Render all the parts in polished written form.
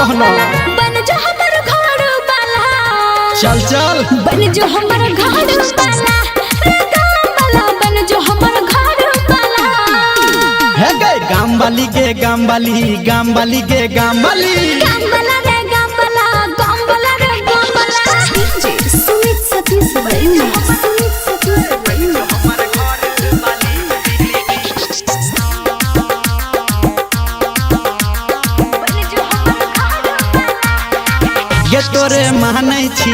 कहना। बन जो हमर घर वाला। चल चल। बन जो हमर घर वाला रे गाम वाला, बन जो हमर घर वाला। हे गे गाम वाली गे गाम वाली, गाम वाली गे गाम वाली। गाम वाला रे गाम वाला, गाम वाला रे गाम वाला। डीजे सुमित सतीश बलिया, सुमित सतीश बलिया। बन जो हमर घर वाला। गे तोरे मानै छी,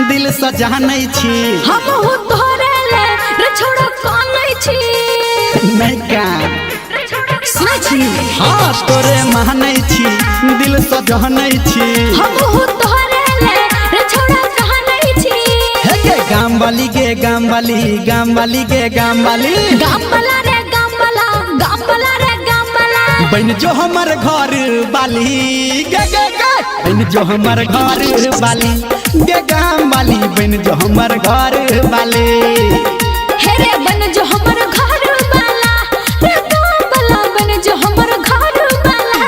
दिल से जानै छी। हमहु तोरे ले रे छोड़ा कानै छी। नहीं का सुनै छी। हाँ तोरे मानै छी, दिल से जानै छी। हमहु तोरे ले रे छोड़ा कानै छी। हे गे गाम वाली गे गाम वाली, गाम वाली गे गाम वाली। गाम वाला रे गाम वाला, गाम वाला रे गाम वाला। बन जो हमर घर वाली गे गे गे, बन जो हमर घर वाली गे गाम वाली, बन जो हमर घर वाली। हे रे बन जो हमर घर वाला रे गाम वाला, बन जो हमर घर वाला।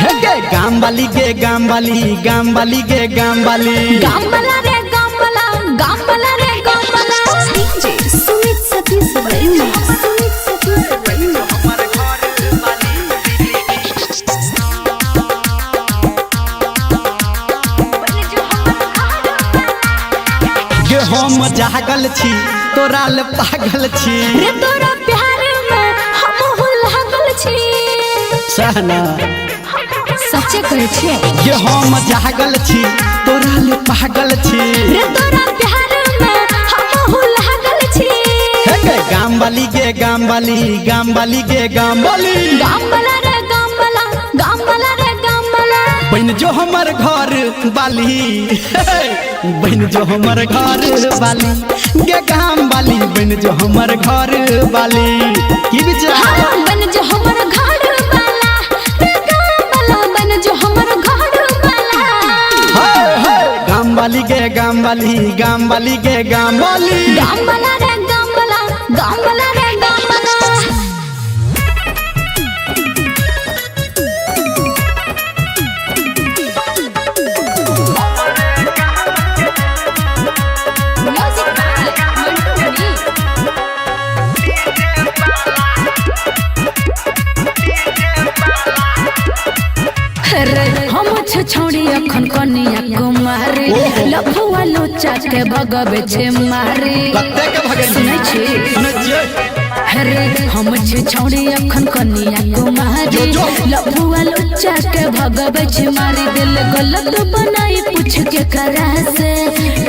हे गे गाम वाली गे गाम वाली, गाम वाली गे गाम वाली। गाम वाला रे गाम वाला, गाम वाला रे गाम वाला। डीजे सुमित सतीश बलिया, सुमित सतीश बलिया। बन जो हमर घर वाला। गे हम जागल छी, तोरा ले पागल छी। रे तोरा प्यार में हमहु लागल छी। सहना। सच्चे कहै छियै। गे हम जागल छी, तोरा ले पागल छी। रे तोरा प्यार में हमहु लागल छी। हे गे गाम वाली गे गाम वाली, गाम वाली गे गाम वाली। गाम वाला रे गाम वाला, गाम वाला रे गाम वाला। बन जो हमर घर वाली, बन जो हमर घर वाली गे गाम वाली, बन जो हमर घर वाली। की विचार? हाँ, बन जो हमर घर वाला रे गाम वाला, बन जो हमर घर वाला। हे हे गाम वाली गे गाम वाली, गाम वाली गे गाम वाली। गाम वाला रे गाम वाला, गाम वाला रे गाम वाला। Music by Mantu Mani. रे हम छौड़ी अखन कनिया कुमारी, लफुआ लोचा के भगवे छे मारी। कते के भगेली? सुनै छी? सुनै छियै। रे हम छौड़ी अखन कनिया कुमारी, जो जो। लफुआ लोचा के भगवे छे मारी। दिल गलत बनाई पूछ के करा से,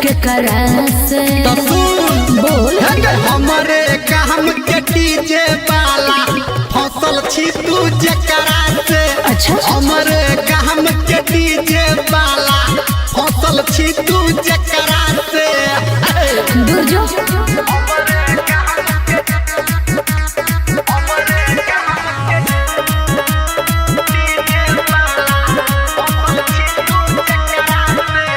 के करा से। तो सुन। बोल। हे गे हमरे काम के डीजे वाला, फसल छी तू जकरा से। अच्छा। हमरे काम के डीजे वाला, फसल छी तू जकरा से। दूर जो।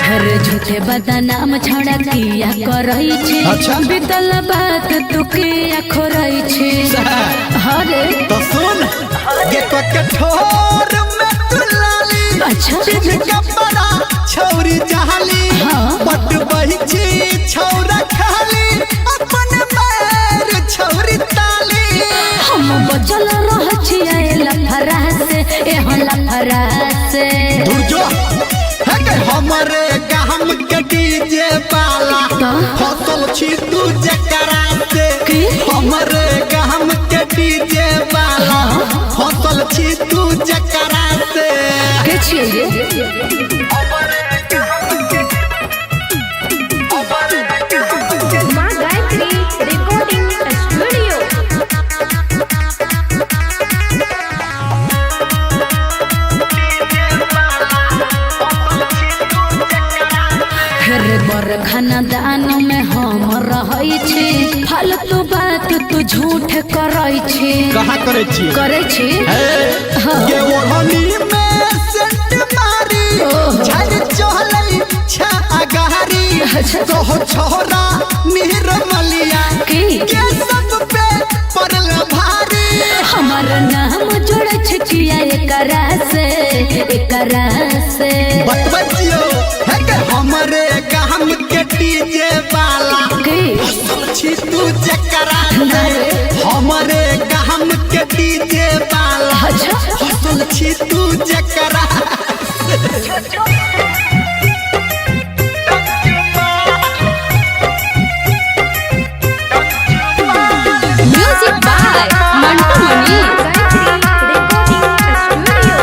हर झूठे बदनाम छड़ा किया करई छे। अच्छा। बीतल बात तू किया खोरई छे। हरे तो सुन गे कठोर में तू लाली, अच्छा। बिन कपड़ा छौरी जहाली। हाँ। पट बही छौरा खाली, अपन पैर छौरी ताली। हम बचल रह छियै लफड़ा से, एहन लफड़ा से। दूर जो। हे गे हमरे गाम के डीजे वाला, तो? फसल छी तू जकरा से। की? हमरे गाम के डीजे वाला, फसल छी तू जकरा से। के छियै ये? माँ गायत्री रिकॉर्डिंग स्टूडियो। रे बर खानदान में हम रहै छी, फालतू बात तू झूठ करै छी। कहाँ करै छी? करै छी। हे हाँ। गे ओढ़नी में सेंट मारी, झर चहलै छा अगारी। अच्छा। तो छोरा निरमलिया की? के सब पे पड़ल भारी। हमार नाम जोड़ै छै किया एकरा से, एकरा से। बतबै छियौ हे के हमरे काम के डीजे वाला की छी तू जकरा से। हमरे काम के डीजे वाला अच्छा। फसल छी तू जकरा Music by Mantu Mani. Recording Studio.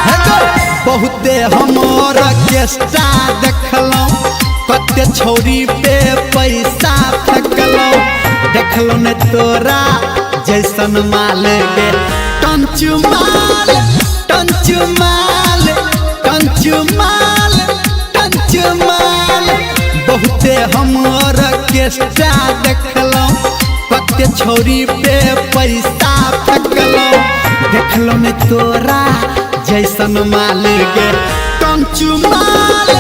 हे गो, बहुते हमर ऑर्केस्ट्रा देखलौं, कते छौरी पे पैसा फेकलौं, देखलौं ने तोरा जैसन माल गे। टंचु माल, टंचु माल, टंचु माल, टंचु माल। बहुते हमर ऑर्केस्ट्रा देखलौं, कते छौरी पे पैसा फेकलौं, देखलौं ने तोरा जैसन माल गे। टंचु माल,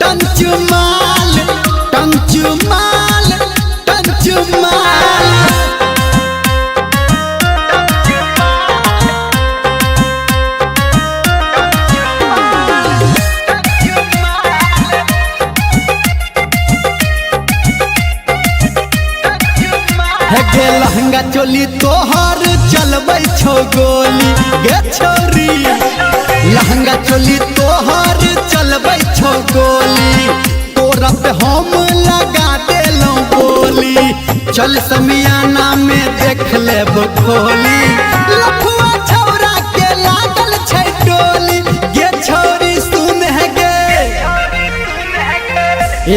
टंचु माल, टंचु माल, टंचु माल। हे गे लहंगा चोली तोहर चलबै छौ गोली गे छौरी, लहंगा चोली तोहर चलबै छौ गोली, तोरा पे हम लगा देलौं बोली, चल समियाना में देख लेब खोली, लफुआ छौरा के लागल छै टोली गे छौरी सुन हे गे।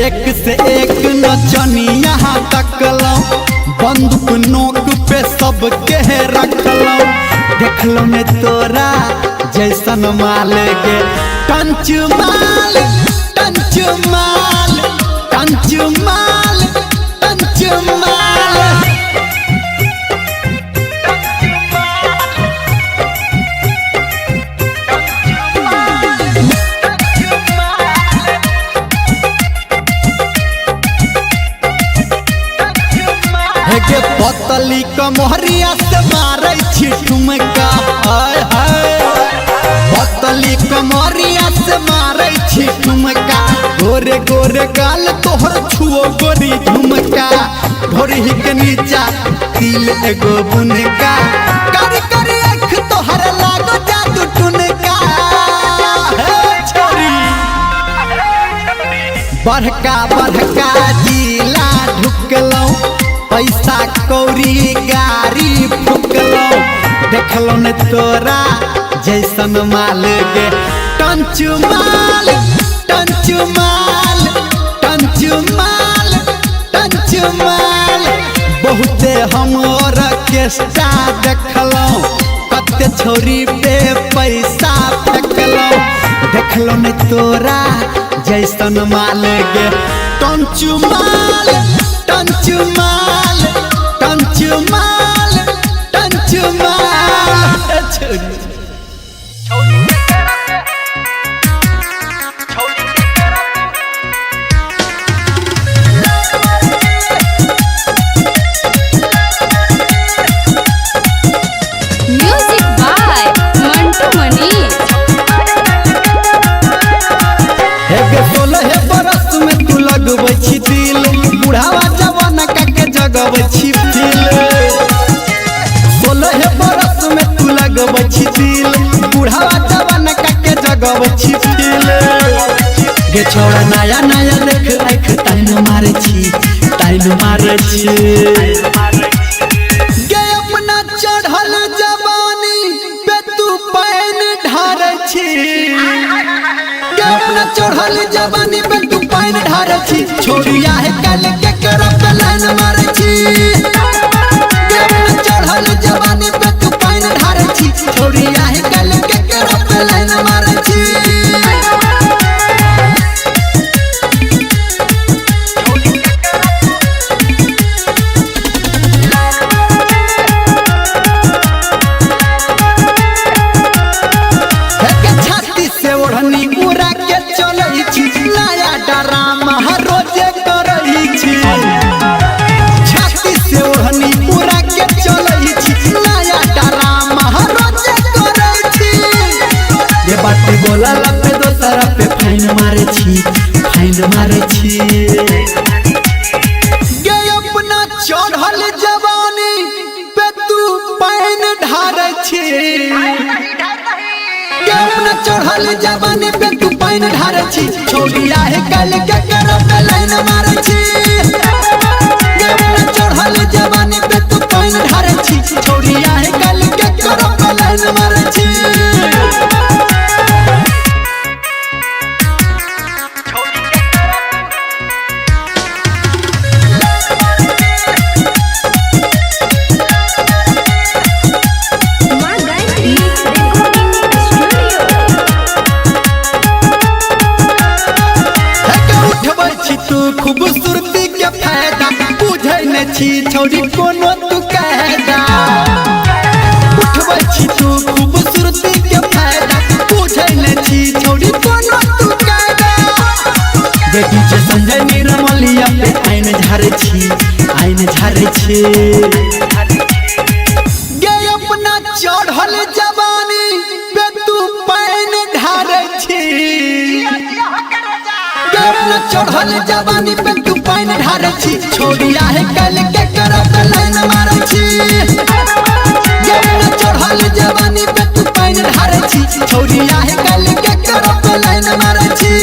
एक से एक नचनिया तकलौं, बंदूक नोक पे सबके रखलौं, देखलौं ने तोरा जैसन माल गे। टंचु माल, टंचु माल, टंचु माल, टंचु माल। हे गे पतली कमहरिया से मारै छी ठुमका, हाय हाय। पतली कमहरिया से मारै छी ठुमका, गोरे गोरे गाल तोहर छुओ गोरी झुमका, ढोरही के नीचा तिल एगो बुनका, करी करी आँख तोहर लागो जादू टुनका। हे छोरी बड़का बड़का जिला ढुकलौं, पैसा कौड़ी गाड़ी फुकलौं, देखलौं ने तोरा जैसन माल गे। टंचु माल, टंचु माल, टंचु माल, टंचु माल। बहुते हम ऑर्केस्ट्रा देखलौं, कते छौरी पे पैसा फेकलौं, देखलौं ने तोरा जैसन माल गे। टंचु माल, टंचु माल, टंचु माल, टंचु माल। ए छौरी। Music by Mantu Mani. हे गे 16 बरस में तू लगबै छी दिल, बुढ़ावा जवाना का के जगबै छी फील। 16 बरस में तू लगबै छी दिल, बुढ़ावा जवाना का के जगबै छी फील। गे छौड़ा नया नया देख आँख ताइन मारै छी, ताइन मारै छी। गे अपना चढ़ल जवानी पे तू पानि ढारै छी, गे अपना चढ़ल जवानी पे तू पानि ढारै छी, छोड़िया है काल के करब लाइन मारै छी। गे अपना चढ़ल जवानी पे तू पानि ढारै छी, छोड़िया है काल के करब लाइन मारै छी। हे के छाती से ओढ़नी उड़ा के चलै छी, नया डरामा रोजे करै छी। छाती से ओढ़नी उड़ा के चलै छी, नया डरामा रोजे करै बात बोला पे दोसरा पे फाइन मारे छी, फाइन मारे छी। गे अपना चढ़ल जवानी पे तू पाइन ढारे छी। गे अपना चढ़ल जवानी पे तू पाइन ढारे छी। छोड़िया है कल के करब लाइन मारे छी। गे अपना चढ़ल जवानी पे तू पाइन ढारे छी। छोड़िया है कल के करब लाइन मारे छी। माँ गायत्री रिकॉर्डिंग स्टूडियो। हे उठबै छी तू खूबसूरती के फायदा, बुझै न छी छोड़ी कोनो तू कायदा। उठबै छी तू खूबसूरती के फायदा, बुझै न छी छोड़ी कोनो तू कायदा। देखी छे संजय निर्मलिया पे आइन झारे छी, आइन झारे छी। गे अपना चढ़ल जवानी पे तू पाइन ढारे छी। गे अपना चढ़ल जवानी पे तू पाइन ढारे छी। छोड़िया है कल के करब लाइन मारे छी। गे अपना चढ़ल जवानी पे तू पाइन ढारे छी। छोड़िया है कल के करब लाइन मारे छी।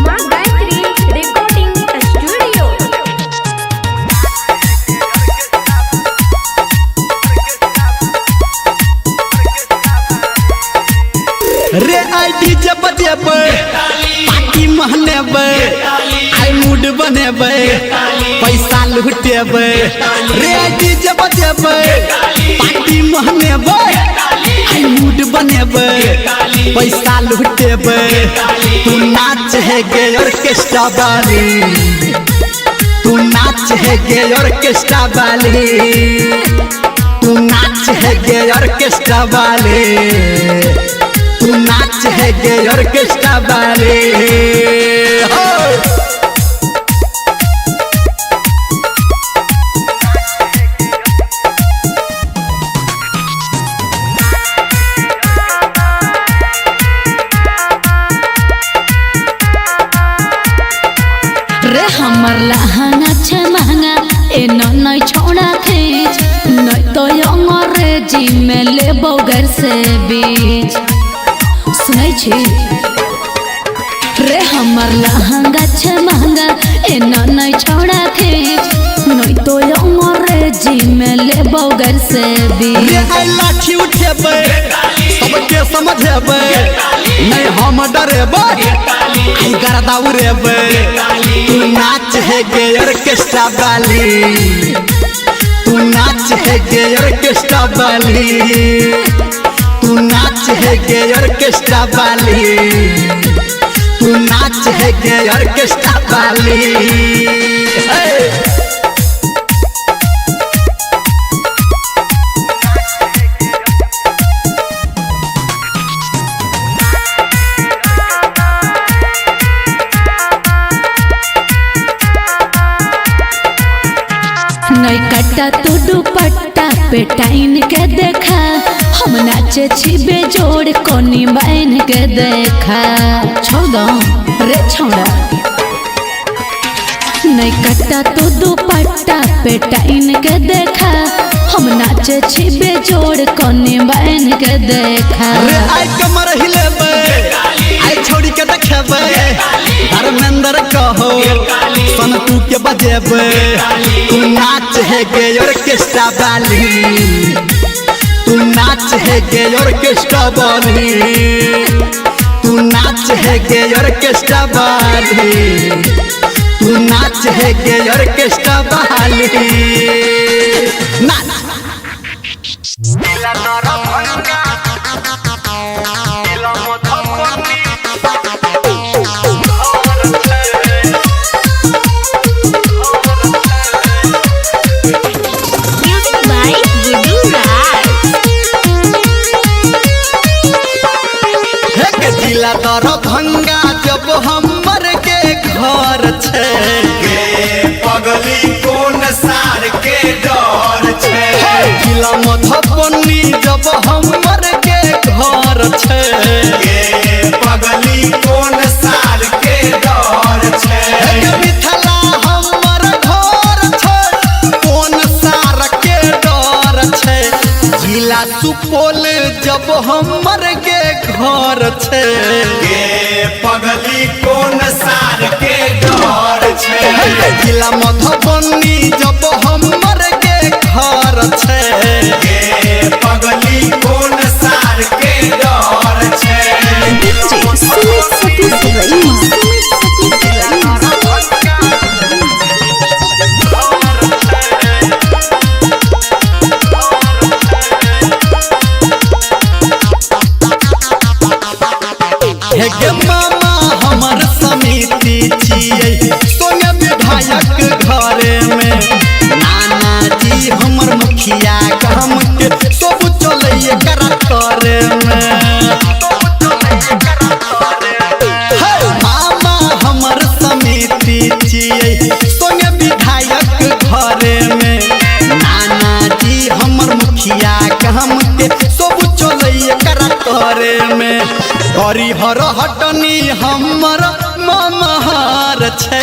माँ गायत्री रिकॉर्डिंग स्टूडियो। रे I DJ बजेबै, पार्टी महनेबै, आई मूड बनेबै, पैसा लुटेबै। रे I DJ बजेबै, पार्टी महनेबै, आई मूड बनेबै, पैसा लुटेबै। तू नाच है गे ऑर्केस्ट्रा वाली, तू नाच है गे ऑर्केस्ट्रा वाली, तू नाच है गे ऑर्केस्ट्रा वाले, तू नाच है गे ऑर्केस्ट्रा वाले। हो रे हमर लहंगा छे महंगा, ए न छोड़ा खींच, नहीं तो अंग्रेजी में लेबो घर से बीच। सुनै छी रे हमर लहंगा छे महंगा, ए न छोड़ा खींच, नहीं तो अंग्रेजी में लेबो घर से बीच। रे आई लाठी उठेबै, सबके समझेबै, नहीं हम डरेबै, आई गर्दा उड़ेबै। तू नाच है गे ऑर्केस्ट्रा वाली, तू नाच है गे ऑर्केस्ट्रा वाली, तू नाच है गे ऑर्केस्ट्रा वाली, तू नाच है गे ऑर्केस्ट्रा वाली। हे नहीं कट्टा तू दुपट्टा पे टाइन के देखा, हम नाचे छी बेजोड़ कोनी बाइन के देखा। छोड़ दो रे छोड़ा। नहीं कट्टा तू दुपट्टा पे टाइन के देखा, हम नाचे छी बेजोड़ कोनी बाइन के देखा। रे आई कमर हिलेबै, आई छोड़ी के देखेबै, धर्मेंद्र कहो सनतू के बजेबै। तू नाच है गे ऑर्केस्ट्रा वाली, तू नाच है गे ऑर्केस्ट्रा वाली, तू नाच है गे ऑर्केस्ट्रा वाली, तू नाच है गे ऑर्केस्ट्रा वाली। नाच म्यूजिक बाय गुड्डू राज। हे के जिला जिला दरभंगा जब हमर के घर छै। गे पगली कोन सार के डर छै। जिला मधुबनी जब हमर के घर छै। गे पगली कोन सार के डर छै। मिथिला हमर घर छै, कोन सार के डर छै। जिला सुपौल जब हमर के घर छै। गे पगली कोन सार के डर छै। जिला मधुबनी जब हमर के घर छै। गे पगली कोन सार के डर छै। DJ Sumit Satish Raima. Sumit Satish Raima. हे गे मामा हमर समिति छियै सोने विधायक घरे में। नाना जी हमर मुखिया गाम के सब चलैये करा करे में। हे मामा हमर समिति छियै सोने विधायक घरे में। नाना जी हमर मुखिया गाम के सब चलैये करा करे में। हरिहर हटनी हमर ममहार छै।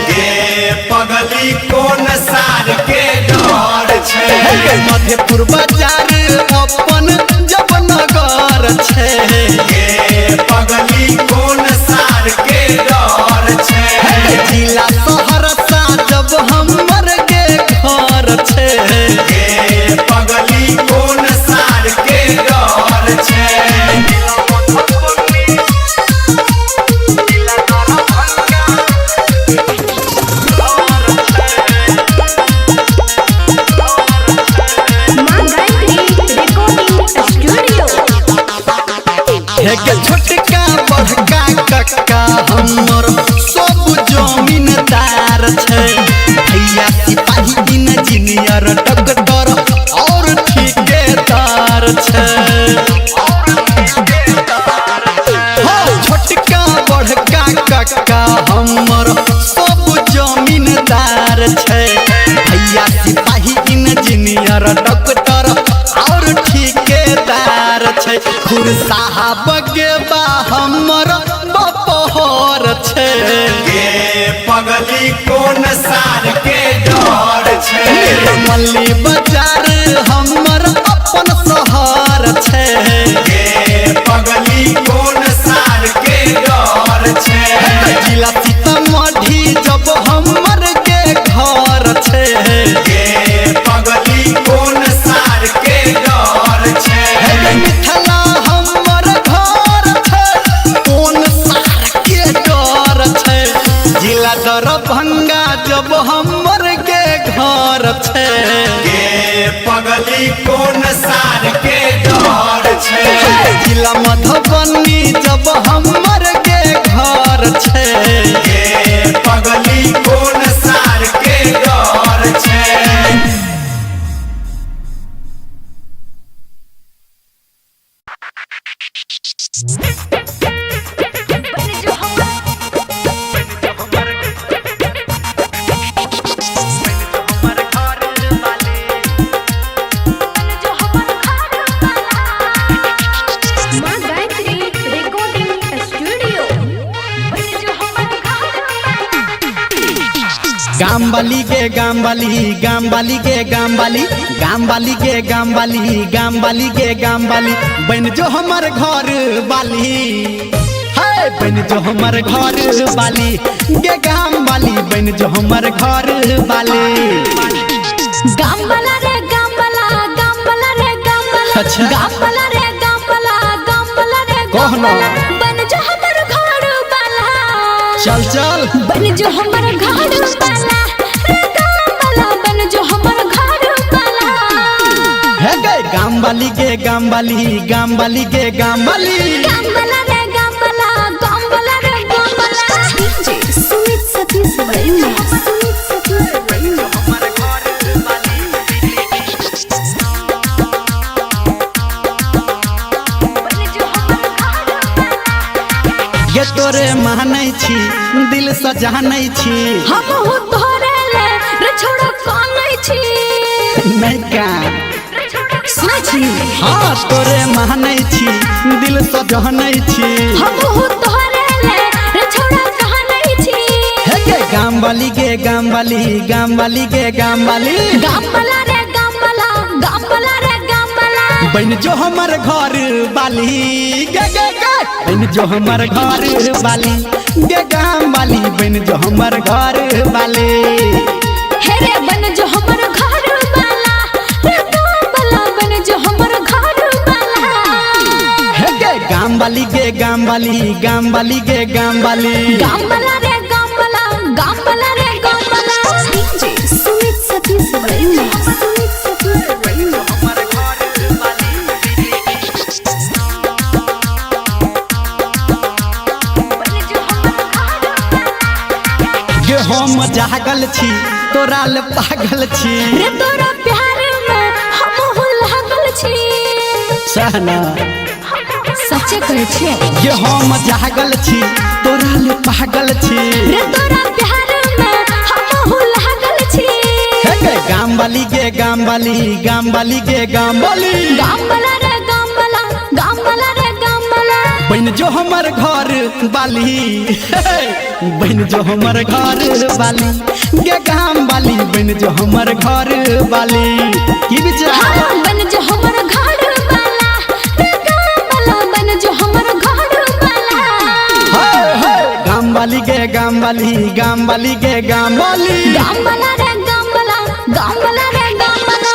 गे पगली कोन सार के डर छै। मधेपुर बाजार अपन जब नगर छै। गे पगली कोन सार के डर छै। जिला सहरसा जब हमर के घर छै। गे पगली कोन सार के डर छै। माँ गायत्री रिकॉर्डिंग स्टूडियो। हे गे छोटका बड़का कक्का हमर सब जमीनदार छै। भैया सिपाही इंजीनियर डॉक्टर और ठेकेदार छै। हाँ, छोटका बड़का कक्का हमर सब जमीनदार छै। भैया सिपाही इंजीनियर डॉक्टर और ठेकेदार छै। खुरसाहब के बा हमर बपहर छै। गे पगली कोन सार के डर छै। मल्ली बाजार हमर अपन शहर छै। गे पगली कोन सार के डर छै। जिला सीतामढ़ी जब हमर के घर छै। गे पगली कोन सार के डर छै। मिथिला हमर घर छै, कोन सार के डर छै। जिला दरभंगा जब हमर के घर छै। गे पगली कोन सार के डर छै। जिला मधुबनी जब हमर के घर छै। गे पगली कोन सार के डर छै। माँ गायत्री रिकॉर्डिंग स्टूडियो। गामवाली के गामवाली, गामवाली के गामवाली, गामवाली के गामवाली, गामवाली के गामवाली, बन जो हमर घर वाली है, बन जो हमर घर वाली गे गामवाली, बन जो हमर घर वाली। गामवाला रे गामवाला, गामवाला रे गामवाला। अच्छा। गामवाला रे गामवाला, गामवाला रे कह ना। गामवाला, बन जो हमर घर वाला। चल चल। बन जो हमर घर वाला रे गामवाला, बन जो हमर घर वाला। है गे गामवाली गे गामवाली, गामवाली गे गामवाली। गामवाला रे गामवाला, गामवाला रे गामवाला। DJ Sumit Satish Raima. Sumit Satish Raima. बन जो हमर घर वाला। गे तोरे मानै छी दिल से जानै छी। हमहु तोरे ले रे छोड़ा कानै छी। नहीं का सुनै छी? हाँ तोरे मानै छी दिल से जानै छी। हमहु तोरे ले रे छोड़ा कानै छी। हे गे गाम वाली गे गाम वाली गाम वाली गे गाम वाली। गाम वाला रे गाम वाला गाम वाला रे गाम वाला। बन जो हमर घर वाली गे गे गे बन जो हमर घर वाली गे गाम वाली बन जो हमर घर वाली। हे रे बन जो हमर घर वाला रे गाम वाला बन जो हमर घर वाला। हे गे गाम वाली गे गाम वाली गाम वाली गे गाम वाली। गाम वाला रे गाम वाला गाम वाला रे गाम वाला। DJ Sumit Satish Remix. Sumit Satish Remix. गे हम जागल छी तोरा ले पागल छी। रे तोरा प्यार में हमहु लागल छी। सहना सच्चे कहै छियै। गे हम जागल छी तोरा ले पागल छी। रे तोरा प्यार में हमहु लागल छी। हे गे गाम वाली गे गाम वाली गाम वाली गे गाम वाली। गाम वाला रे गाम वाला गाम वाला रे गाम वाला। बन जो हमर घर वाली बन जो हमर घर वाली गे गाम वाली बन जो हमर घर वाली। की विचार? हाँ बन जो हमर घर वाला रे गाम वाला बन जो हमर घर वाला। हे हे गाम वाली गे गाम वाली गाम वाली गे गाम वाली। गाम वाला रे गाम वाला गाम वाला रे गाम वाला।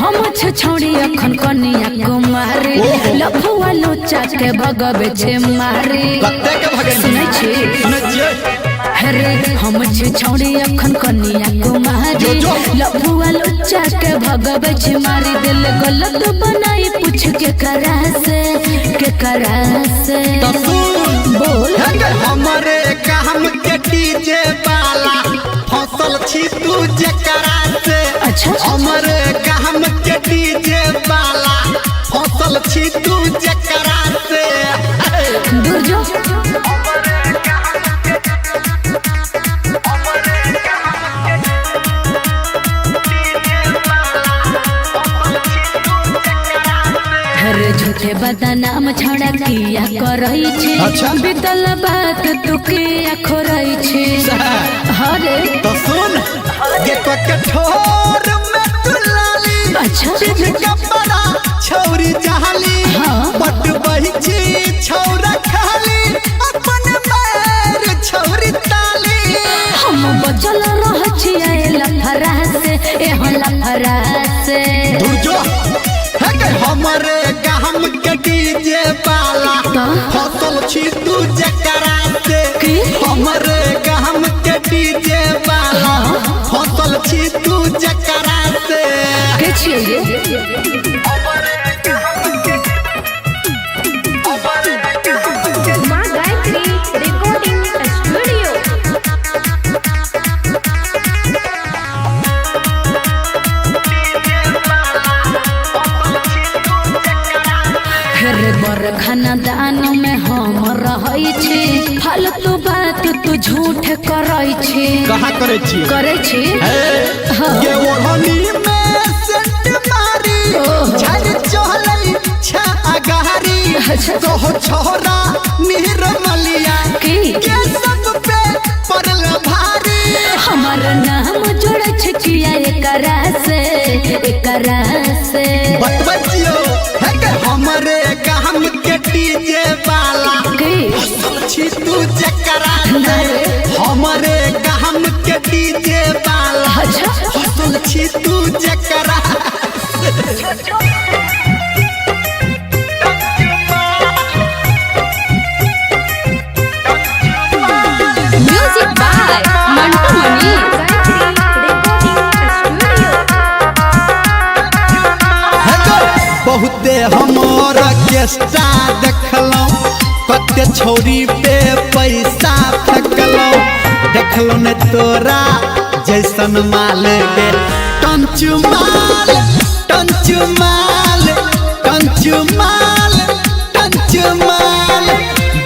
हम छोड़ी अखन कनिया कुमारी लफुआ लोचा के भगवे छे मारी। कते के भगेली? सुनै छी? सुनै छियै। अरे हम छोड़ी अखन कनिया कुमारी लफुआ लोचा के भगवे छे मारी। दिल गलत बनाई पूछ के करा से के करा से। त सुन बोल। हे गे हमरे काम के डीजे वाला फसल छी तू जकरा से। अच्छा। हमरे काम के डीजे वाला फसल छी तू जकरा से। दूर जो। अरे झूठे बदनाम छड़ा किया करई छे। अच्छा। बीतल बात तू किया खोरई छे। अरे तो सुन गे कठोर में तू लाली। अच्छा। पिन्ह कपड़ा छौरी जहाली। हाँ। बट बही छी छौरा खाली अपन पैर छौरी ताली। हम बचल रह छियै लफड़ा से एहो लफड़ा से। दूर जो। हे गे हमरे काम के डीजे वाला फसल छी तू जकरा से। की? हमरे काम के डीजे वाला फसल छी तू जकरा से। के छियै ये? माँ गायत्री रिकॉर्डिंग स्टूडियो। रे बर खानदान में हम रहै छी फालतू बात तू झूठ करै छी। कहाँ करै छी? करै छी। हे गे ओढ़नी में सेंट मारी झड़ चहलै छा अगारी। अच्छा। कहो छोरा निरमलिया की? के सब पे पड़ल भारी। हमर नाम जोड़ै छै किया एकरा से एकरा से। बतबै छियौ हे गे हमरे काम के डीजे वाला की? फसल छी तू जकरा से। हमरे काम के डीजे वाला अच्छा। फसल छी तू जकरा से। Music by Mantu Mani. Gayatri recording studio. हे गे बहुते हम ऑर्केस्ट्रा देखलहुँ, कते छौरी पे पैसा फेकलहुँ। देखलहुँ ने तोरा जैसन माल गे, टंचू माल टंचू माल टंचू माल टंचू माल।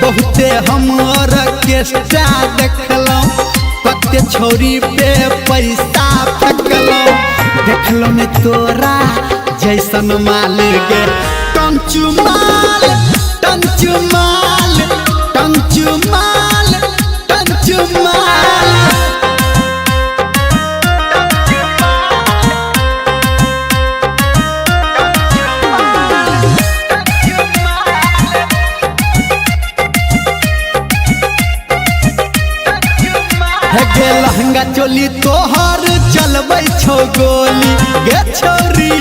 बहुते हम ऑर्केस्ट्रा देखलहुँ, कते छौरी पे पैसा फेकलहुँ। देखलहुँ ने तोरा जैसन माल गे, टंचू माल टंचू माल टंचू माल टंचू माल। गे लहंगा चोली तोहर चलबै छौ गोली गे छौरी,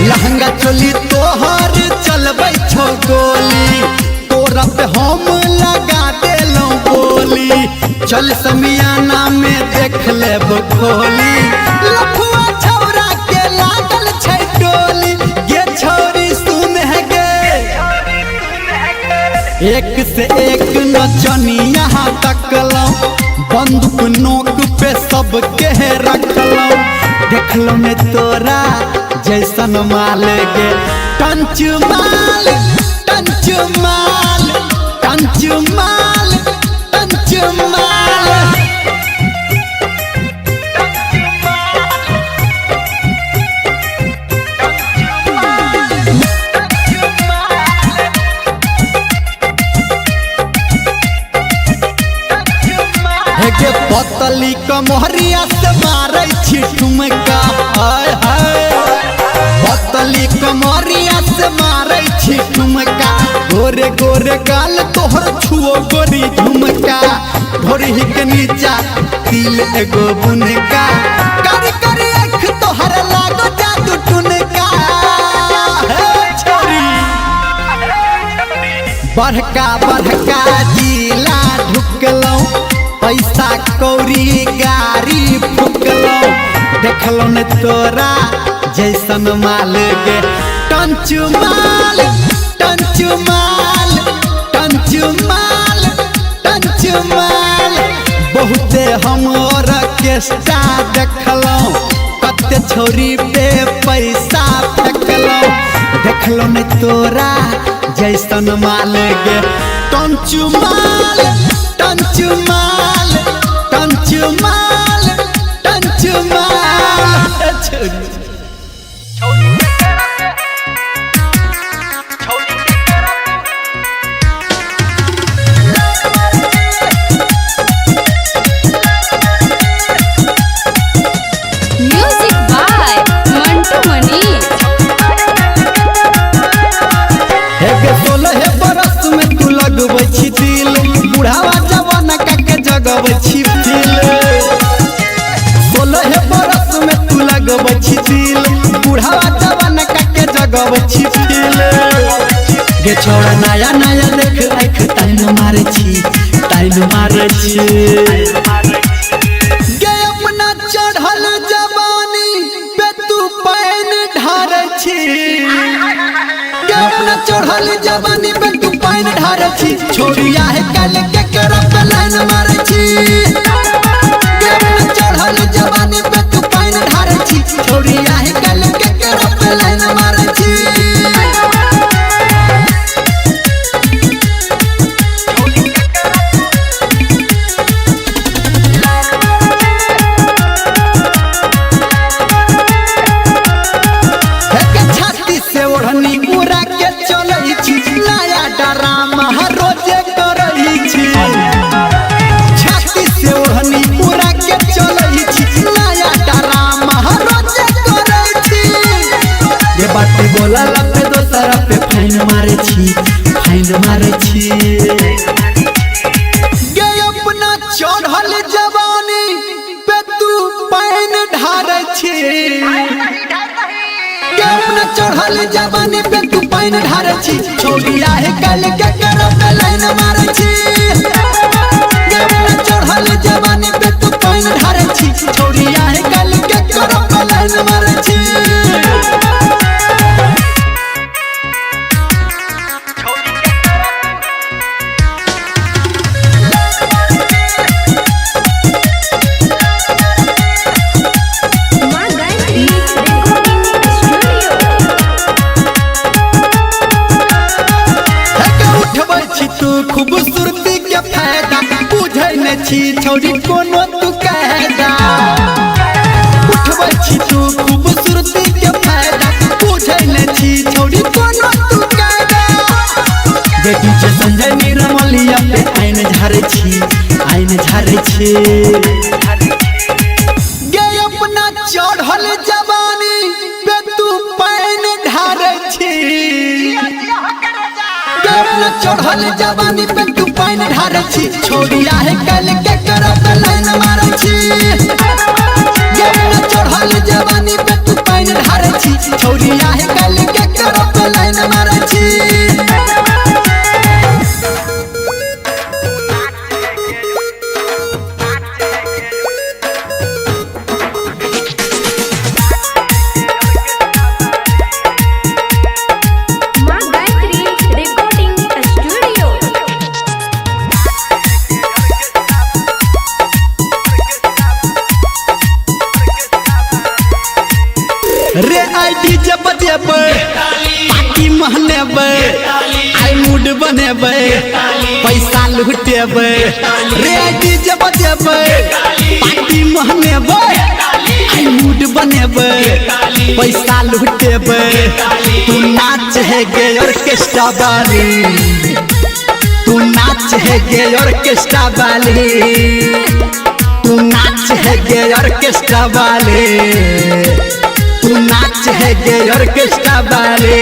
लहंगा चोली तोहर चलबै छौ गोली, तोरा पे हम लगा देलहुँ बोली। चल समियाना में देख लेब खोली, लफुआ छौरा के लागल छै टोली गे छौरी सुन है गे। एक से एक नचनिया तकलहुँ, बंदूक नोक पे सबके रखलहुँ। देखलहुँ ने तोरा जैसन माल गे, टंचू माल टंचू माल टंचू माल टंचू माल। हे पतली कमहरिया से मारै छी ठुमका, हाय हाय। पतली कमहरिया से मारै छी ठुमका, गोरे गोरे गाल तोहर छुओ गोरी झुमका। ढोरही के नीचा तिल एगो बुनका, कर कर आँख तोहर लागो जादू टुनका। हे छोरी बड़का बड़का जिला ढुकलहुँ, पैसा कौड़ी गाड़ी फुकलहुँ। देखलहुँ ने तोरा जैसन माल गे, टंचू माल टंचू माल टंचू माल टंचू माल। बहुते हम ऑर्केस्ट्रा देखलहुँ, कते छौरी पे पैसा फेकलहुँ। देखलहुँ ने तोरा जैसन माल गे, टंचू माल टंचू माल टंचू माल टंचू माल। Music by Mantu Manish. हे गे 16 बरस में तू लगबै छी तिल, बुढ़ावा जवाना के जगबै छी तिल। 16 बरस में तू लगबै छी तिल, बुढ़ावा जवाना के जगबै छी तिल। गे छोड़ा नया नया देख आँख ताइन मारै छी, ताइन मारै छी। गे अपना चढ़ल जवानी पे तू पानि ढारै छी, अपना चढ़ल जवानी पे तू पानि ढारै छी। छोड़िया है काल के करब लाइन मारै छी, अपना चढ़ल जवानी पे तू पानि ढारै छी। छोड़िया है काल के करब लाइन मारै छी। छाती से ओढ़नी उड़ा के चलै छी, नया डरामा रोजे करै छी। छाती से ओढ़नी उड़ा के चलै छी, नया डरामा रोजे करै छी। ये बात बोला पे दोसरा पे फाइन मारै छी, फाइन मारै छी। गे अपना चढ़ल जवानी पे तू पानि ढारै छी, अपना चढ़ल जवानी पे तू पानि ढारै छी। छोड़िया है काल के करब लाइन मारै छी, अपना चढ़ल जवानी पे तू पानि ढारै छी। छोड़िया है काल के करब लाइन मारै छी। छोड़ी कोनो तू कायदा। जे डीजे संजय निर्मलिया पे आइन झारे छी, आइन झारे छी। गे अपना चढ़ल जवानी पे तू पैन ढारे छी। गे अपना चढ़ल जवानी पे तू पैन ढारे छी। छोड़िया है कल के करब लाइन मारे छी। गे अपना चढ़ल जवानी पे तू पैन ढारे छी। छोड़िया है कल के करब लाइन मारे छी। माँ गायत्री रिकॉर्डिंग स्टूडियो। रे आई डीजे बजेबै, पार्टी महनेबै, आई मूड बनेबै, पैसा लुटेबै। रे आई डीजे बजेबै, पार्टी महनेबै, आई मूड बनेबै, पैसा लुटेबै। तू नाच है गे ऑर्केस्ट्रा वाली, तू नाच है गे ऑर्केस्ट्रा वाली, तू नाच है गे ऑर्केस्ट्रा वाली, तू नाच है गे ऑर्केस्ट्रा वाले।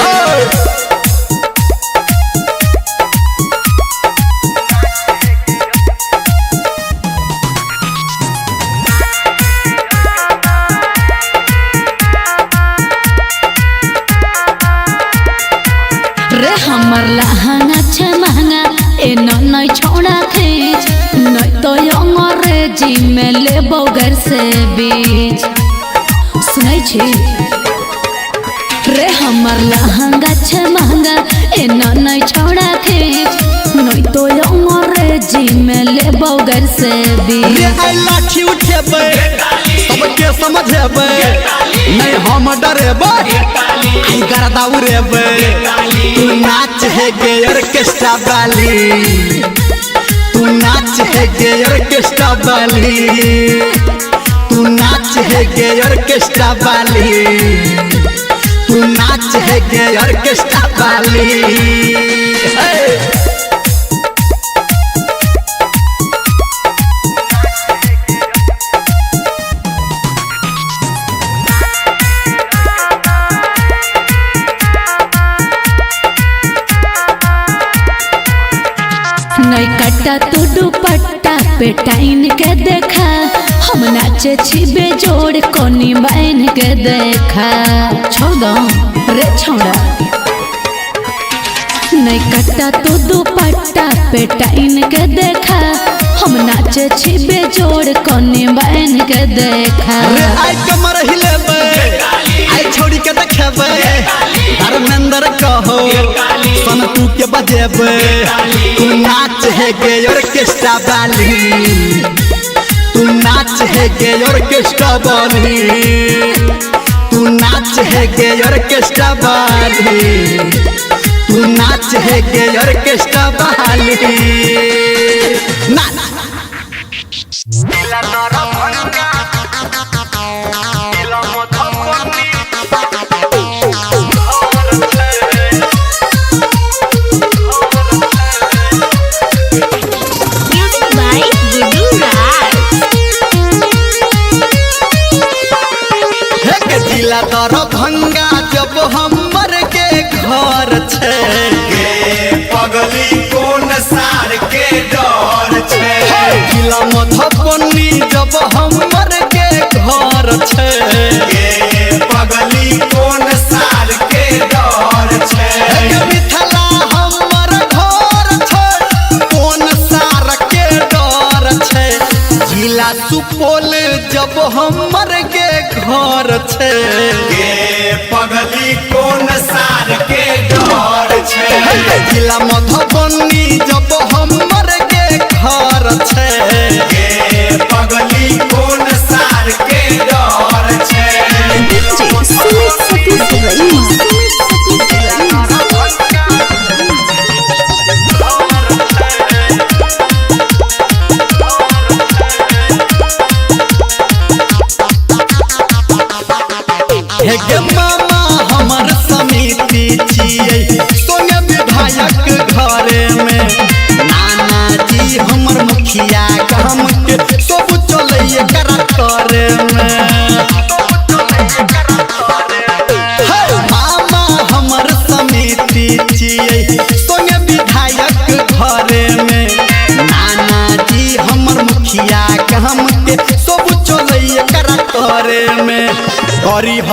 हो रे हमर लहंगा छै महंगा ए नै छौड़ा खींच, नै तो अंग्रेजी में लेबौ घर से बीच। सुनै छी रे हमर लहंगा छै महंगा ए नै छौड़ा खींच, नै तो अंग्रेजी में लेबौ घर से बीच। रे आई लाठी उठेबै, सबके समझेबै, नहीं हम डरेबै, आई गर्दा उड़ेबै। तू नाच है गे ऑर्केस्ट्रा वाली, तू नाच है गे ऑर्केस्ट्रा वाली, तू नाच है गे ऑर्केस्ट्रा वाली, तू नाच है गे ऑर्केस्ट्रा वाली। हे नै कट्टा तू दुपट्टा पे टाइन के देखा, हम नाचे छी बेजोड़ कोनी बाइन के देखा। छोड़ दो रे छोड़ा। नै कट्टा तू दुपट्टा पे टाइन के देखा, हम नाचे छी बेजोड़ कोनी बाइन के देखा। रे आई कमर हिलेबै, आई छोड़ी के देखेबै, धर्मेंद्र कहो सनतू के बजेबै। तू नाच है गे ऑर्केस्ट्रा वाली, तू नाच है गे ऑर्केस्ट्रा वाली, तू नाच है गे ऑर्केस्ट्रा वाली, तू नाच है गे ऑर्केस्ट्रा वाली। नाच म्यूजिक बाय गुड्डू राज। हे के जिला दरभंगा जब हमर के घर छै। गे पगली कोन सार के डर छै। जिला मधुबनी जब हमर के घर छै। गे पगली कोन सार के डर छै। हे मिथिला हमर घर छै, कोन सार के डर छै। जिला सुपौल जब हमर के घर छै। गे पगली कोन सार के डर छै। जिला मधुबनी जब हमर के घर छै। गे पगली कोन सार के डर छै। डीजे सुमित सतीश रईमा। सुमित सतीश रईमा। हे गे मामा हम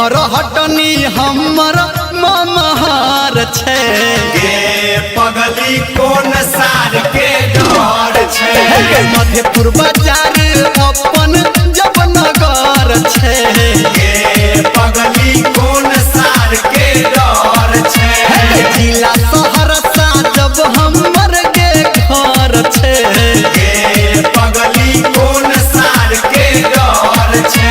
घर हटनी हमर ममहार छै। गे पगली कोन सार के डर छै। हे मधेपुर बाजार अपन जब नगर छै। गे पगली कोन सार के डर छै। हे जिला सहरसा जब हमर गे घर छै। गे पगली कोन सार के डर छै।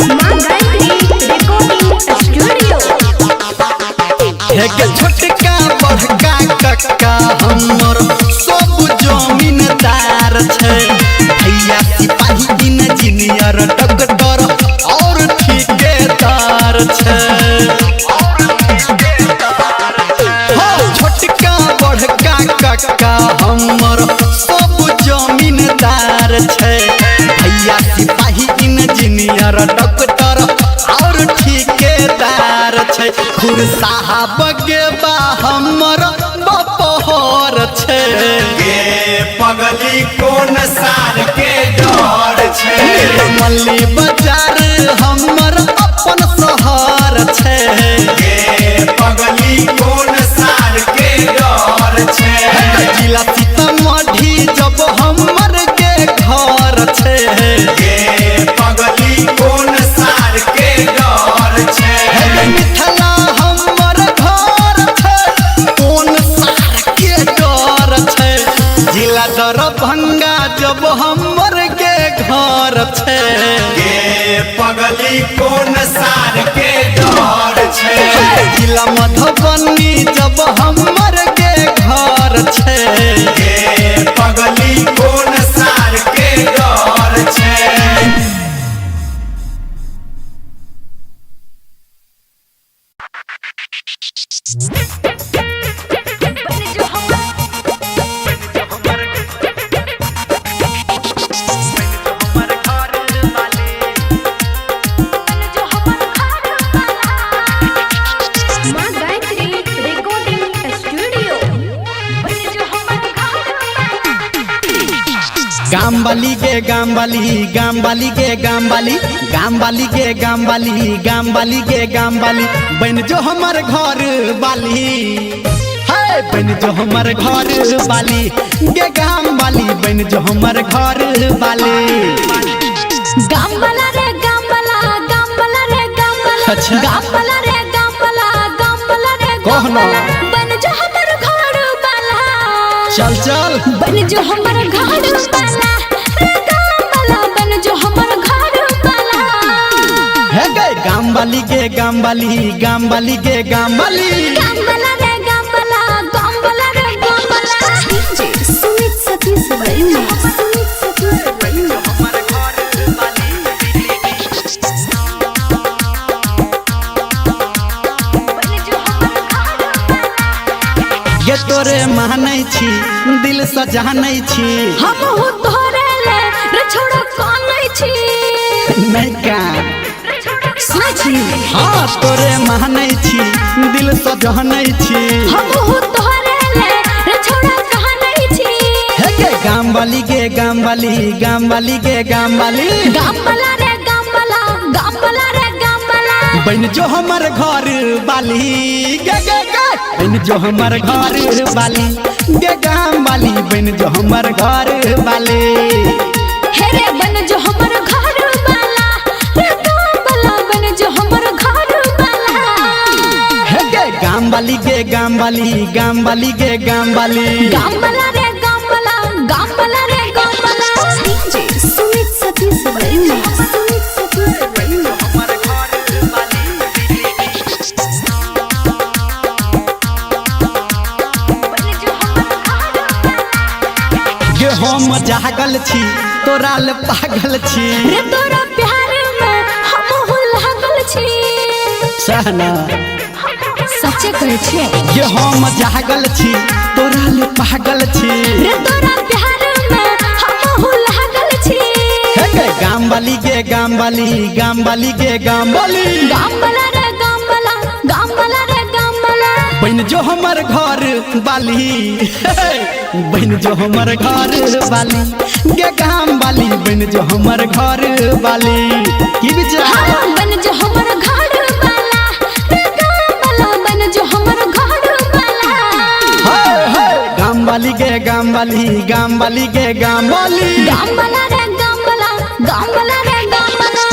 माँ गायत्री रिकॉर्डिंग स्टूडियो। हे के छोटका बड़का कक्का हमर सब जमीनदार छै। भैया सिपाही इंजीनियर डॉक्टर और ठेकेदार छै। हो छोटका बड़का कक्का हमर सब जमीनदार छै। भैया सिपाही इंजीनियर डॉक्टर और ठेकेदार छै। खुर साहब के बा हमर बपहर छै। गे पगली कोन सार के डर छै। मल्ली बाजार हमर अपन शहर छै। गे पगली कोन सार के डर छै। जिला सीतामढ़ी जब हमर के घर छै। गे पगली कोन सार के डर छै। मिथिला हमर घर छै, कोन सार के डर छै। जिला दरभंगा जब हमर के घर छै। गे पगली कोन सार के डर छै। जिला मधुबनी जब हमर के घर छै। गे पगली कोन सार के डर छै। माँ गायत्री रिकॉर्डिंग स्टूडियो। गामवाली गे गामवाली, गामवाली गे गामवाली, गामवाली गे गामवाली, गामवाली गे गामवाली, बन जो हमर घर वाली, है बन जो हमर घर वाली गे गामवाली, बन जो हमर घर वाली। गामवाला रे गामवाला, गामवाला रे गामवाला, अच्छा। गामवाला रे गामवाला, गामवाला रे कह ना। गामवाला, बन जो हमर घर वाला, चल चल बन जो हमर घर वाला रे गामवाला, बन जो हमर घर वाला। है गे गामवाली गे गामवाली, गामवाली गे गामवाली। गामवाला रे गामवाला, गामवाला रे गामवाला। डीजे सुमित सतीश रैना, सुमित सतीश रैना। गे तोरे मानै छी, दिल से जानै छी, हमहु तोरे ले रे छोड़ो कानै छी, नहीं का सुनै छी। हाँ तोरे मानै छी, दिल से जानै छी, हमहु तोरे ले रे छोड़ो कानै छी। हे गे गामवाली गे गामवाली, गामवाली गे गामवाली, गामवाला रे गामवाला, गामवाला रे गामवाला, बन जो हमर घर वाली गे गे गे, बन जो हमर घर वाली गे गामवाली, बन जो हमर घर वाली। हे रे बन जो हमर घर वाला रे गामवाला, बन जो हमर घर वाला। हे गे गामवाली गे गामवाली, गामवाली गे गामवाली, गामवाला रे गामवाला, गामवाला रे गामवाला। डीजे सुमित सतीश रैना, सुमित सतीश रैना। गे हम जागल छी, तोरा ले पागल छी, रे तोरा प्यार में हमहु लागल छी, सहना सच्चे कहै छियै। गे हम जागल छी, तोरा ले पागल छी, रे तोरा प्यार में हमहु लागल छी। हे गे गामवाली गे गामवाली, गामवाली गे गामवाली, गामवाला रे गामवाला, गामवाला रे गामवाला, बन जो हमर घर बाली, बन जो हमर घर बाली गे गाम बाली, बन जो हमर घर बाली। की विचार? हाँ, बन जो हमर घर वाला रे गाम वाला, बन जो हमर घर वाला। हे, हे, गाम वाली गे गाम वाली, गाम वाली गे गाम वाली, गाम वाला रे गाम वाला, गाम वाला रे गाम वाला।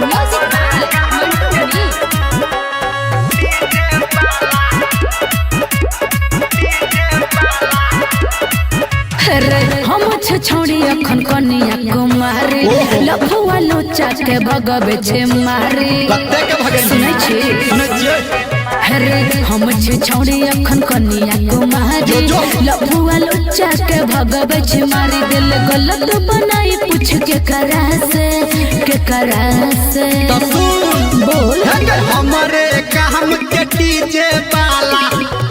Music by Mantu Mani. रे हम छौड़ी अखन कनिया कुमारी, लफुआ लोचा के भगवे छे मारी। कते के भगै? सुनै छी? सुनै छियै। रे हम छौड़ी अखन कनिया कुमारी, लफुआ लोचा के भगवे छे मारी। दिल गलत बनाई पूछ के करा से, के करा से। त सुन, बोल। हे गे हमरे काम के डीजे वाला,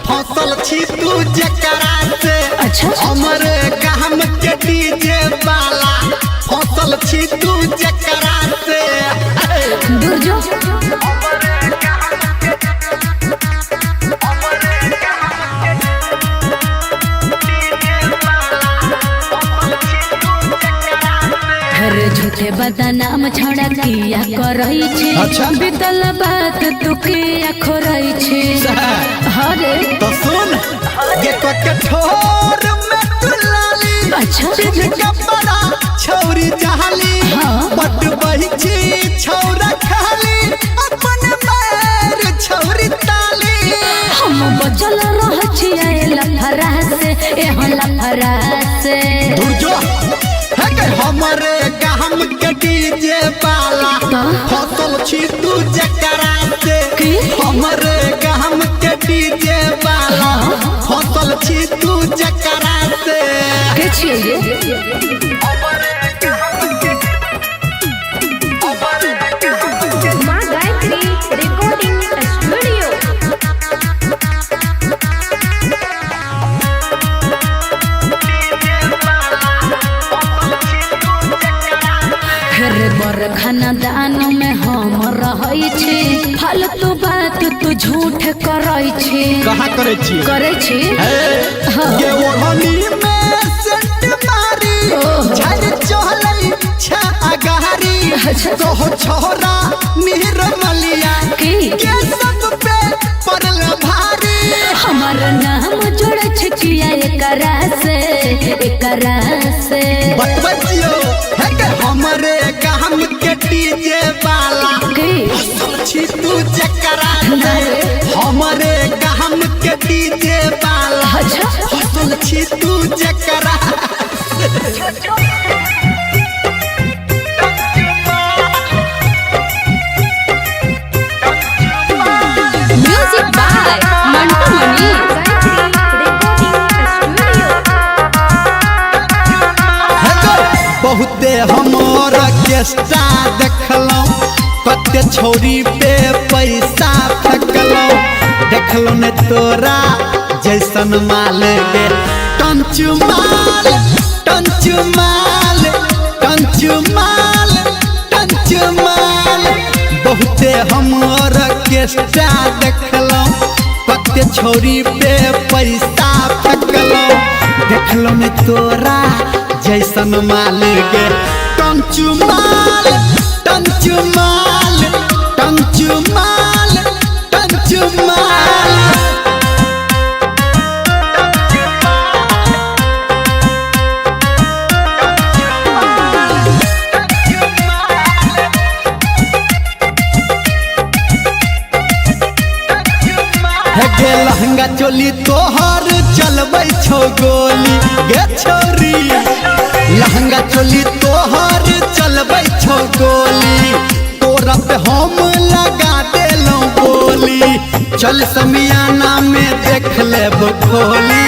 फसल छी तू जकरा से। अच्छा। हमरे काम के डीजे वाला, फसल छी तू जकरा से। दूर जो। अरे झूठे बदनाम छड़ा किया करई छे। अच्छा। बीतल बात तू किया खोरई छे? हरे तो सुन गे के ठोर में तू लाली, अच्छा। पिन्ह के बड़ा छौरी जहाली, हाँ। बट बही छी छौरा खाली, अपन पैर छौरी ताली। हम बचल रह छियै लफड़ा से, एहन लफड़ा से। दूर जो। हे गे हमरे काम के डीजे वाला, तो? फसल छी तू जकरा से। की? हमरे काम के डीजे वाला, फसल छी तू जकरा से। के छियै ये? माँ गायत्री रिकॉर्डिंग स्टूडियो। रे बर खानदान में हम रहै छी, फालतू बात तू झूठ करै छी। कहाँ करै छी? करै छी। गे ओढ़नी में सेंट मारी, झर चहलै छा अगारी, अच्छा। तो छोरा निर्मलिया की? के सब पे पड़ल भारी। हमर नाम जोड़ै छै किया एकरा से, एकरा से। बतबै छियौ। हे गे हमरे काम के डीजे वाला, की? फसल छी तू जकरा से। हमरे काम के डीजे वाला, अच्छा। फसल छी तू जकरा। Music by Mantu Mani. Gayatri recording studio. हे गो, बहुते हमर ऑर्केस्ट्रा देखलौं, कते छौरी पे पैसा फेकलौं, देखलौं ने तोरा जैसन माल गे। टंच माल, टंच माल, टंच माल, टंच माल। बहुते हमर ऑर्केस्ट्रा देखलौं, कते छौरी पे पैसा फेकलौं, देखलौं ने तोरा जैसन माल गे। टंच माल, टंच माल, टंच माल, टंच माल। हे गे लहंगा चोली तोहर चलबै छौ गोली गे छौरी, लहंगा चोली तोहर चलबै छौ गोली, तोरा पे हम लगा देलौं बोली। चल समियाना में देख लेब खोली,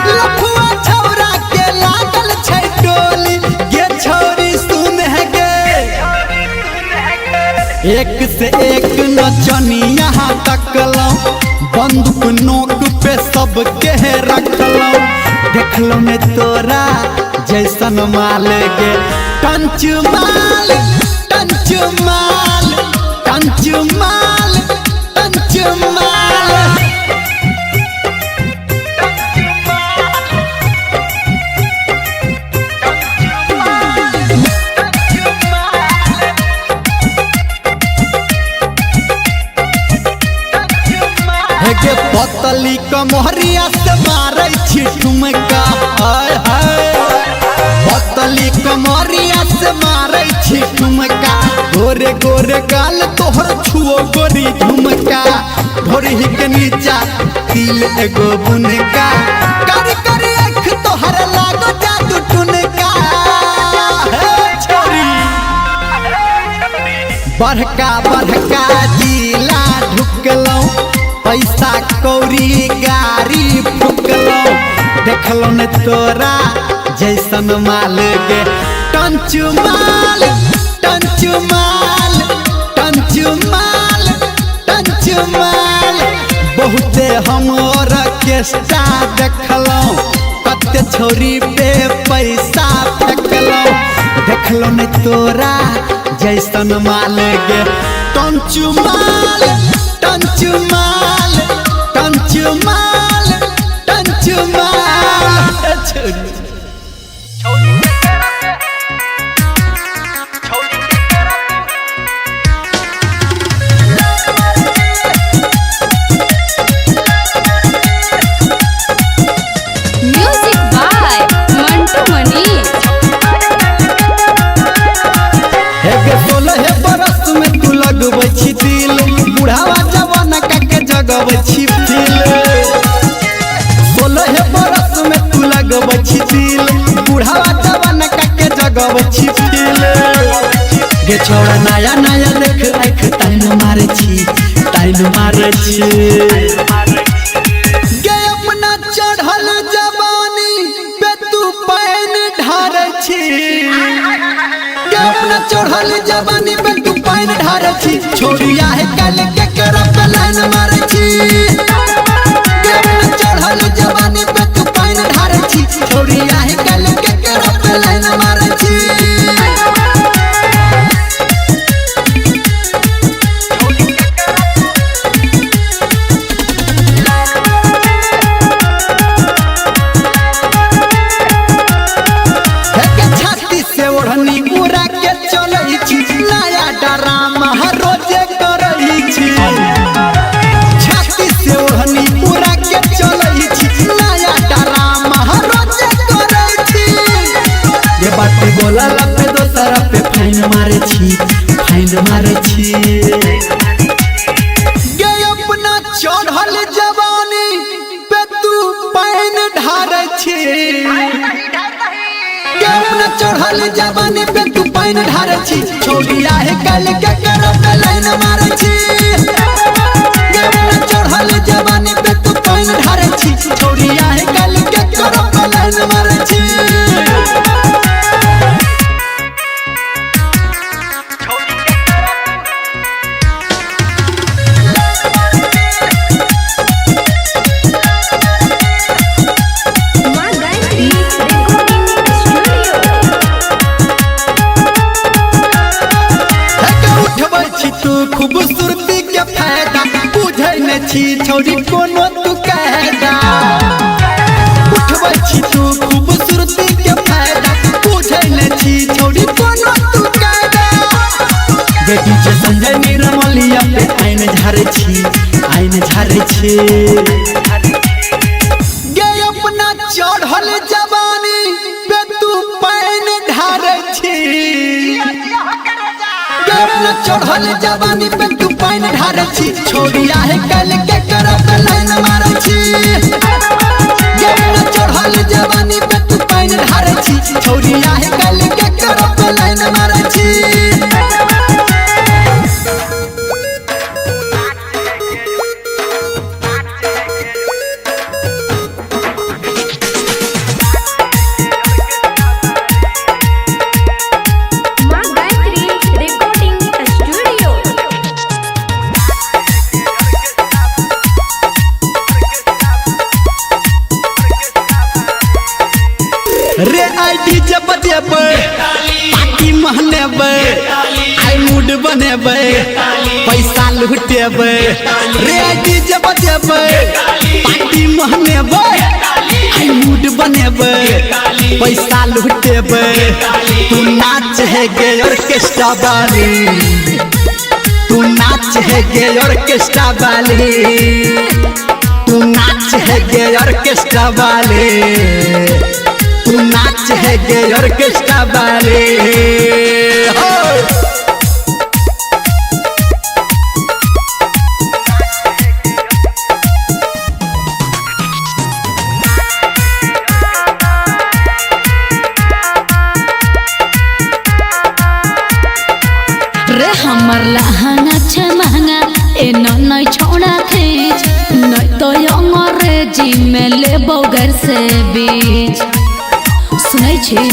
लफुआ छौरा के लागल छै टोली गे छौरी। सुन हे गे, एक से एक नचनिया तकलौं, बंदूक नोक पे सबके रखलौं, देखलौं ने तोरा जैसन माल गे। टंच माल टंच माल टंच माल टंच माल। हे पतली कमरिया से मारै छी ठुमका, हाय हाय। पतली कमरिया से मारै छी ठुमका, गोरे गोरे गाल तोहर छुओ गोरी झुमका। ढोरही के नीचा तिल एगो बुनका, कर कर आँख तोहर लागो जादू टुनका। हे छोरी बड़का बड़का जिला ढुकलौं, पैसा कौड़ी गाड़ी फुकलौं। देखलौं ने तोरा जैसन माल गे। टंच माल टंच माल टंच माल टंच माल। बहुते हम ऑर्केस्ट्रा देखलौं, कते छोरी पे पैसा फेकलौं। देखलौं ने तोरा जैसन माल गे। टंच माल टंच माल टंच माल टंच माल। Music by Mantu Mani. हे गे 16 बरस में तू लगबै छी दिल, बुढ़ावा जवाना के जगबै छी फील। 16 बरस में तू लगबै छी दिल, बुढ़ावा जवाना के जगबै छी फील। गे छौड़ा नया नया देख आँख ताइन मारै छी, ताइन मारै छी। गे अपना चढ़ल जवानी पे तू पानि ढारै छी, अपना चढ़ल जवानी पे तू पानि ढारै छी। छोड़िया है कल के करब लाइन मारै छी, अपना चढ़ल जवानी पे तू पानि ढारै छी। छोड़िया है कल के करब लाइन मारै छी। छाती से ओढ़नी उड़ा के चलै छी, नया डरामा रोजे करै छी। छाती से ओढ़नी उड़ा के चलै छी, नया डरामा रोजे करै छी। ये बात बोलला पे दोसरा पे फाइन मारै छी, फाइन मारै छी। गे अपना चढ़ल जवानी पे तू पानि ढारै छी, अपना चढ़ल जवानी पे तू पानि ढारै छी। छोड़िया है कल के करब लाइन मारै छी, अपना चढ़ल जवानी पे तू पानि ढारै छी। छोड़िया है कल के करब लाइन मारै छी। माँ गायत्री रिकॉर्डिंग स्टूडियो। उठबै छी तू खूबसूरती के फायदा, बुझै नै छी छौड़ी कोनो तू कायदा। उठबै छी तू खूबसूरती के फायदा, बुझै नै छी छौड़ी कोनो तू कायदा। बेटी जे संजय निरमलिया पे आइन झारै छी, आइन झारै छी। गे अपना चढ़ल जवानी पे तू पानि ढारै छी, अपना चढ़ल जवानी पे तू पानि ढारै छी। छोड़िया है कल के करब लाइन मारै छी, अपना चढ़ल जवानी पे तू पानि ढारै छी। छोड़िया है कल के करब लाइन मारै छी। माँ गायत्री रिकॉर्डिंग स्टूडियो। महनेबै, आइ मूड बनेबै, पैसा लुटेबै रे, डीजे बजेबै। पार्टी महनेबै, आइ मूड बनेबै, पैसा लुटेबै। तू नाच है गे ऑर्केस्ट्रा वाली, तू नाच है गे ऑर्केस्ट्रा वाली, तू नाच है गे ऑर्केस्ट्रा वाले, तू नाच है गे ऑर्केस्ट्रा वाले। हो रे हमर लहंगा छै महंगा, एना नै छौड़ा खींच, नै तो अंग्रेजी में लेबौ गैर से बीच। सुनै छी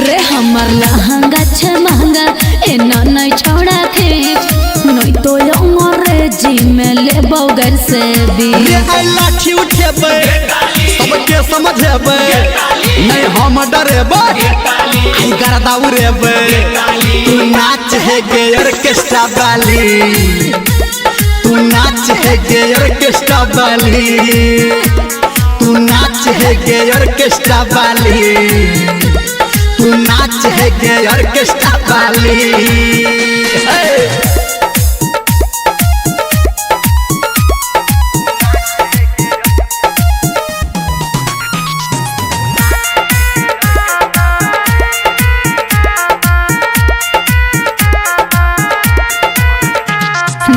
रे हमर लहंगा छै महंगा, एना नै छौड़ा खींच, नै तो अंग्रेजी में लेबौ गैर से बीच। रे आइ लाठी उठेबै, सबके समझेबै, नहीं हम डरेबै, आई गर्दा उड़ेबै। तू नाच है गे ऑर्केस्ट्रा वाली, तू नाच है गे ऑर्केस्ट्रा वाली, तू नाच है गे ऑर्केस्ट्रा वाली, तू नाच है गे ऑर्केस्ट्रा वाली। हे!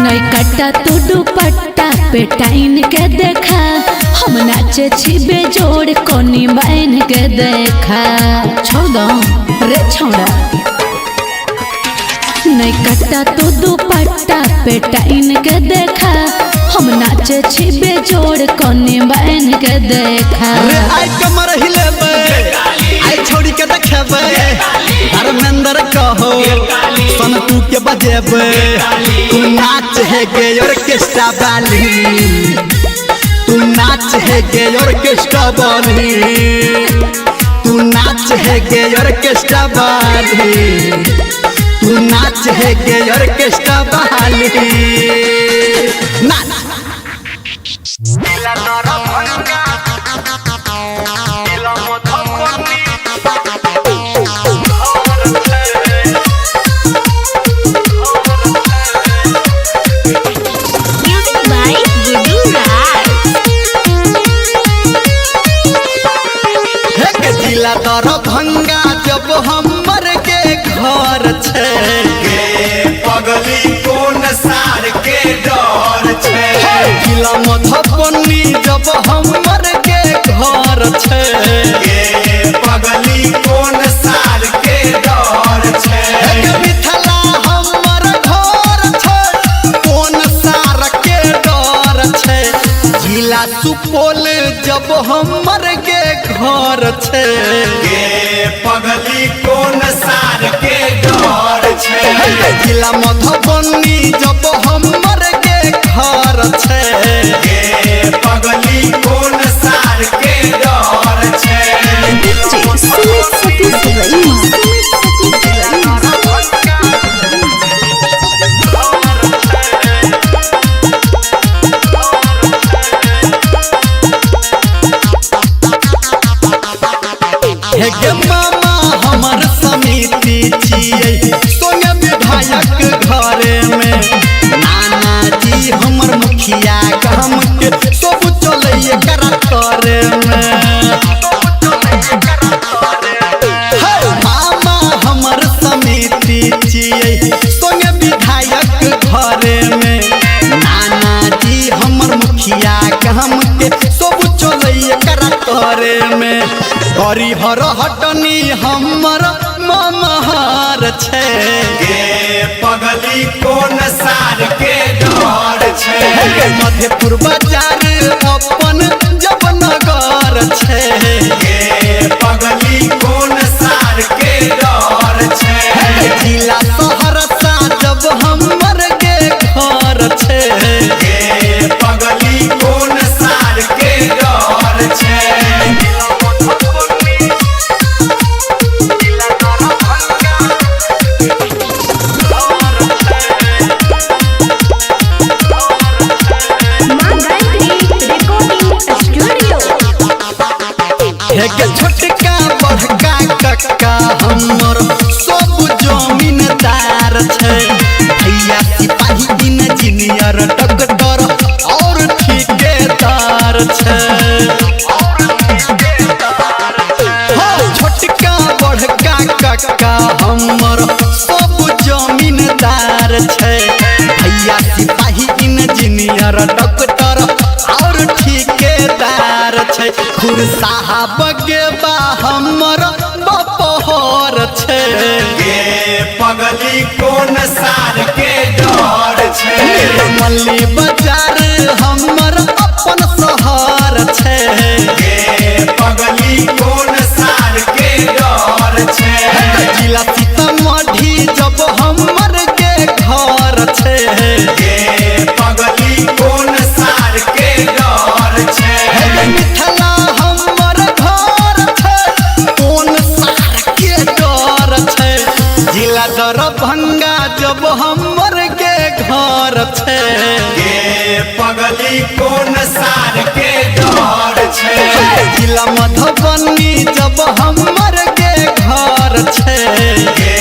नै कट्टा तू दुपट्टा पे टाइन के देखा, हम नाचे छी बेजोड़ कोनी बाइन के देखा। छोड़ दो रे छोड़ा। नै कट्टा तू दुपट्टा पे टाइन के देखा, हम नाचे छी बेजोड़ कोनी बाइन के देखा। रे आइ कमर हिलेबै, आइ छोड़ी के देखेबै, धर्मेंद्र कहो सनतू के बजेबै। तू नाच है गे ऑर्केस्ट्रा वाली, तू नाच है गे ऑर्केस्ट्रा वाली, तू नाच है गे ऑर्केस्ट्रा वाली, तू नाच है गे ऑर्केस्ट्रा वाली। नाच। Music by Gudu Raj. हे के जिला दरभंगा जब हमर के घर छै, गे पगली कोन सार के डर छै, हे जिला मधुबनी जब हमर के घर छै, गे पगली कोन सार के डर छै, हे के मिथिला हमर घर छै, कोन सार के डर छै। जिला सुपौल जब हमर के घर छै, गे पगली कोन सार के डर छै, हे के जिला मधुबनी जब हमर के घर छै, गे पगली कोन सार के डर छै। DJ Sumit Satish Raima. Sumit Satish Raima. हे गे मामा हमर समिति छियै, सोने विधायक घरे में, नानाजी हमर मुखिया गाम के, सब चलैये करा करे में। हे मामा हमर समिति छियै, सोने विधायक घरे में, नानाजी हमर मुखिया गाम के, सब चलैये करा करे में। हरिहर हटनी हमर ममहार छै, गे पगली कोन सार के डर छै, हे मधेपुर बाजार अपन जब नगर छै, गे पगली कोन सार के डर छै, हे जिला सहरसा जब हमर के घर छै, गे पगली कोन सार के डर छै। ठाकुर साहब के बा हमर बपहर छै। गे पगली कोन सार के डर छै। मल्ली बाजार हमर अपन शहर छै। गे पगली कोन सार के डर छै। जिला सीतामढ़ी जब हमर के घर छै। गे पगली कोन सार के डर छै। मिथिला हमर घर छै, कोन सार के डर छै। जिला दरभंगा जब हमर के घर छै। गे पगली कोन सार के डर छै। जिला मधुबनी जब हमर के घर छै। गे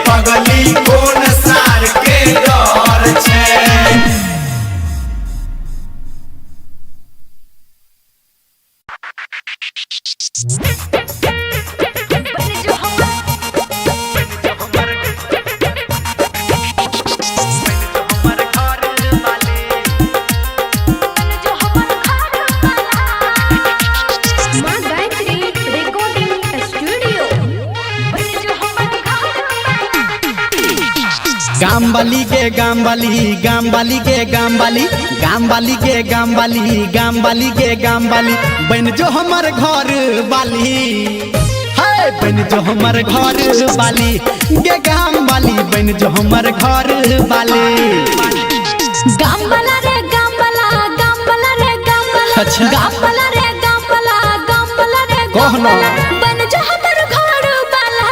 पगली कोन सार के डर छै। माँ गायत्री रिकॉर्डिंग स्टूडियो। गामवाली गे गामवाली, गामवाली गे गामवाली, गामवाली गे गामवाली, गामवाली गे गामवाली, बन जो हमर घर वाली है, बन जो हमर घर वाली गे गामवाली, बन जो हमर घर वाली। गामवाला रे गामवाला, गामवाला रे गामवाला। अच्छा। गामवाला रे गामवाला, गामवाला रे कह ना। गामवाला, बन जो हमर घर वाला।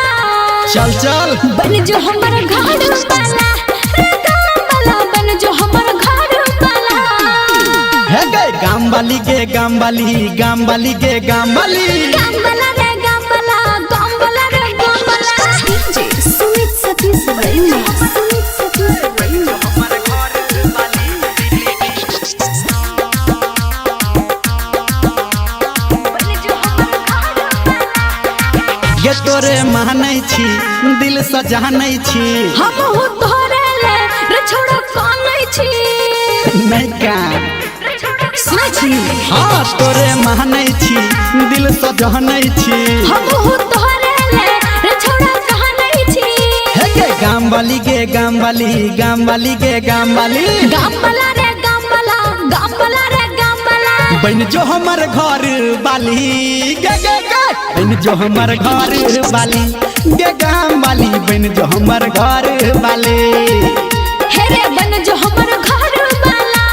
चल चल। बन जो हमर घर वाला रे गामवाला, बन जो हमर घर वाला। है गे गामवाली गे गामवाली, गामवाली गे गामवाली। गामवाला रे गामवाला, गामवाला रे गामवाला। डीजे सुमित सतीश रईमा, सुमित सतीश रईमा। ये तोरे मानै छी, दिल से जानै छी। हमहु तोरे ले रे छोड़ा कानै छी। नहीं का सुनै छी। हाँ तोरे मानै छी, दिल से जानै छी। हमहु तोरे ले रे छोड़ा कानै छी। हे गे गामवाली गे गामवाली, गामवाली गे गामवाली। गामवाला रे गामवाला, गामवाला रे गामवाला। बन जो हमर घर वाली गे गे गे, बन जो हमर घर वाली गे गामवाली, बन जो हमर घर वाली। हे रे बन जो हमर घर वाला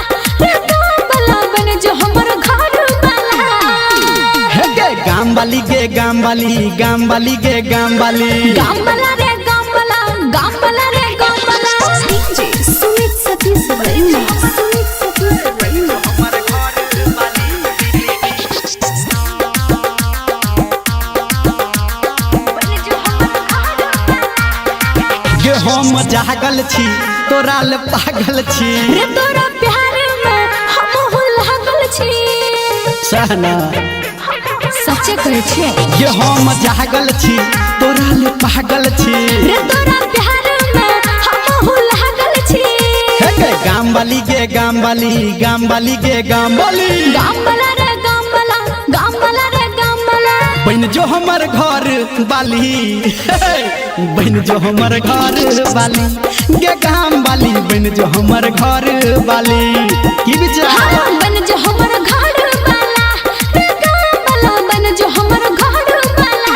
रे गामवाला, बन जो हमर घर वाला। हे गे गामवाली गे गामवाली, गामवाली गे गामवाली। गामवाला रे गामवाला, गामवाला रे गामवाला। डीजे सुमित सतीश रईमा, सुमित सतीश रईमा। गे हम जागल छी, तोरा ले पागल छी। रे तोरा प्यार में हमहु लागल छी। सहना सच्चे कहै छियै। गे हम जागल छी, तोरा ले पागल छी। रे तोरा प्यार में हमहु लागल छी। हे गे गामवाली गे गामवाली, गामवाली गे गामवाली। गामवाला रे गामवाला, गामवाला रे गामवाला। बन जो हमर घर वाली, बन जो हमर घर वाली गे गामवाली, बन जो हमर घर वाली। की विचार? हाँ, बन जो हमर घर वाला रे गामवाला, बन जो हमर घर वाला।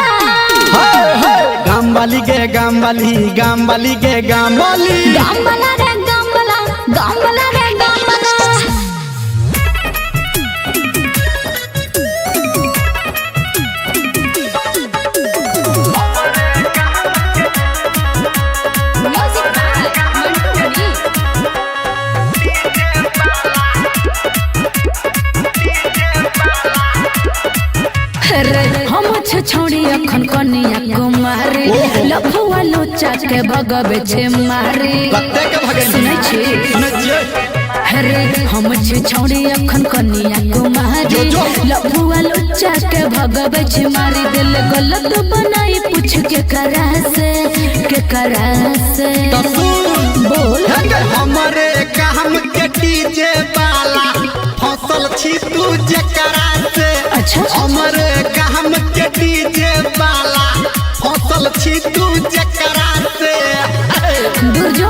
हे हे गामवाली गे गामवाली, गामवाली गे गामवाली। गामवाला रे गामवाला, गामवाला रे गामवाला। Music by Mantu Mani. रे हम छौड़ी अखन कनिया कुमारी, लफुआ लोचा के भगवे छे मारी। कते के भगेली? सुनै छी? सुनै छियै। रे हम छौड़ी अखन कनिया कुमारी, लफुआ लोचा के भगवे छे मारी। दिल गलत बनाई पूछ के करा से, के करा से। तो सुन बोल। हे गे हमरे काम के डीजे वाला फंस फसल छी तू जकरा से। अच्छा। हमरे काम के डीजे वाला फसल छी तू जकरा से। दूर जो।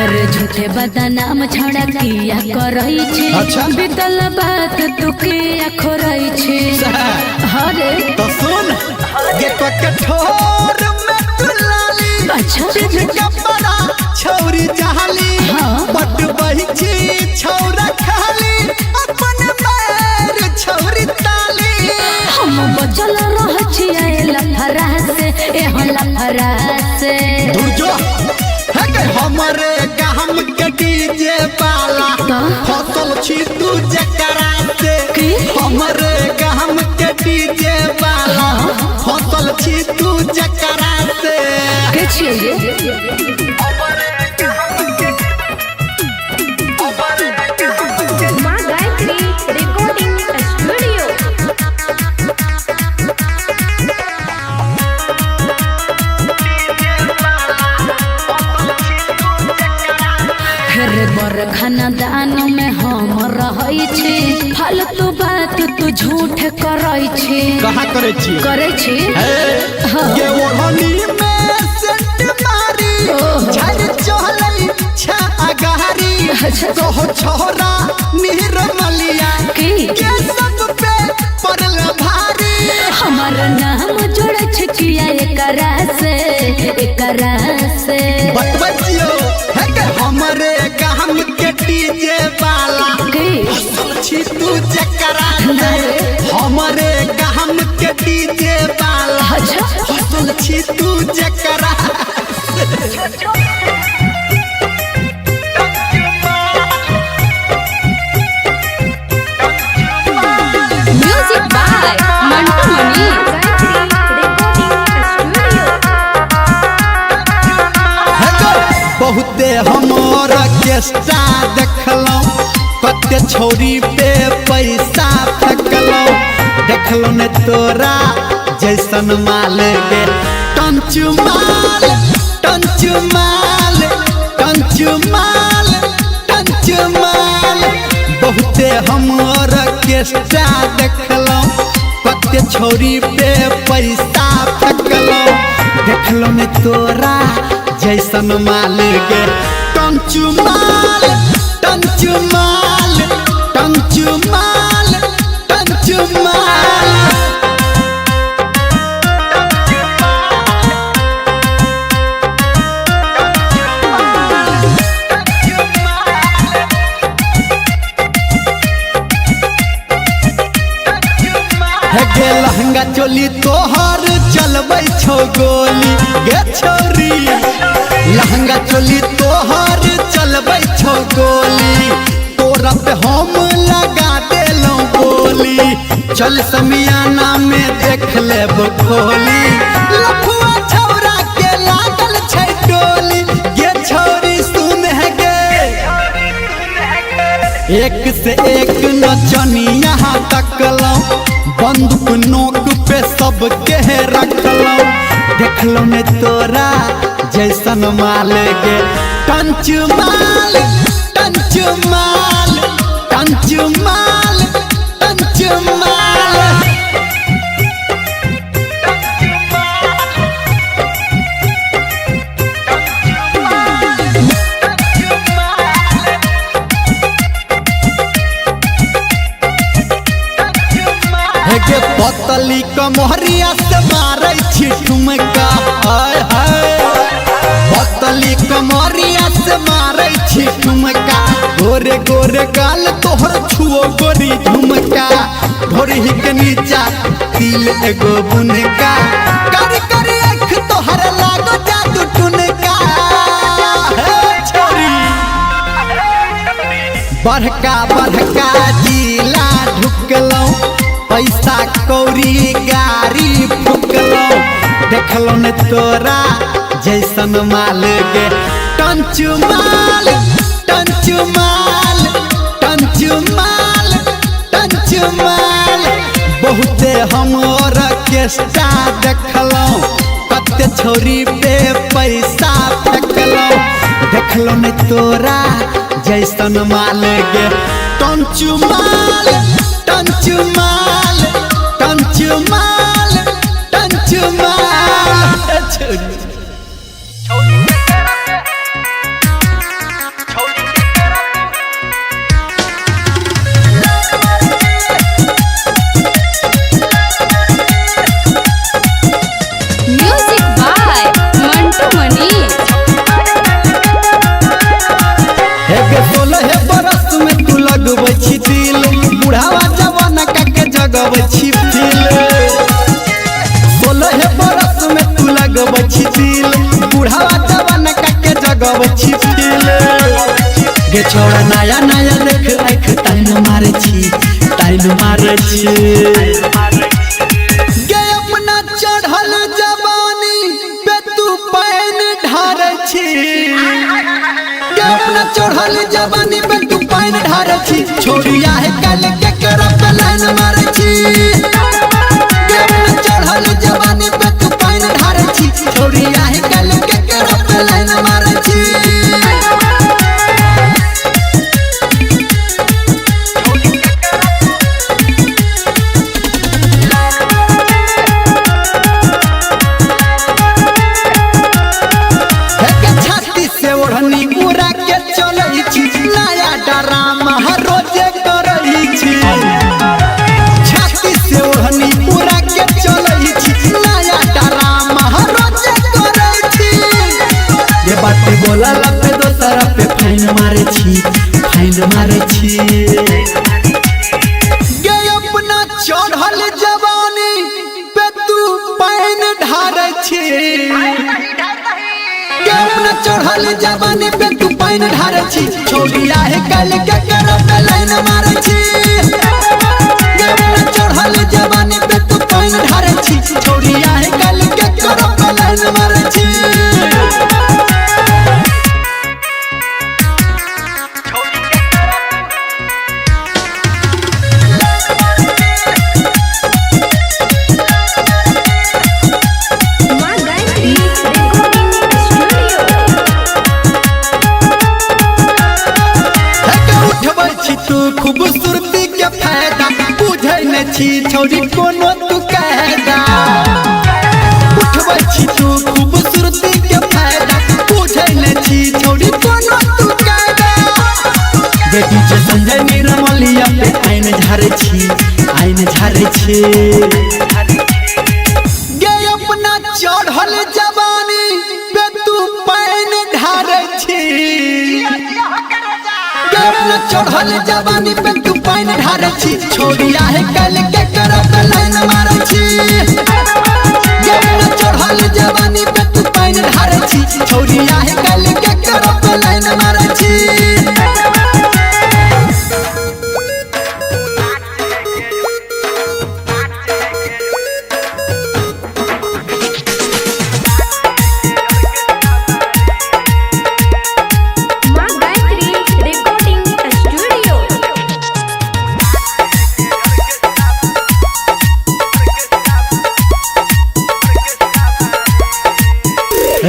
अरे झूठे बदनाम छड़ा किया करई छे। अच्छा। बीतल बात तू किया खोरई छे। अरे तो सुन ये तो कठोर में तू लाली। अच्छा। बिन कपड़ा छौरी जहाली। हाँ। बट बही छी छौरा खाली अपन पैर छौरी ताली। हम बचल रह छियै लफड़ा से, एहन लफड़ा से। दूर जो है के हमरे काम के डीजे वाला तो? फसल छी तू जकरा से। की? हमरे काम के डीजे वाला फसल छी तू जकरा से। के छियै ये? माँ गायत्री रिकॉर्डिंग स्टूडियो। रे बर खानदान में हम रहै छी, फालतू बात तू झूठ करै छी। कहाँ करै छी? करै छी। हे, गे ओढ़नी में सेंट मारी झर चहलै छा अगारी। अच्छा। कहो छोरा निरमलिया की? के सब पे पड़ल भारी। हमर नाम जोड़ै छै किया एकरा से, एकरा से। बतबै छियौ हे के हमरे काम के डीजे वाला की? फसल छी तू जकरा से। हमरे काम के डीजे वाला अच्छा। फसल छी तू जकरा से। Music by Mantu Mani. Gayatri recording studio. बहुते हमर केस्टा देखलहुँ, कते छौरी पे पैसा फेकलहुँ। देखलहुँ ने तोरा जैसन माल गे टंचु माल, टंचु माल, टंचु माल, टंचु माल। बहुते हमर केस्टा देखलहुँ, कते छौरी पे पैसा फेकलहुँ। देखलहुँ ने तोरा जैसन माल गे टंचु माल, टंचु माल, टंचु माल, टंचु माल। हे गे लहंगा चोली तोहर चलबै छौ गोली गे छौरी। लहंगा चोली तोहर चलबै छौ गोली, तोरा पे हम लगा देलौं बोली। चल समियाना में देख लेब खोली, लफुआ छौरा के लागल छै टोली गे छौरी। सुन हे गे एक से एक नचनिया तकलौं, बंदूक नोक पे सबके रखलौं। देखलौं ने तोरा जैसन माल गे टंचु माल, टंचु माल, टंचु माल, टंचु माल। हे गे पतली कमरिया से मारै छी ठुमका, हाय हाय। पतली कमरिया से मारै छी ठुमका, गोरे गोरे गाल तोहर छुओ गोरी झुमका। ढोरही के नीचा तिल एगो बुनका, कर कर आँख तोहर लागो जादू टुनका। हे छोरी बड़का बड़का जिला ढुकलौं, पैसा कौड़ी गाड़ी फुकलौं। देखलौं ने तोरा जैसन माल गे टंचु माल, टंचु माल, टंचु माल, टंचु माल। बहुते हम ऑर्केस्ट्रा ऑर्केस्ट्रा देखलौं, कते छोरी पे पैसा फेकलौं। देखलौं नै तोरा जैसन माल गे, टंचू माल टंचू माल टंचू माल टंचू माल। छोरी म्यूजिक बाय मंटू मनी। हे गे 16 बरस में तू लगबै छी दिल, बुढ़ावा जवाना का के जगबै छी फील। 16 बरस में तू लगबै छी दिल, बुढ़ावा जवाना का के जगबै छी फील। गे छोड़ा नया नया देख आँख ताइन मारै छी, ताइन मारै छी। गे अपना चढ़ल जवानी पे तू पानि ढारै छी, गे अपना चढ़ल जवानी पे तू पानि ढारै छी। छोड़िया है काल के करब लाइन मारै छी, गे अपना चढ़ल जवानी पे तू पानि ढारै छी। छोड़िया है काल के करब लाइन मारै छी। हे छाती से ओढ़नी उड़ा के चलै छी, नया डरामा रोजे करै छी। छाती से ओढ़नी उड़ा के चलै छी, नया डरामा रोजे करै छी। ये बात बोला पे दोसरा पे फाइन मारै छी, फाइन मारै छी। गे अपना चढ़ल जवानी पे तू पानि ढारै छी, गे अपना चढ़ल जवानी पे तू पानि ढारै छी। छोड़िया है काल के करब लाइन मारै छी, गे अपना चढ़ल जवानी पे तू पानि ढारै छी। छोड़िया है काल के करब लाइन मारै छी। माँ गायत्री रिकॉर्डिंग स्टूडियो। हे के उठबै छी तू खूबसूरती के फायदा, बुझै नै छी छौरी कोनो तू कायदा। उठबै छी तू खूबसूरती के फायदा, बुझै नै छी छौरी कोनो तू कायदा। बेटी छै संजय निर्मलिया पे आइन झारै छी, आइन झारै छी। गे अपना चढ़ल जवानी पे तू पानि ढारै छी, गे अपना चढ़ल जवानी पे तू पानि ढारै छी। छोड़िया है काल के करब लाइन मारै छी, गे अपना चढ़ल जवानी पे तू पानि ढारै छी। छोड़िया है काल के करब लाइन मारै छी। माँ गायत्री रिकॉर्डिंग स्टूडियो।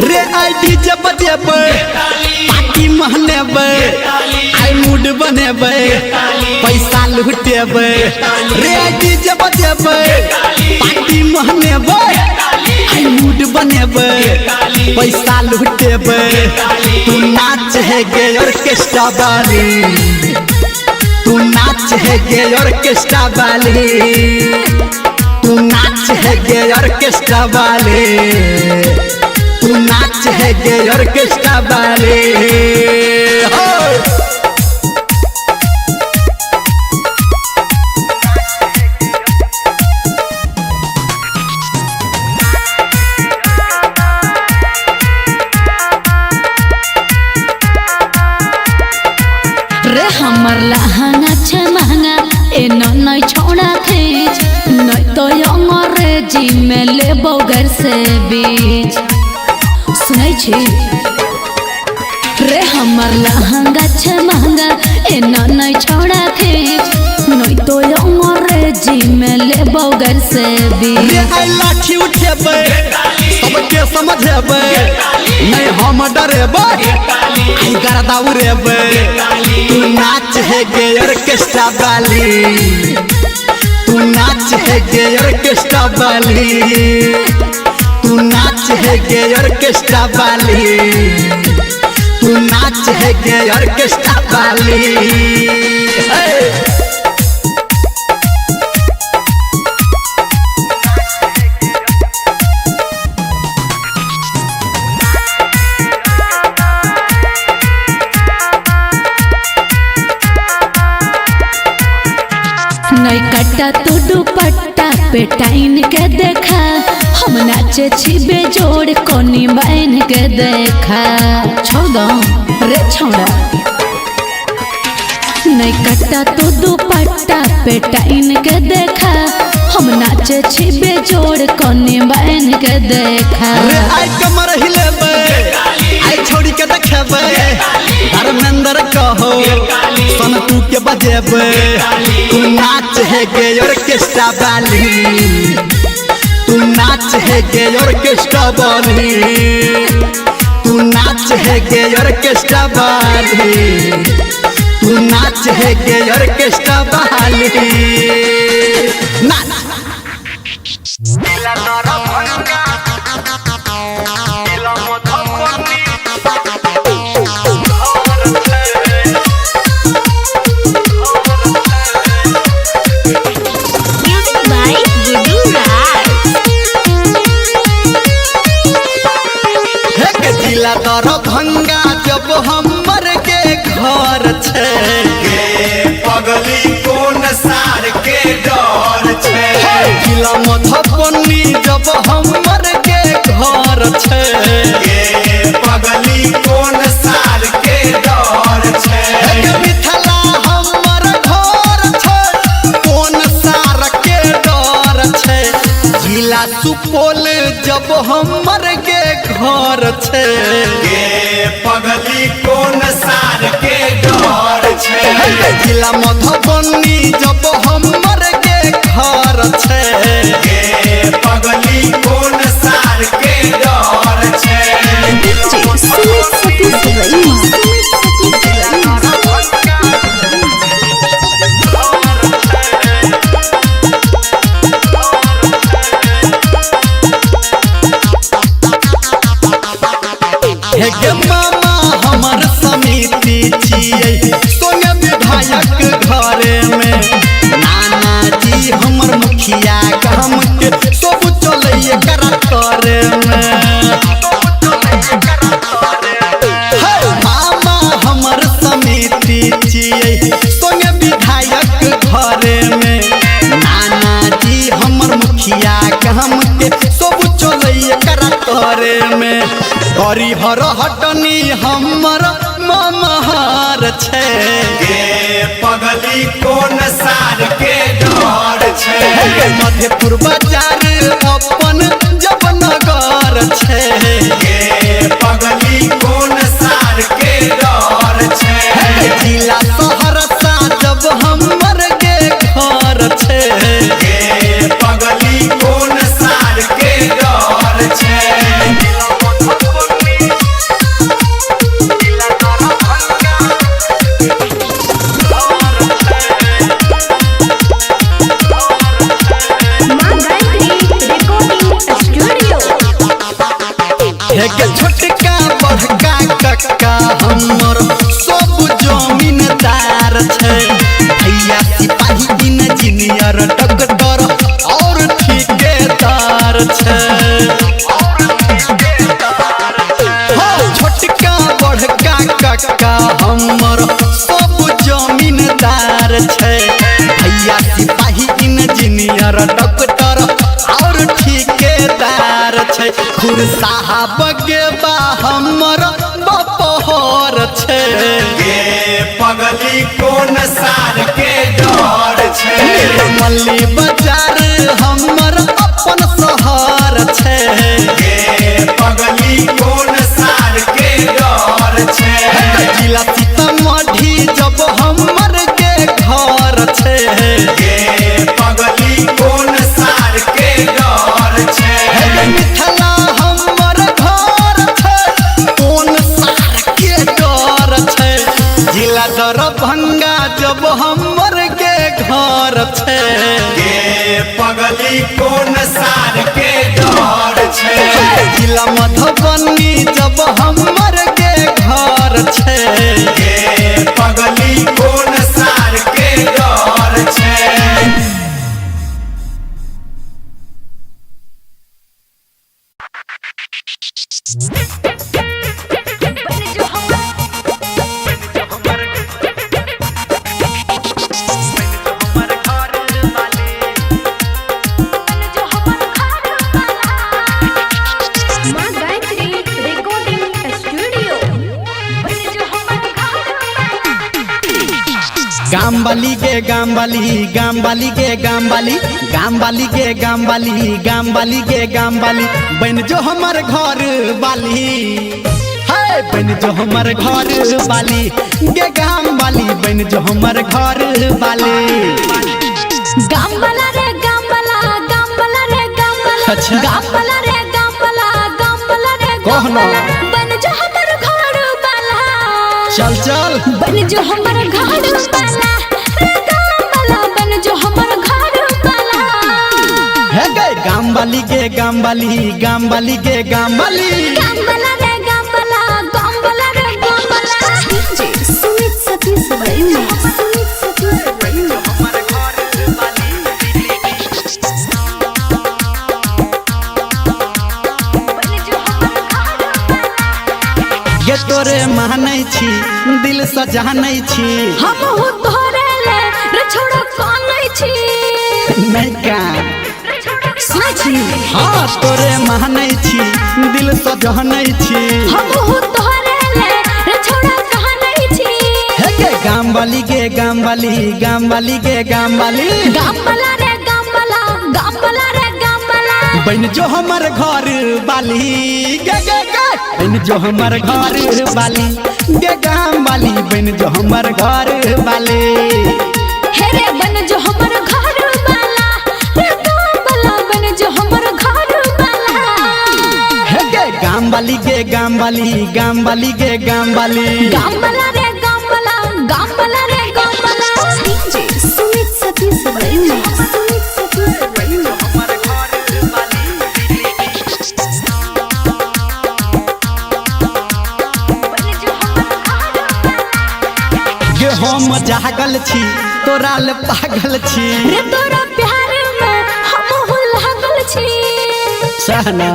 रे I जे बजेबै, पार्टी महनेबै, आई मूड बनेबै, पैसा लुटेबै। रे I जे बजेबै, पार्टी महनेबै, आई मूड बनेबै, पैसा लुटेबै। तू नाच है गे ऑर्केस्ट्रा वाली, तू नाच है गे ऑर्केस्ट्रा वाली, तू नाच है गे ऑर्केस्ट्रा वाली, तू नाच है गे ऑर्केस्ट्रा वाले। हो रे हमर लहंगा छै महंगा, एना नै छौड़ा खींच, नै तो अंग्रेजी में लेबौ गैर से बीच। सुनै छी रे हमर लहंगा छै महंगा, एना नै छौड़ा खींच, नै तो अंग्रेजी में लेबौ गैर गैर से बीच। रे आइ लाठी उठेबै सबके समझेबै, नहीं हम डरेबै आई गर्दा उड़ेबै। तू नाच है गे ऑर्केस्ट्रा वाली, तू नाच है गे ऑर्केस्ट्रा वाली, तू नाच है गे ऑर्केस्ट्रा वाली, तू नाच है गे ऑर्केस्ट्रा वाली। नहीं कट्टा तू दुपट्टा पे टाइन के देखा, हम नाचे छिबे जोड़ कोनी बाइन के देखा। छोड़ दो रे छोड़ा। नहीं कट्टा तू दुपट्टा पे टाइन के देखा, हम नाचे छिबे जोड़ कोनी बाइन के देखा। रे आई कमर हिलेबै आई छोड़ी के देखेबै, धर्मेंद्र कहो सनतू के बजेबै। तू नाच है गे ऑर्केस्ट्रा वाली, तू नाच है गे ऑर्केस्ट्रा वाली, तू नाच है गे ऑर्केस्ट्रा वाली, तू नाच है गे ऑर्केस्ट्रा वाली। नाच दरभंगा जब हमर के घर छै, पगली कोन सार के डर छै। जिला मधुबनी जब हमर के घर छै, पगली कोन सार के डर छै। मिथिला हमर घर छै, कोन सार के डर छै। जिला सुपौल जब हमर के घर छै, पगली कोन सार के डर छै। जिला मधुबनी जब हमर के घर छै, पगली कोन सार के डर छै। हे मामा हमर समिति छियै सोने विधायक घरे में, नाना जी हमर मुखिया गाम के सब चलैये करा करे में। हे मामा हमर समिति छियै सोने विधायक घरे में, नाना जी हमर मुखिया गाम के सब चलैये करा करे में। हरिहर हटनी हमर ममहार छै, पगली कोन सार के डर छै। मधेपुर बाजार अपन जब नगर छै, पगली कोन सार के डर छै। जिला सहरसा जब हमर के घर छै, पगली कोन सार के डर छै। छोटका बड़का कक्का हमर सब जमीनदार छै, भैया सिपाही इंजीनियर डॉक्टर और ठेकेदार छै। छोटका बड़का कक्का हमर सब जमीनदार छै, भैया सिपाही इंजीनियर डॉक्टर और ठेकेदार छै। खुरसाहब के बा हमर बपहर छै, पगली कोन सार के डर छै। मल्ली बाजार हमर अपन शहर छै, पगली कोन सार के डर छै। जिला सीतामढ़ी जब हमर के घर छै, पगली कोन सार दरभंगा जब हमर के घर छै। गे पगली कोन सार के डर छै। जिला मधुबनी जब हमर के घर छै। गे पगली कोन सार के डर छै। माँ गायत्री रिकॉर्डिंग स्टूडियो। गामवाली गे गामवाली, गामवाली गे गामवाली, गामवाली गे गामवाली, गामवाली गे गामवाली, बन जो हमर घर वाली है, बन जो हमर घर वाली गे गामवाली, बन जो हमर घर वाली। गामवाला रे गामवाला, गामवाला रे गामवाला। अच्छा। गामवाला रे गामवाला, गामवाला रे कह ना। गामवाला, बन जो हमर घर वाला। चल चल। बन जो हमर घर वाला रे गामवाला, बन जो हमर घर वाला। है गे गामवाली गे गामवाली, गामवाली गे गामवाली। गामवाला रे गामवाला, गामवाला रे गामवाला। डीजे सुमित सतीश रईमा, सुमित सतीश रईमा। गे तोरे मानै छी, दिल से जानै छी। हमहु तोरे ले रे छोड़ा कानै छी। नहीं का सुनै छी। हाँ तोरे मानै छी, दिल से जानै छी। हमहु तोरे ले रे छोड़ा कानै छी। हे गे गामवाली गे गामवाली, गामवाली गे गामवाली। गामवाला रे गामवाला, गामवाला रे गामवाला। बन जो हमर घर वाली गे गे गे, बन जो हमर घर वाली गे गामवाली, बन जो हमर घर वाली। हे रे बन जो हमर घर वाला रे गामवाला, बन जो हमर घर वाला। हे गे गामवाली गे गामवाली, गामवाली गे गामवाली। गामवाला रे गामवाला, गामवाला रे गामवाला। डीजे सुमित सतीश रईमा, सुमित सतीश रईमा। गे हम जागल छी, तोरा ले पागल छी। रे तोरा प्यार में हमहु लागल छी। सहना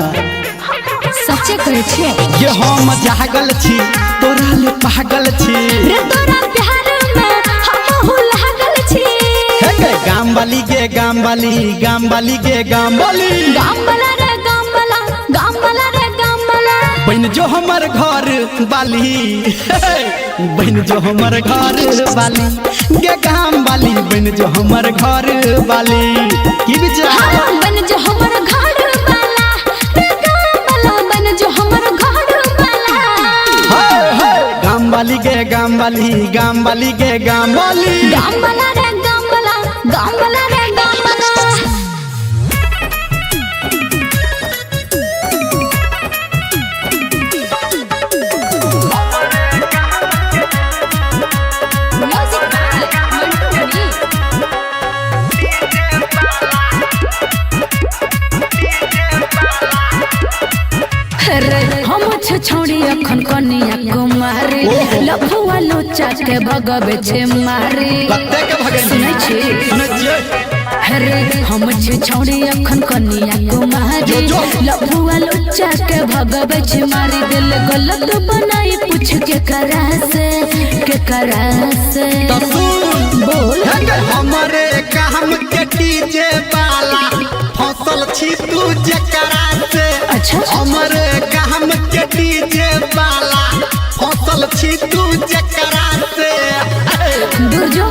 सच्चे कहै छियै। गे हम जागल छी, तोरा ले पागल छी। रे तोरा प्यार में हमहु लागल छी। हे गे गामवाली गे गामवाली, गामवाली गे गामवाली। गामवाला रे गामवाला, गामवाला रे गामवाला। बन जो हमर घर वाली, बन जो हमर घर वाली गे गामवाली, बन जो हमर घर वाली। की विचार? हाँ, बन जो हमर घर वाला रे गामवाला, बन जो हमर घर वाला। हे हे गामवाली गे गामवाली, गामवाली गे गामवाली। गामवाला रे गामवाला, गामवाला रे गामवाला। रे हम छौड़ी अखन कनिया कुमारी, लफुआ लोचा के भगवे छे मारी। कते के भगै? सुनै छी? सुनै छियै। रे हम छौड़ी अखन कनिया कुमारी, लफुआ लोचा के भगवे छे मारी। दिल गलत बनाई पूछ के करा से, के करा से। त सुन बोल। हे गे हमरे काम के डीजे वाला, फसल छी तू जकरा से। अच्छा। हमरे काम के डीजे वाला, फसल छी तू जकरा से। दूर जो।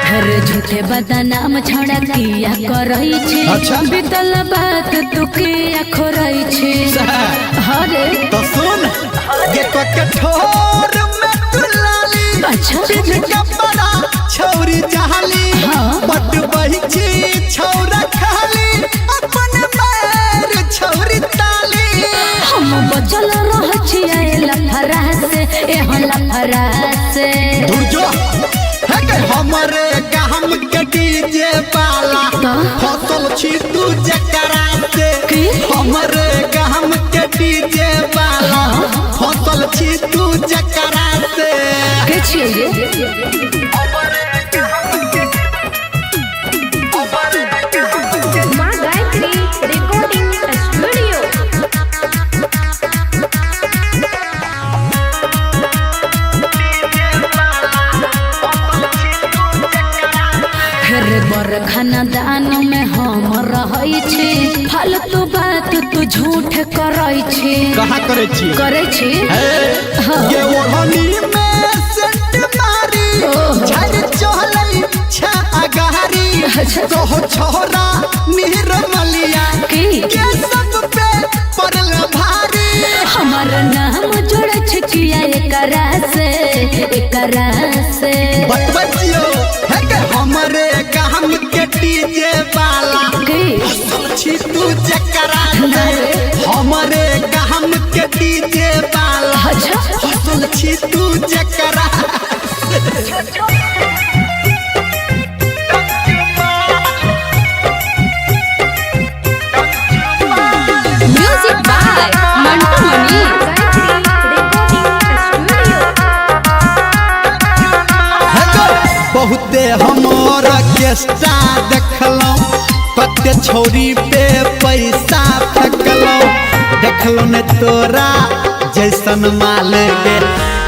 हर झूठे बदनाम छड़ा किया करई छे। अच्छा। बीतल बात तू किया खोरई छे। हरे तो सुन गे कके ठोर में तू लाली। अच्छा। पिन कपड़ा छौरी जहली। हाँ। पटबै छी छौरा खाली अपन पैर छौरी ताली। हम बचल रह छियै लफड़ा से, एहन लफड़ा से। दुर्जो हे के हमरे गहम के डीजे वाला तो? फसल छी तू जकरा से। की? हमरे गहम के डीजे वाला फसल छी तू जकरा से। के छियै ये? माँ गायत्री रिकॉर्डिंग स्टूडियो। फेर बर खानदान में हम रहै छी, फालतू बात तू झूठ करै छी। कहाँ करै छी? करै छी। हे गे ओढ़नी में सेंट मारी झड़ चहलै छा अगारी। अच्छा। कहो छोरा निर्मलिया की? के सब पे पड़ल भारी। हमर नाम जोड़ै छै किया एकरा से, एकरा से। बतबै छियौ हे के हमरे गहम के डीजे वाला की? फसल छी तू जकरा से। हमरे गहम के डीजे वाला अच्छा। फसल छी तू जकरा से। Music by Mantu Mani. Gayatri recording studio. हे गो, बहुते हम ऑर्केस्ट्रा देखलौं, कते छौरी पे पैसा फेकलौं। देखलौं ने तोरा जैसन माल गे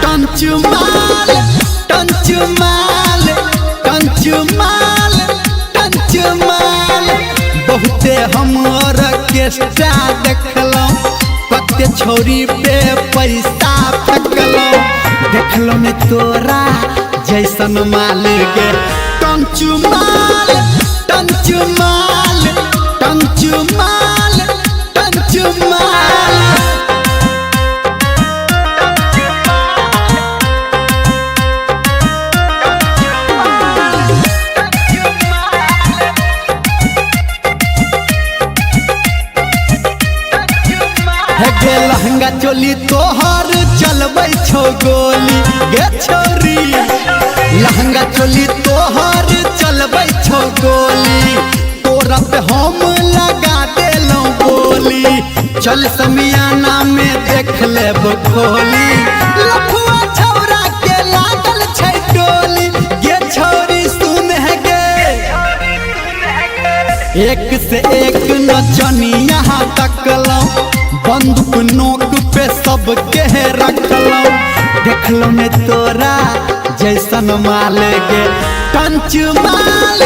टंचु माल, टंचु माल, टंचु माल, टंचु माल। बहुते हम ऑर्केस्ट्रा देखलौं, कते छौरी पे पैसा फेकलौं। देखलौं ने तोरा जैसन माल गे टंचु माल, टंचु माल, टंचु माल, टंचु माल। हे गे लहंगा चोली तोहर चलबै छौ गोली गे छौरी। लहंगा चोली तोहर चलबै छौ गोली, तोरा पे हम लगा देलौं बोली। चल समियाना में देख लेब खोली, लफुआ छौरा के लागल छै टोली गे छौरी। सुन हे गे, एक से एक नचनिया तकलौं, बंदूक नोक पे सबके रखलौं। देखलौं ने तोरा जैसन माल गे टंचु माल,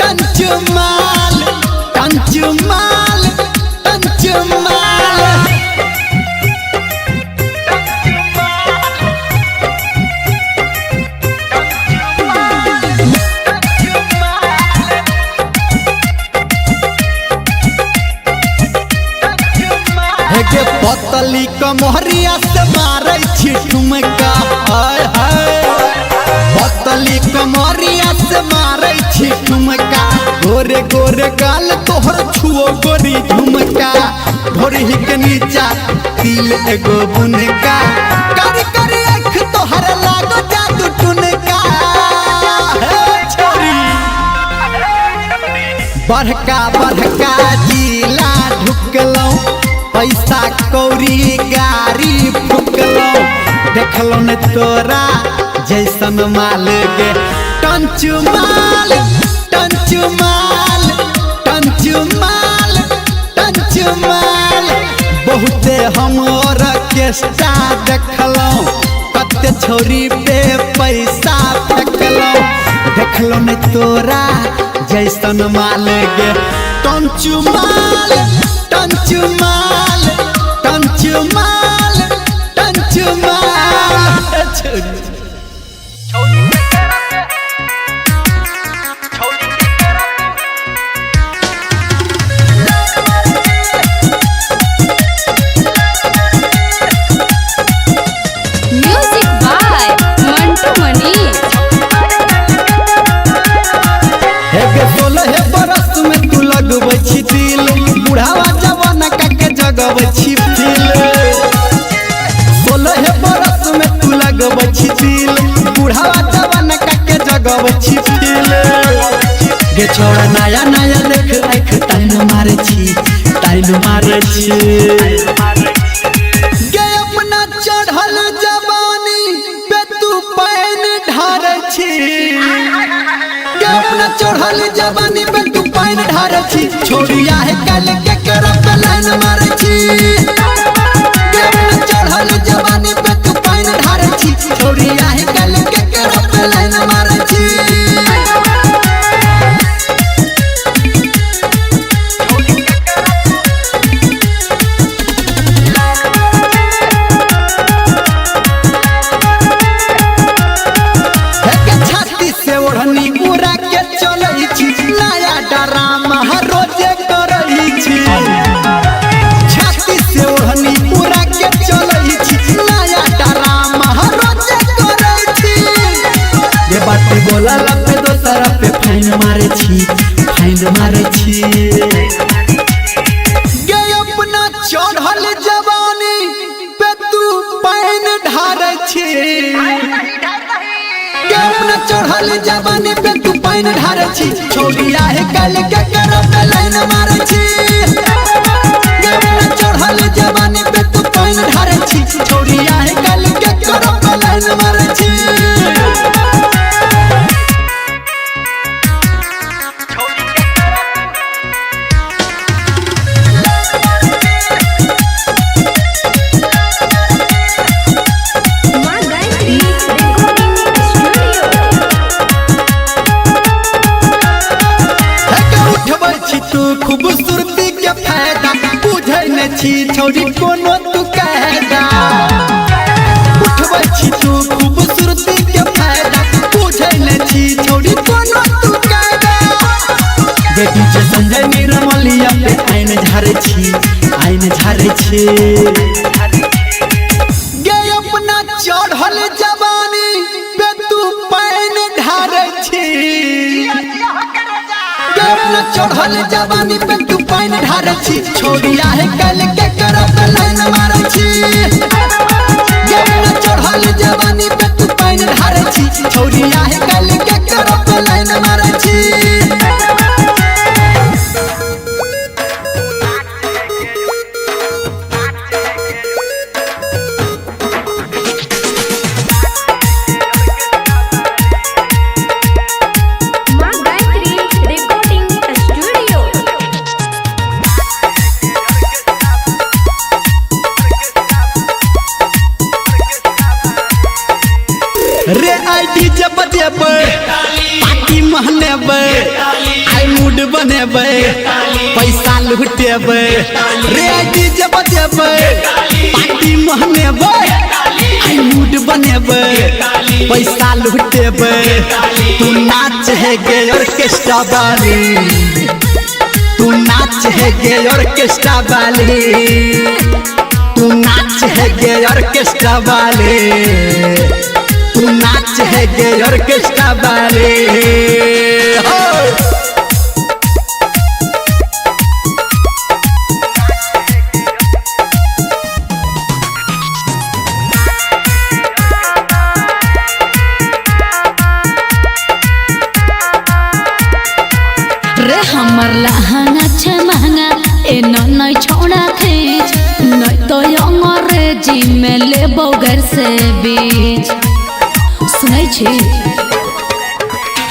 टंचु माल, टंचु माल, टंचु माल। हे गे पतली कमहरिया से मारै छी ठुमका, हाय हाय। पतली कमहरिया से मारै छी ठुमका, गोरे गोरे गाल तोहर छुओ गोरी झुमका। ढोरही के नीचा तिल एगो बुनका, कर कर आँख तोहर लागो जादू टुनका। हे छोरी बड़का बड़का जिला ढुकलौं, पैसा कौड़ी गाड़ी फुकलौं। देखलौं ने तोरा जैसन माल गे टंचु माल, टंचु माल, टंचु माल, टंचु माल। बहुते हम ऑर्केस्ट्रा देखलौं, कते छौरी पे पैसा फेकलौं। देखलौं ने तोरा जैसन माल गे टंचु माल, टंचु माल, टंचु माल, टंचु माल। छौरी म्यूजिक बाय मंटू मनी। छी। गे अपना चढ़ल जवानी पे तू पानि ढारै छी। गे अपना चढ़ल जवानी पे तू पानि ढारै छी। छोड़िया है कल के करब लाइन मारै छी। गे अपना चढ़ल जवानी पे तू पानि ढारै छी। छोड़िया है कल के करब लाइन मारै छी। छाती से ओढ़नी उड़ा के चलै छी। नया डरामा रोजे करै छी। छाती से ओढ़नी उड़ा के चलै छी। नया डरामा रोजे करै छी। ये बात बोला पे दोसरा पे फाइन मारै छी, फाइन मारै छी। गे अपना चढ़ल जवानी पे तू पानि ढारै छी। अपना चढ़ल जवानी पे तू पानि ढारै छी। छोड़िया है कल के करब लाइन मारै छी। अपना चढ़ल जवानी पे तू पानि ढारै छी। छोड़िया है कल के करब लाइन मारै छी। माँ गायत्री रिकॉर्डिंग स्टूडियो। उठबै छी तू खूबसूरती के फायदा, बुझै नै छी छौड़ी कोनो तू कायदा। उठबै छी तू खूबसूरती के फायदा, बुझै नै छी छौड़ी कोनो तू कायदा। बेटी जे संजय निर्मलिया पे आइन झारै छी, आइन झारै छी। गे अपना चढ़ल जवानी पे तू पानि ढारै छी। अपना चढ़ल जवानी पे तू पानि ढारै छी। छोड़िया है कल के करब लाइन मारै छी। अपना चढ़ल जवानी पे तू पानि ढारै छी। छोड़िया है कल के करब लाइन मारै छी। माँ गायत्री रिकॉर्डिंग स्टूडियो। रे I जे बजेबै, पार्टी महनेबै, आई मूड बनेबै, पैसा लुटेबै। रे I जे बजेबै, पार्टी महनेबै, आई मूड बनेबै, पैसा लुटेबै। तू नाच है गे ऑर्केस्ट्रा वाली, तू नाच है गे ऑर्केस्ट्रा वाली, तू नाच है गे ऑर्केस्ट्रा वाली, तू नाच है गे ऑर्केस्ट्रा वाले। हो रे हमर लहंगा छै महंगा, एना नै छौड़ा खींच, नै तो अंग्रेजी में लेबौ गैर से बीच। सुनै छी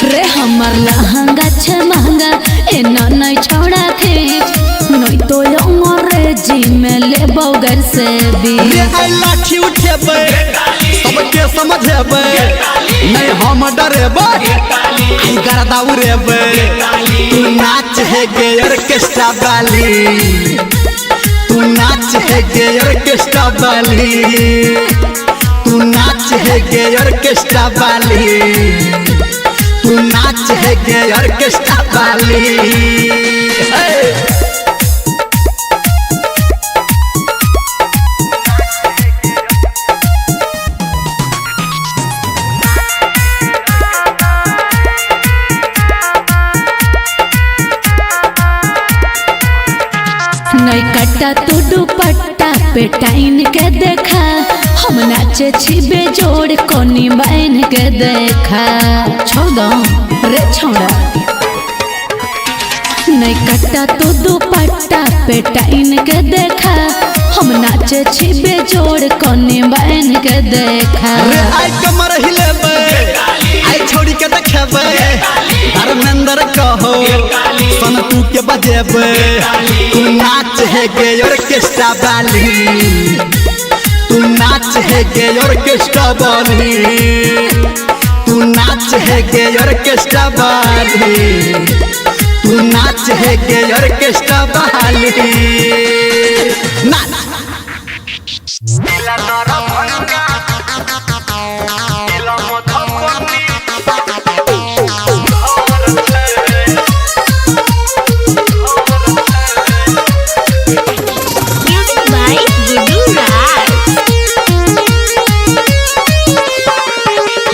रे हमर लहंगा छै महंगा, एना नै छौड़ा खींच, नै तो अंग्रेजी में लेबौ गैर से बीच। रे आई लाठी उठेबै, सबके समझेबै, नहीं हम डरेबै, आई गर्दा उड़ेबै। तू नाच है गे ऑर्केस्ट्रा वाली, तू नाच है गे ऑर्केस्ट्रा वाली, तू नाच है गे ऑर्केस्ट्रा वाली, तू नाच है गे ऑर्केस्ट्रा वाली। हे नहीं कट्टा तू दुपट्टा पे टाइन के देखा, हम नाचे छी बेजोड़ कोनी बाइन के देखा। छोड़ दो रे छोड़ा। नहीं कट्टा तू दुपट्टा पे टाइन के देखा, नाचे छिबे जोड़ कोने बहन के देखा। रे आई कमर हिलेबै, आई छोड़ी के देखेबै, धर्मेंद्र कहो सनतू के बजेबै। तू नाच है गे ऑर्केस्ट्रा वाली, तू नाच है गे ऑर्केस्ट्रा वाली, तू नाच है गे ऑर्केस्ट्रा वाली, तू नाच है गे ऑर्केस्ट्रा वाली। नाच Music by Gudu Raj.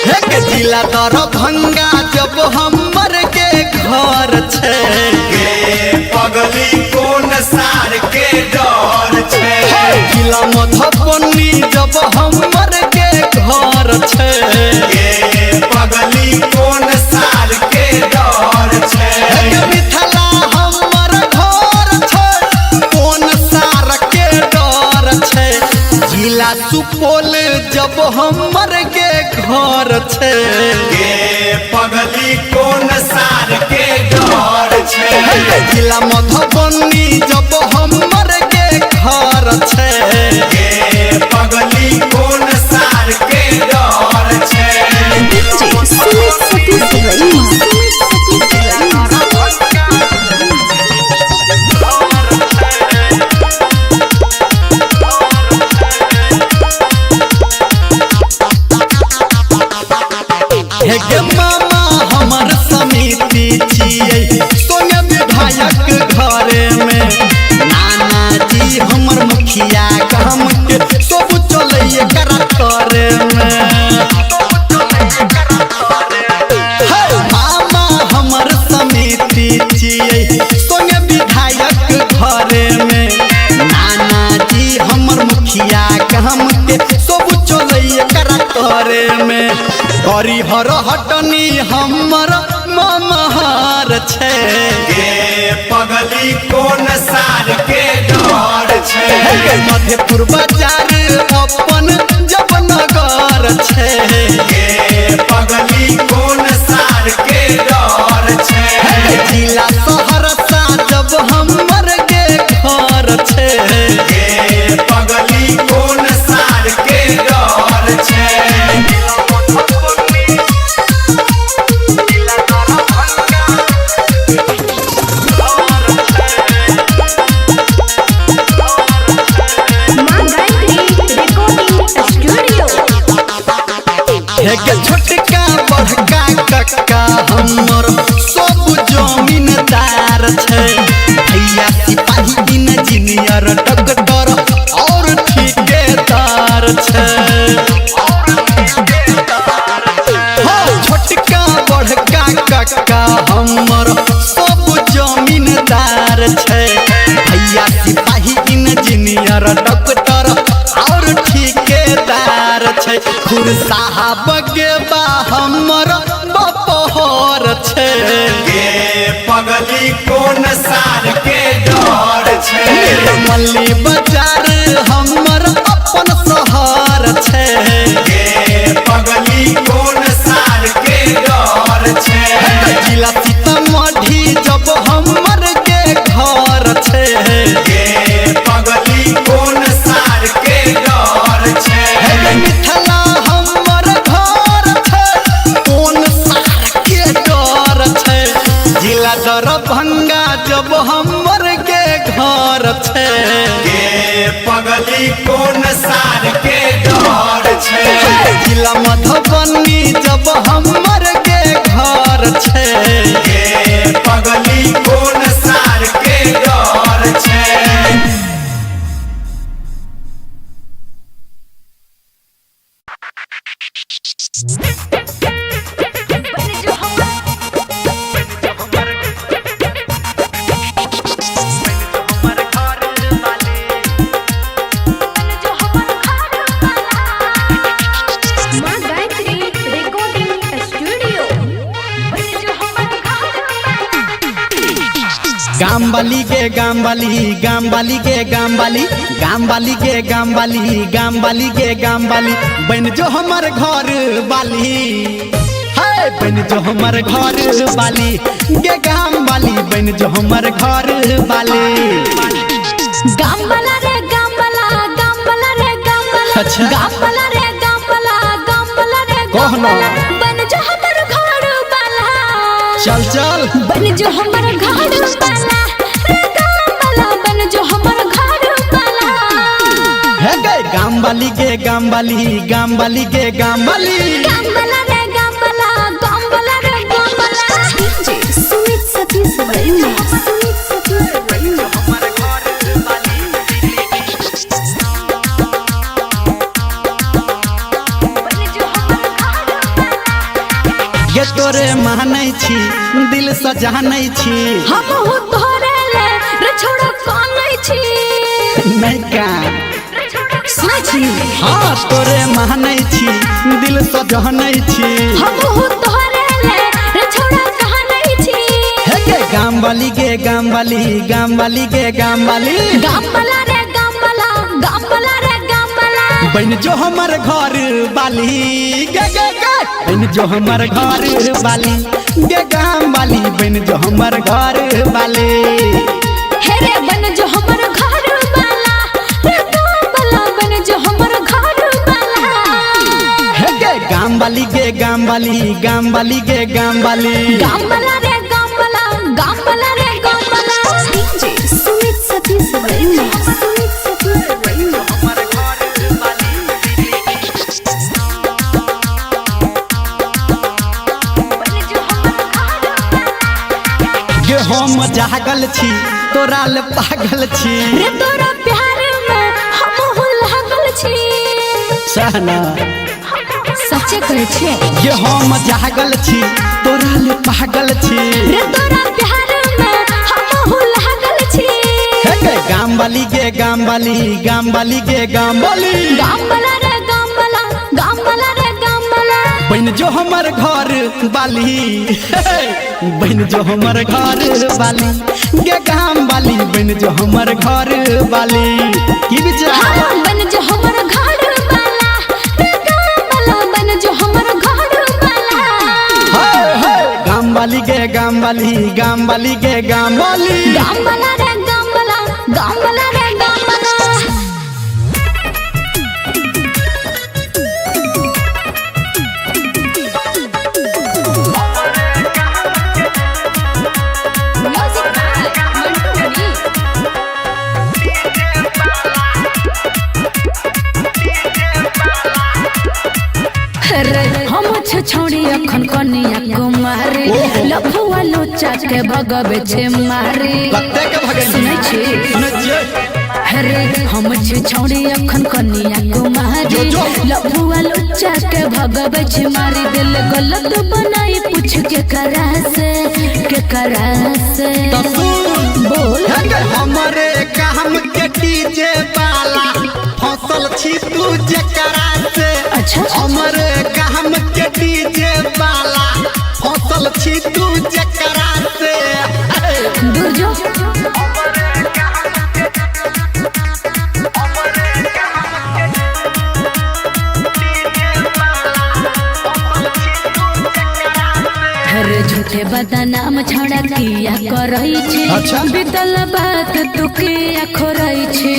हे के जिला दरभंगा जब हमर के घर छै। गे पगली कोन सार के डर छै। जिला मधुबनी जब हमर के घर छै। गे पगली कोन सार के डर छै। हे के मिथिला हमर घर छै, कोन सार के डर छै। जिला सुपौल जब हमर के घर छै। गे पगली कोन सार के डर छै। हे के जिला मधुबनी जब हमर के घर छै। गे पगली कोन सार के डर छै। DJ Sumit Satish Raima. Sumit Satish Raima. हे गे मामा हमर समिति छियै सोने विधायक घरे में, नाना जी हमर मुखिया गाम के सब चलैये करा करे में। हे मामा हमर समिति छियै सोने विधायक घरे में, नाना जी हमर मुखिया गाम के सब चलैये करा करे में। हरिहर हटनी हमर ममहार छै। गे पगली कोन सार के डर छै। हे गे मधेपुर बाजार अपन जब नगर छै। गे पगली कोन सार के डर छै। हे गे जिला सहरसा जब हमर के घर छै। गे पगली कोन सार के डर छै। माँ गायत्री Recording Studio. हे गे छोटका बड़का कक्का हमर सब जमीनदार छै, भैया सिपाही इंजीनियर डॉक्टर और ठेकेदार छै। हाँ, छोटका बड़का कक्का हमर सब जमीनदार छै, भैया सिपाही इंजीनियर डॉक्टर और ठेकेदार छै। खुरसाहब के बा हमर बपहर छै। गे पगली कोन सार के डर छै। मल्ली बाजार हमर अपन शहर छै। गे पगली कोन सार के डर छै। जिला सीतामढ़ी जब हमर के घर छै। गे पगली कोन सार के डर छै। हे मिथिला हमर घर छै, कोन सार के डर छै। जिला दरभंगा जब हमर के घर छै। गे पगली कोन सार के डर छै। जिला मधुबनी जब हमर के घर छै। गे पगली कोन सार के डर छै। माँ गामवाली गे गामवाली, गामवाली गे गामवाली, गामवाली गे गामवाली, गामवाली गे गामवाली, बन जो हमर घर वाली, है बन जो हमर घर वाली गे गामवाली, बन जो हमर घर वाली। गामवाला रे गामवाला, गामवाला रे गामवाला, अच्छा। गामवाला रे गामवाला, गामवाला रे गामवाला, बन जो हमर घर वाला, चल चल, बन जो हमर घर वाला रे गामवाला, बन जो हमर घर वाला। हे गे गामवाली गे गामवाली, गामवाली गे गामवाली, गामवाला रे गामवाला, गामवाला रे गामवाला। DJ Sumit Satish Remix, Sumit Satish Remix। गे तोरे मानै छी, दिल सजानै छी, हमहु तोरे ले रे छोड़ा कानै छी, नहीं का सुनै छी, हाँ तोरे मानै छी, दिल सजानै छी, हमहु तोरे ले रे छोड़ा कानै छी। हे गे गामवाली गे गामवाली, गामवाली गे गामवाली, गामवाला रे गामवाला, गामवाला रे गामवाला, बन जो हमर घर वाली गे गे गे, बन जो हमर घर वाली गे गामवाली, बन जो हमर घर वाली। हे रे बन जो हमर घर वाला रे गामवाला, बन जो हमर घर वाला। हे गे गामवाली गे गामवाली, गामवाली गे गामवाली, गामवाला रे गामवाला, गामवाला रे गामवाला। DJ Sumit Satish Remix, Sumit Satish Remix। गे हम जागल छी, तोरा ले पागल छी, रे तोरा प्यार में हमहु लागल छी, सहना सच्चे कहै छियै। गे हम जागल छी, तोरा ले पागल छी, रे तोरा प्यार में हमहु लागल छी। हे गे गामवाली गे गामवाली, गामवाली गे गामवाली, गामवाला रे गामवाला, गामवाला रे गामवाला, बन जो हमर घर वाली, बन जो हमर घर वाली गे गामवाली, बन जो हमर घर वाली। की विचार? हाँ, बन जो हमर घर वाला रे गामवाला, बन जो हमर घर वाला। हे हे गामवाली गे गामवाली, गामवाली गे गामवाली, गामवाला रे गामवाला, गामवाला रे गामवाला। हम छोड़ी अखन कनिया कुमारी, लफुआ लोचा के भगवे छे मारी, सुनै छी, अरे हम छोड़ी अखन कनिया कुमारी, लफुआ लोचा के भगवे छे मारी, दिल गलत बनाई पूछ के करा से, के करा से बोल। हमरे काम के डीजे वाला फसल छी तू जकरा से, अच्छा, हमरे काम के डीजे वाला फसल छी तू जकरा से। दूर जो अरे झूठे बदनाम छड़ा किया करई छे, अच्छा। बीतल बात तू किया खोरई छे,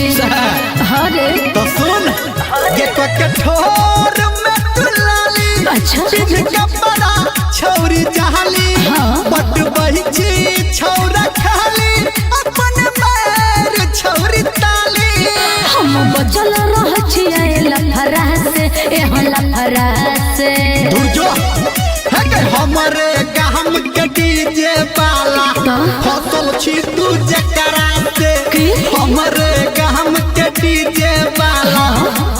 अरे तो सुन ये कठोर में तू लाली, अच्छा, कपड़ा छौरी जहाली, हाँ। बट बही छौरा खाली, अपन पैर छौरी ताली, हम बचल रह छियै लफड़ा से, एह लफड़ा से। दूर जो हे गे हमरे काम के डीजे वाला फसल छी तू जकरा से, की? हमरे काम के डीजे वाला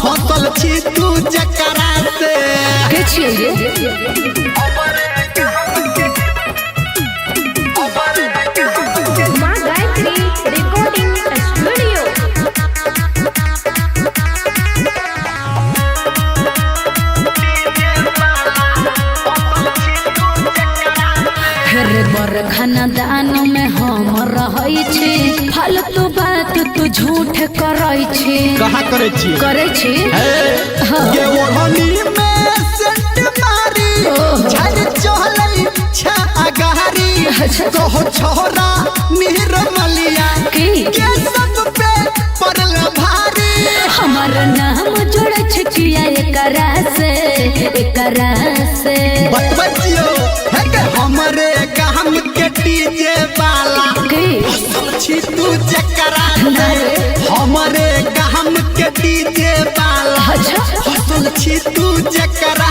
फसल छी तू जकरा से। के छियै रे? माँ गायत्री रिकॉर्डिंग स्टूडियो। रे बर खानदान में हम रहै छी, फालतू बात तू झूठ करै छी। कहाँ करै छी? करै छी। हाँ। गे ओढ़नी में सेंट मारी झर चहलै छा अगारी। अच्छा। कहो छोरा निरमलिया की? के सब पे पड़ल भारी। हमर नाम जोड़ै छै किया एकरा से, एकरा से? बतबै छियौ हे के हमरे गाम के डीजे वाला की? छी तू जकरा से। हमरे गाम के डीजे वाला अच्छा। हसल छी तू जकरा।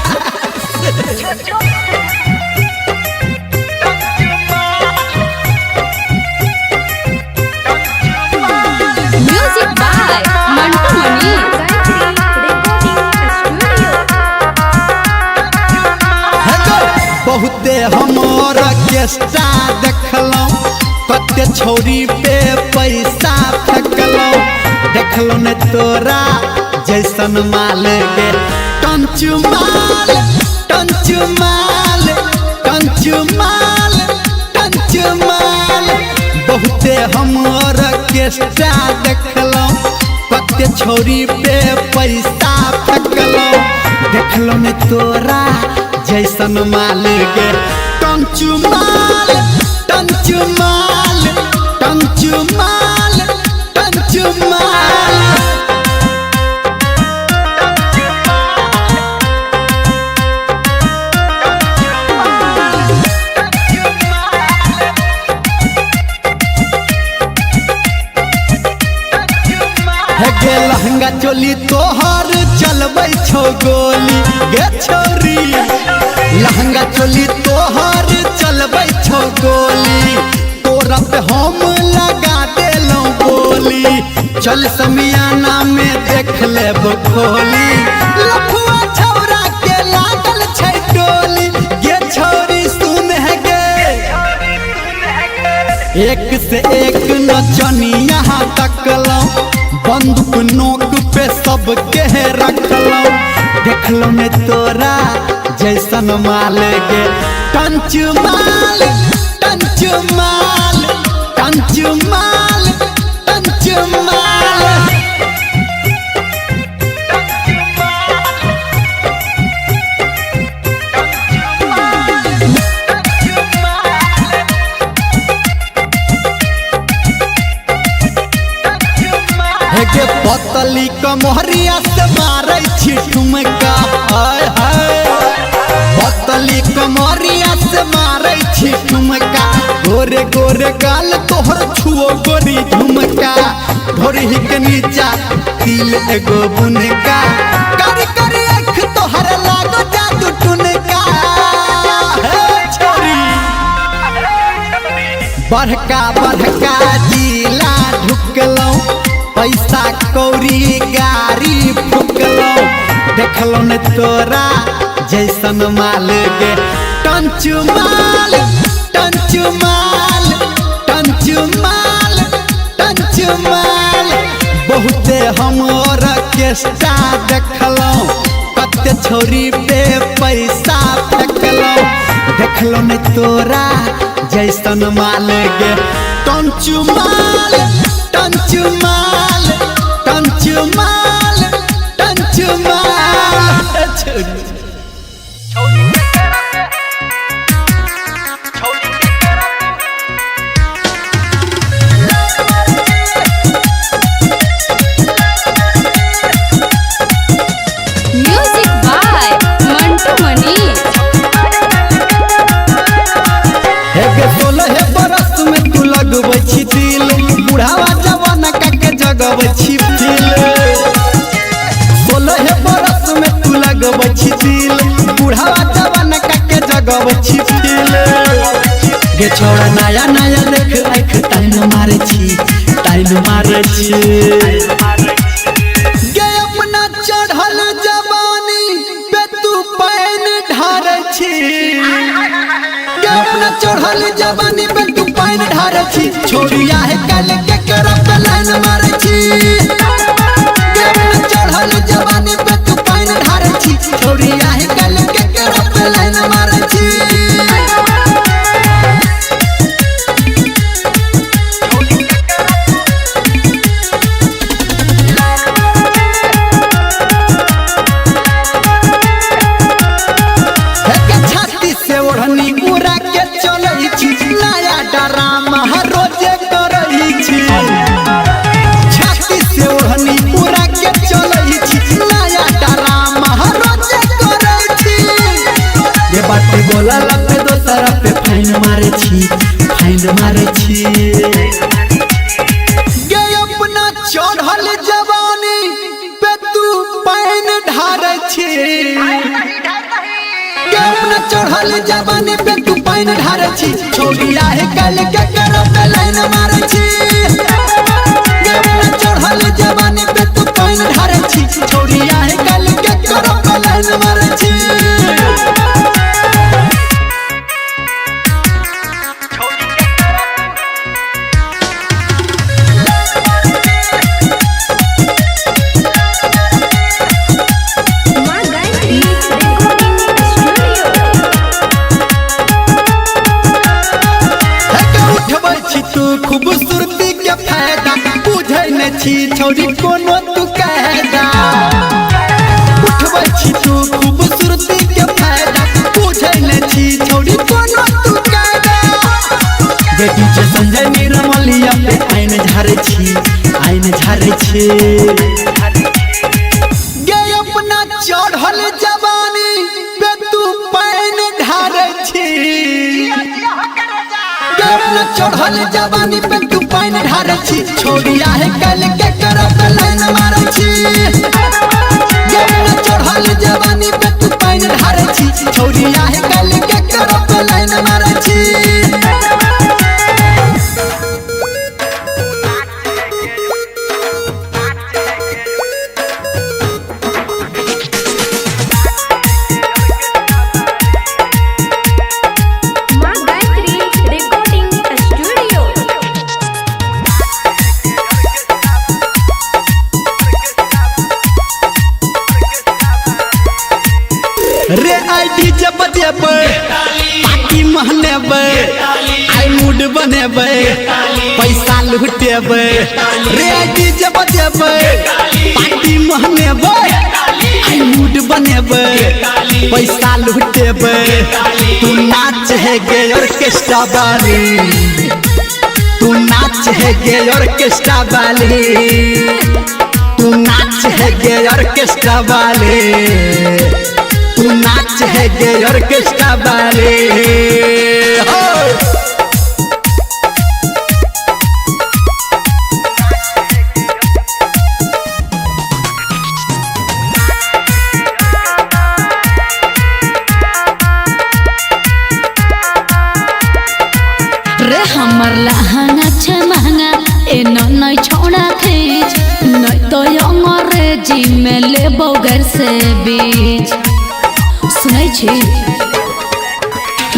Music by Mantu Mani. Recording Studio. हे गो, बहुते हम ऑर्केस्ट्रा देखलौं, कते छौरी पे पैसा फेकलौं। देखलौं ने तोरा जैसन माल गे, टंचु माल, टंचु माल, टंचु माल, टंचु माल। बहुते हम ऑर्केस्ट्रा देखलौं, कते छौरी पे पैसा फेकलौं। देखलौं ने तोरा जैसन माल गे, टंचु माल, टंचु माल, टंचु माल, टंचु माल। हे गे लहंगा चोली तोहर चलबै छौ गोली गे छौरी। लहंगा चोली तोहर चलबै छौ गोली, तोरा पे हम लगा देलौं बोली। चल समियाना में देख लेब खोली, लफुआ छौरा के लागल छै टोली गे छौरी। सुन हे गे, एक से एक नचनिया तकलौं, बंदूक नोक पे सबके रखलौं। देखलौं ने तोरा जैसन माल गे, टंचु माल, टंचु माल, टंचु माल, टंचु माल। हे गे पतली कमहरिया से मारै छी ठुमका, हाय हाय। पतली कमहरिया से मारै छी ठुमका, गोरे गोरे गाल तोहर छुओ गोरी झुमका। ढोरही के नीचा तिल एगो बुनका, कर कर आँख तोहर लागो जादू टुनका। हे छोरी, बड़का बड़का जिला ढुकलौं, पैसा कौड़ी गाड़ी फुकलौं। देखलौं ने तोरा जैसन माल गे, टंचु माल, टंचु माल, टंचु माल, टंचु माल। बहुते हम ऑर्केस्ट्रा देखलौं, कते छौरी पे पैसा फेकलौं। देखलौं ने तोरा जैसन माल गे, टंचु माल, टंचु माल, टंचु माल, टंचु माल। छौरी। Music by Mantu Mani. हे गे 16 बरस में तू लगबै छी तिल, बुढ़ावा जवाना का के जगबै छी फील। 16 बरस में तू लगबै छी तिल, बुढ़ावा जवाना का के जगबै छी फील। गे छौड़ा नया नया देख आँख ताइन मारै छी, ताइन मारै छी। गे अपना चढ़ल जवानी पे तू पानि ढारै छी, गे अपना चढ़ल जवानी पे तू पानि ढारै छी। छोड़िया है कल के करब पे लाइन मारै छी, गे अपना चढ़ल जवानी पे तू पानि ढारै छी। छोड़िया है कल के करब पे लाइन मारै छी। छी। के अपना चढ़ल जवानी पे तू पानी ढारै छी। छोड़िया है कल के करो पे लाइन मारै छी। के अपना चढ़ल जवानी पे तू पानी ढारै छी। छोड़िया है कल के करो पे लाइन मारै छी। माँ गायत्री रिकॉर्डिंग स्टूडियो। उठबै छी तू खूबसूरती के फायदा, बुझै नै छी छौड़ी कोनो तू कायदा। उठबै छी तू खूबसूरती के फायदा, बुझै नै छी छौड़ी कोनो तू कायदा। गे डीजे संजय निर्मलिया पे आइन झारै छी, आइन झारै छी। गे अपना चढ़ल जवानी पे तू पानि ढारै छी। के अपना चढ़ल जवानी पे तू पानि ढारै छी। छोड़िया है कल के करो पे लाइन मारै छी। के अपना चढ़ल जवानी पे तू पानि ढारै छी। छोड़िया है कल के करो पे लाइन मारै छी। माँ गायत्री रिकॉर्डिंग स्टूडियो। रे I DJ बजेबै, पार्टी महनेबै, आई मूड बनेबै, पैसा लुटेबै। रे I DJ बजेबै, पार्टी महनेबै, आई मूड बनेबै, पैसा लुटेबै। तू नाच है गे ऑर्केस्ट्रा वाली, तू नाच है गे ऑर्केस्ट्रा वाली, तू नाच है गे ऑर्केस्ट्रा वाली, तू नाच है गे ऑर्केस्ट्रा वाले। हो रे हमर लहंगा छै महंगा, एना नै छौड़ा खींच, नै तो अंग्रेजी में लेबौ गैर से बीच। सुनै छी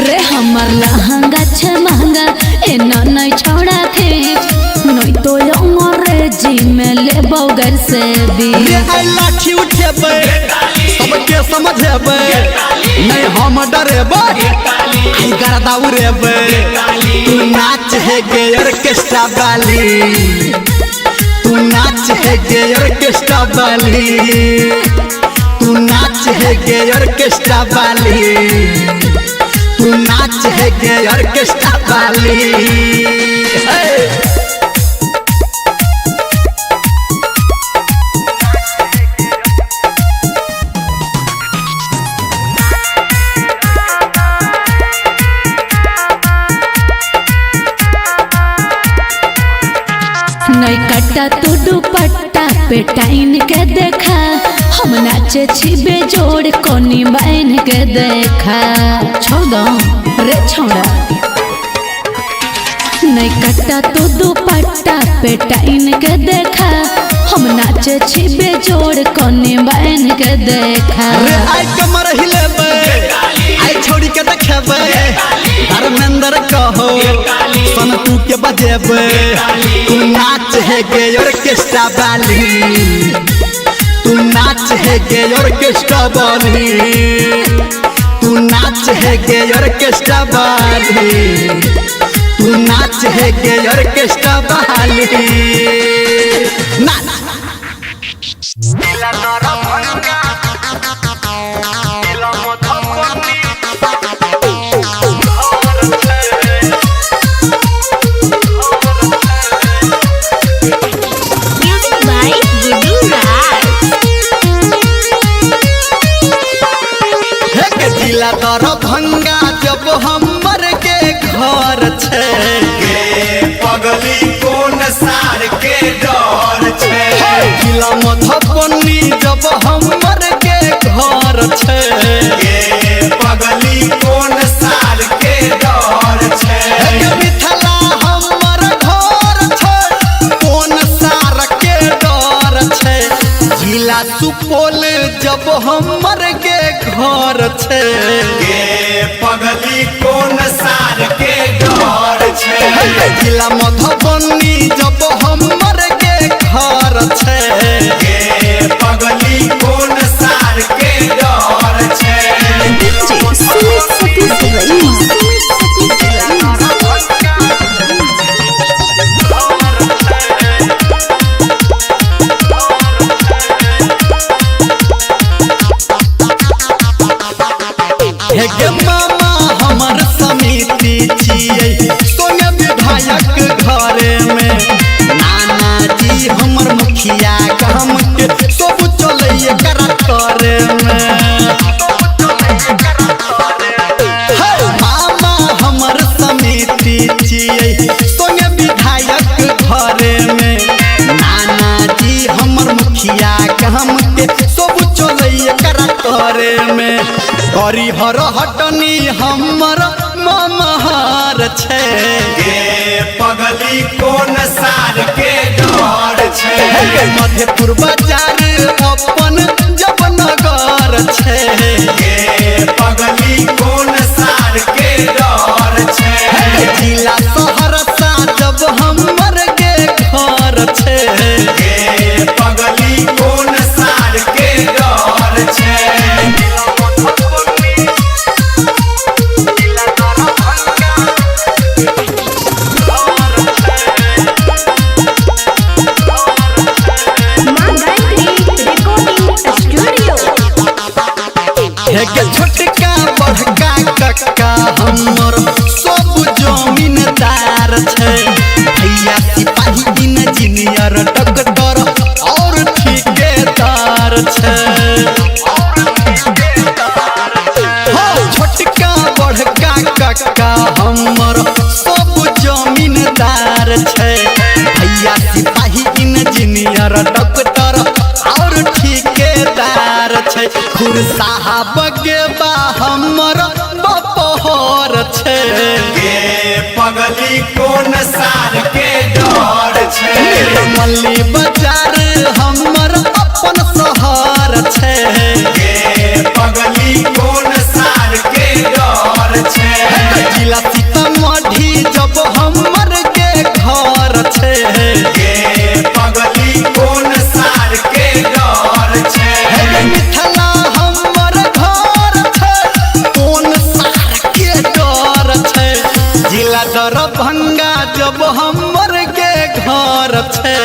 रे हमर लहंगा छै महंगा, एना नै छौड़ा खींच, नै तो अंग्रेजी में लेबौ गैर से बीच। रे आई लाठी उठेबै, सबके समझेबै, नै हम डरेबै, आई गर्दा उड़ेबै। तू नाच है गे ऑर्केस्ट्रा वाली, तू नाच है गे ऑर्केस्ट्रा वाली, तू नाच है गे ऑर्केस्ट्रा वाली, तू नाच है गे ऑर्केस्ट्रा वाली। हे नै कट्टा तू दुपट्टा पे टाइन के देखा, हम नाचे छी बेजोड़ कोनी बाइन के देखा। छोड़ दो रे छोड़ा। नै कट्टा तू दुपट्टा पे टाइन के देखा, हम नाचे छी बेजोड़ कोनी बाइन के देखा। रे आई कमर हिलेबै, आई छोड़ी के देखेबै, धर्मेंद्र कहो सनतू के बजेबै। तू नाच है गे ऑर्केस्ट्रा वाली, तू नाच है गे ऑर्केस्ट्रा वाली, तू नाच है गे ऑर्केस्ट्रा वाली, तू नाच है गे ऑर्केस्ट्रा वाली। नाच म्यूजिक बाय गुड्डू राज। हे के जिला दरभंगा जब हमर के घर छै। गे पगली कोन सार के डर छै। जिला मधुबनी जब हमर के घर जब हमर के घर छै। गे पगली कोन सार के डर छै। जिला मधुबनी जब हमर के घर छै। गे पगली कोन सार के डर छै। DJ Sumit Satish Raima. Sumit Satish Raima. हे गे मामा हमर समिति छियै सोने विधायक घरे में। नाना जी हमर मुखिया काम के सब चलैये करा करे में। हे मामा हमर समिति छियै सोने विधायक घरे में। नाना जी हमर मुखिया काम के सब चलैये करा करे में। हरिहर हटनी हमर ममहार छै। गे पगली कोन सार के डर छै। मधेपुर बाजार अपन जब नगर छै। गे पगली कोन सार के डर छै। जिला सहरसा जब हमर के घर छै। गे पगली कोन सार के डर छै। माँ गायत्री रिकॉर्डिंग स्टूडियो। हे गे छोटका बड़का कक्का हमर सब जमीनदार छै। भैया सिपाही इंजीनियर डॉक्टर और ठेकेदार छै। हो छोटका बड़का कक्का हमर सब जमीनदार छै। भैया सिपाही इंजीनियर डॉक्टर और ठेकेदार छै। खुरसाहब के बा हमर बपहर छै। गे पगली कोन सार के डर छै। मल्ली बाजार हमर अपन शहर छै। गे पगली कोन सार के डर छै। जिला सीतामढ़ी जब हमर के घर छै। गे पगली कोन सार के डर छै। मिथिला हमर घर छै कोन सार के डर छै। जिला दरभंगा जब हमर के घर छै।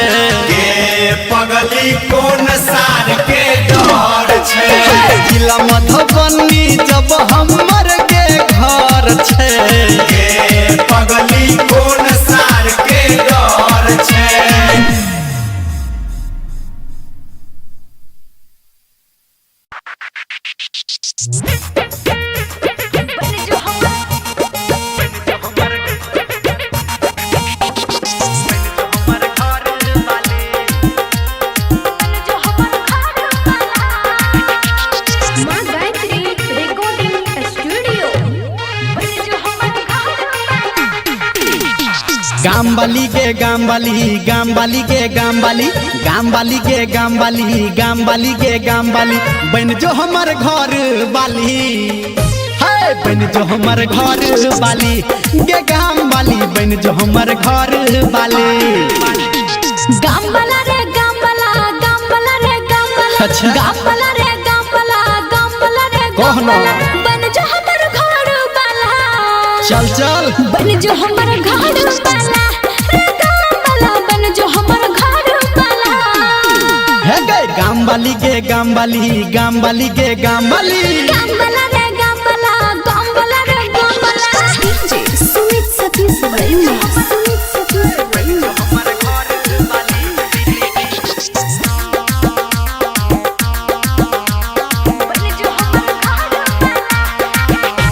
गे पगली कोन सार के डर छै। जिला मधुबनी जब हमर के घर छै। गे पगली कोन सार के डर छै। माँ गायत्री रिकॉर्डिंग स्टूडियो। गामवाली गे गामवाली गामवाली गे गामवाली गामवाली गे गामवाली गामवाली गे गामवाली बन जो हमर घर वाली है बन जो हमर घर वाली गे गामवाली बन जो हमर घर वाली। गामवाला रे गामवाला गामवाला रे गामवाला। अच्छा। गामवाला रे गामवाला गामवाला रे कह ना। गामवाला बन जो हमर घर वाला। चल चल बन जो हमर घर वाला रे गामवाला बन जो हमर घर वाला। है गे गामवाली गे गामवाली गामवाली गे गामवाली गामवाला रे गामवाला गामवाला रे गामवाला। DJ Sumit Satish Raima. Sumit Satish Raima.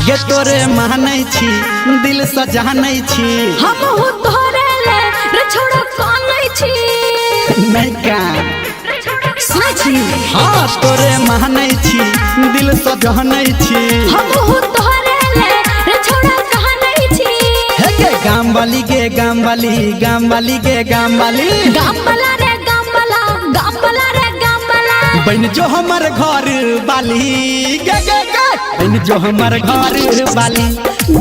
ये तोरे मानै छी दिल से जानै छी हमहु तोरे ले रे छोड़ो कानै छी। नहीं का सुनै छी हाँ तोरे मानै छी दिल से जानै छी हमहु तोरे ले रे छोड़ो कानै छी। हे गे गामवाली गे गामवाली गामवाली गे गामवाली गामवाला रे गामवाला गामवाला रे गामवाला बन जो हमर घर बाली गे गे गे, बन जो हमर घर बाली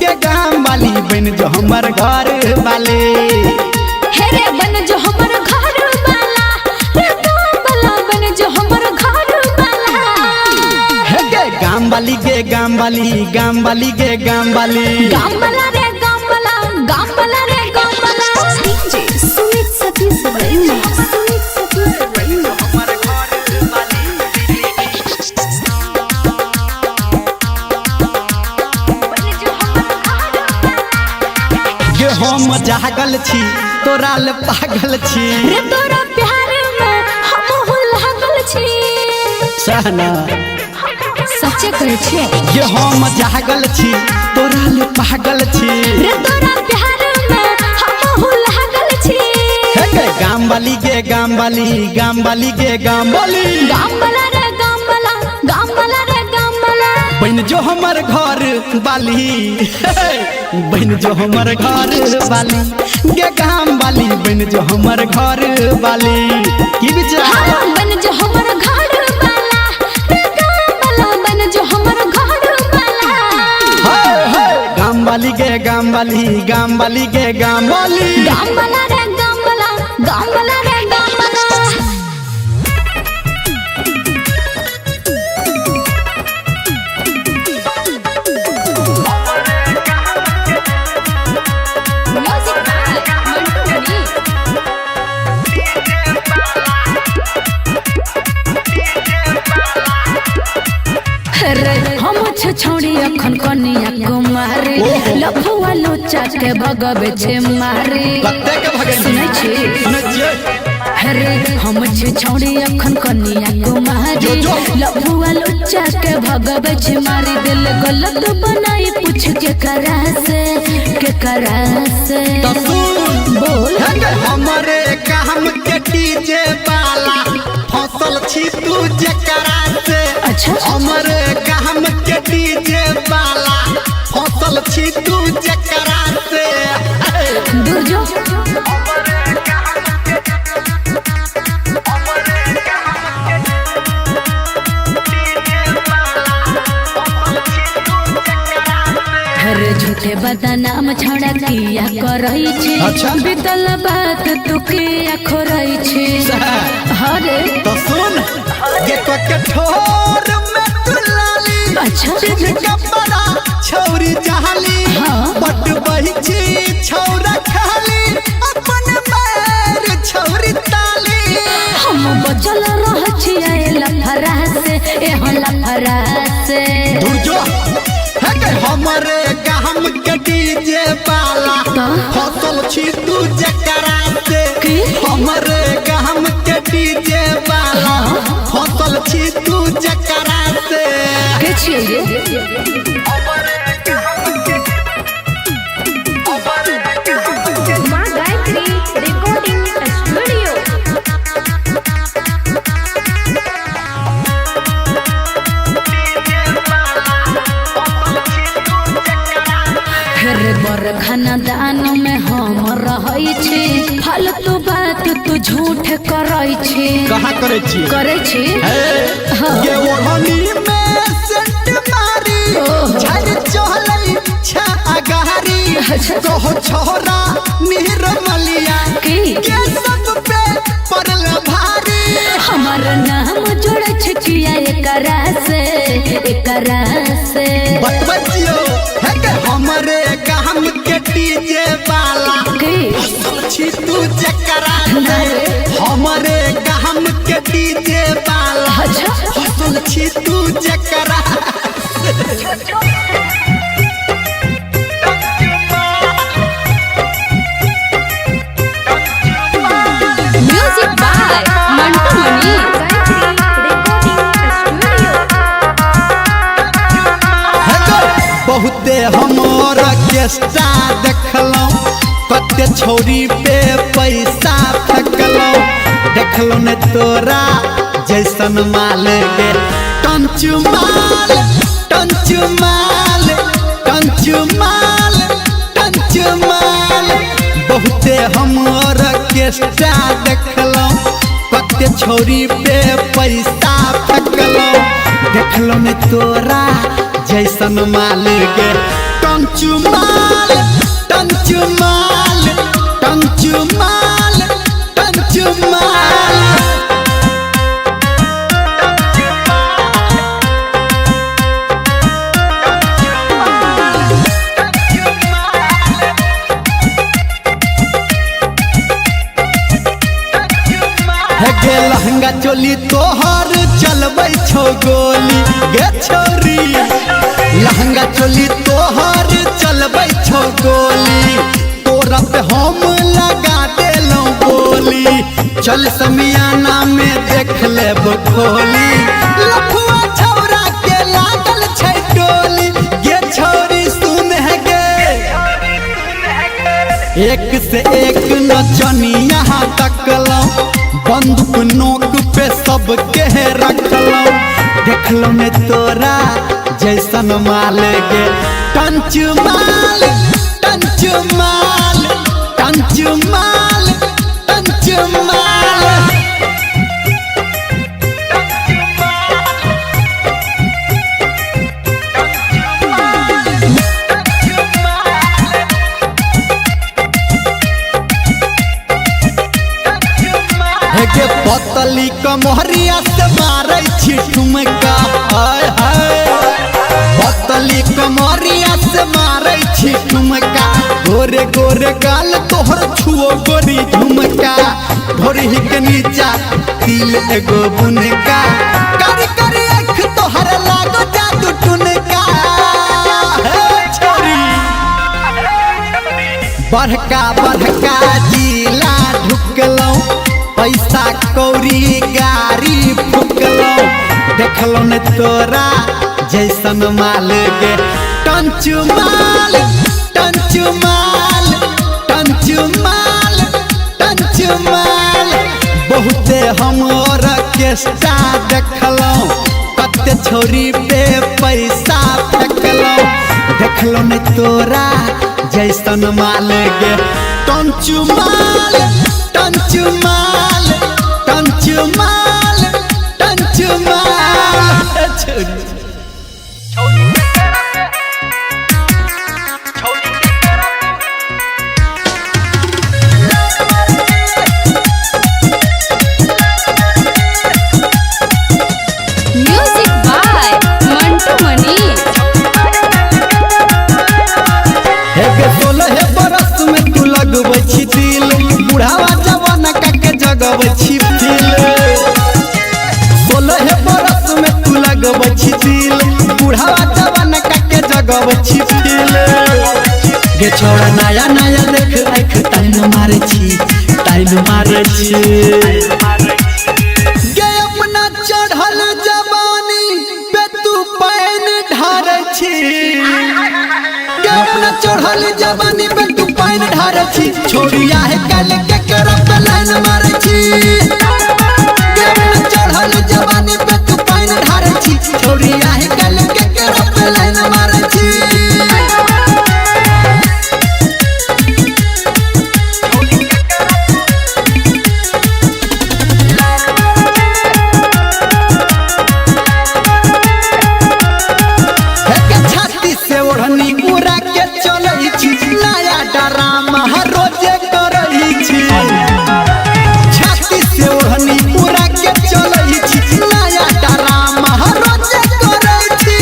गे गाम वाली, बन जो हमर घर बाली। हे रे बन जो हमर घर वाला रे गाम वाला, बन जो हमर घर वाला। हे गे गाम वाली गे गाम वाली, गाम वाली गे गाम वाली। गाम वाला रे गाम वाला, गाम वाला रे गाम वाला। DJ Sumit Satish Remix. Sumit Satish Remix. गे हम जागल छी तोरा ले पागल छी। रे तोरा प्यार में हम हो लागल छी। सहना सच्चे कहै छियै। गे हम जागल छी तोरा ले पागल छी। रे तोरा प्यार में हम हो लागल छी। हे गे गाम वाली गे गाम वाली, गाम वाली गे गाम वाली। गाम वाला रे गाम वाला, गाम वाला रे गाम वाला। बन जो हमर घर बाली, बन जो हमर घर बाली गे गाम वाली, बन जो हमर घर बाली। की विचार? हाँ, बन जो हमर घर वाला रे गाम वाला, बन जो हमर घर वाला। हे हे गाम वाली गे गाम वाली, गाम वाली गे गाम वाली। गाम वाला रे गाम वाला, गाम वाला रे गाम वाला। Music by Mantu Mani. रे हम छौड़ी अखन कनिया कुमारी, लफुआ लोचा के भगवे छे मारी। कते के भगै? सुनै छी? सुनै छियै। रे हम छौड़ी अखन कनिया कुमारी, लफुआ लोचा के भगवे छे मारी। दिल गलत बनाई पूछ के करा से, के करा से। तो सुन बोल। हे गे हमरे काम के डीजे वाला फसल छी तू जकरा से। अच्छा। हमरे काम के डीजे वाला फसल छी तू जकरा से। दूर जो। अरे झूठे बदनाम छड़ा किया करई छे। अच्छा। बीतल बात तू किया खोरई छे। अरे तो सुन गे के ठोर में तू लाली। अच्छा। कपड़ा छौरी जहाली। हाँ। बट बही छी छौरा खाली अपन पैर छौरी ताली। हम बचल रह छियै लफड़ा से, एहो लफड़ा से। दूर जो। हे गे हमरे काम के डीजे वाला तो? फसल छी तू जकरा से। की? हमरे काम के डीजे वाला फसल छी तू जकरा से। के छियै ये? माँ गायत्री रिकॉर्डिंग स्टूडियो। रे बर खानदान में हम रहै छी, फालतू बात तू झूठ करै छी। कहाँ करै छी? करै छी। हे गे ओढ़नी में सेंट मारी झर चहलै छा अगारी। अच्छा। कहो छोरा निरमलिया की? के सब पे पड़ल भारी। हमर नाम जोड़ै छै किया एकरा से, एकरा से। बतबै छियौ हे गे हमरे काम के डीजे वाला की? फसल छी तू जकरा से। हमरे काम के डीजे वाला अच्छा। फसल छी तू जकरा से। Music by Mantu Mani. Gayatri recording studio. हे गे, बहुते हमर ऑर्केस्ट्रा देखलौं, कते छौरी पे पैसा फेकलौं। देखलौं ने तोरा जैसन माल गे, टंचु माल, टंचु माल, टंचु माल, टंचु माल। बहुते हमर ऑर्केस्ट्रा देखलौं, कते छौरी पे पैसा फेकलौ। देखलौ ने तोरा जैसन माल गे। टंचू माल टंचू माल टंचू माल टंचू माल। हे गे लहंगा चोली तोहर चलबै छौ गोली गे छौरी। लहंगा चोली तोहर चलबै छौ गोली, तोरा पे हम लगा देलौ बोली। चल समियाना में देख लेब खोली, लफुआ छौरा के लागल छै टोली गे छौरी। सुन हे गे एक से एक नचनिया तकलौ, बंदूक नोक पे सबके रखलौ। देखलौ ने तोरा जैसन माल गे। टंचू माल टंचू माल टंचू माल टंचू माल। हे गे पतली कमरिया से मारै छी ठुमका, हाय हाय। पतली कमरिया से मारै छी ठुमका, गोरे गोरे गाल तोहर छुओ गोरी झुमका। ढोरही के नीचा तिल एगो बुनका, कर कर आँख तोहर लागो जादू टुनका। हे छोरी बड़का बड़का जिला ढुकलौ, पैसा कौड़ी गाड़ी फुकलौ। देखलौ ने तोरा जैसन माल गे। टंचू माल टंचू माल टंचू माल टंचू माल। बहुते हम ऑर्केस्ट्रा देखलौ, कते छौरी पे पैसा फेकलौ। देखलौ ने तोरा जैसन माल गे। टंचू माल टंचू माल टंचू माल टंचू माल। Music by Mantu Mani. हे गे 16 बरस में तू लगबै छी दिल, बुढ़ावा जवाना के जगबै छी फील। 16 बरस में तू लगबै छी दिल, बुढ़ावा जवाना के जगबै छी फील। गे छौड़ा नया नया देख आँख ताइन मारै छी, ताइन मारै छी। गे अपना चढ़ल जवानी पे तू पानि ढारै छी, गे अपना चढ़ल जवानी पे तू पानि ढारै छी। छोड़िया है काल के करब पे लाइन मारै छी, गे अपना चढ़ल जवानी पे तू पानि ढारै छी। छोड़िया है काल के करब पे लाइन मारै छी। छाती से ओढ़नी उड़ा के चलै छी, नया डरामा रोजे करै छी। छाती से ओढ़नी उड़ा के चलै छी, नया डरामा रोजे करै छी।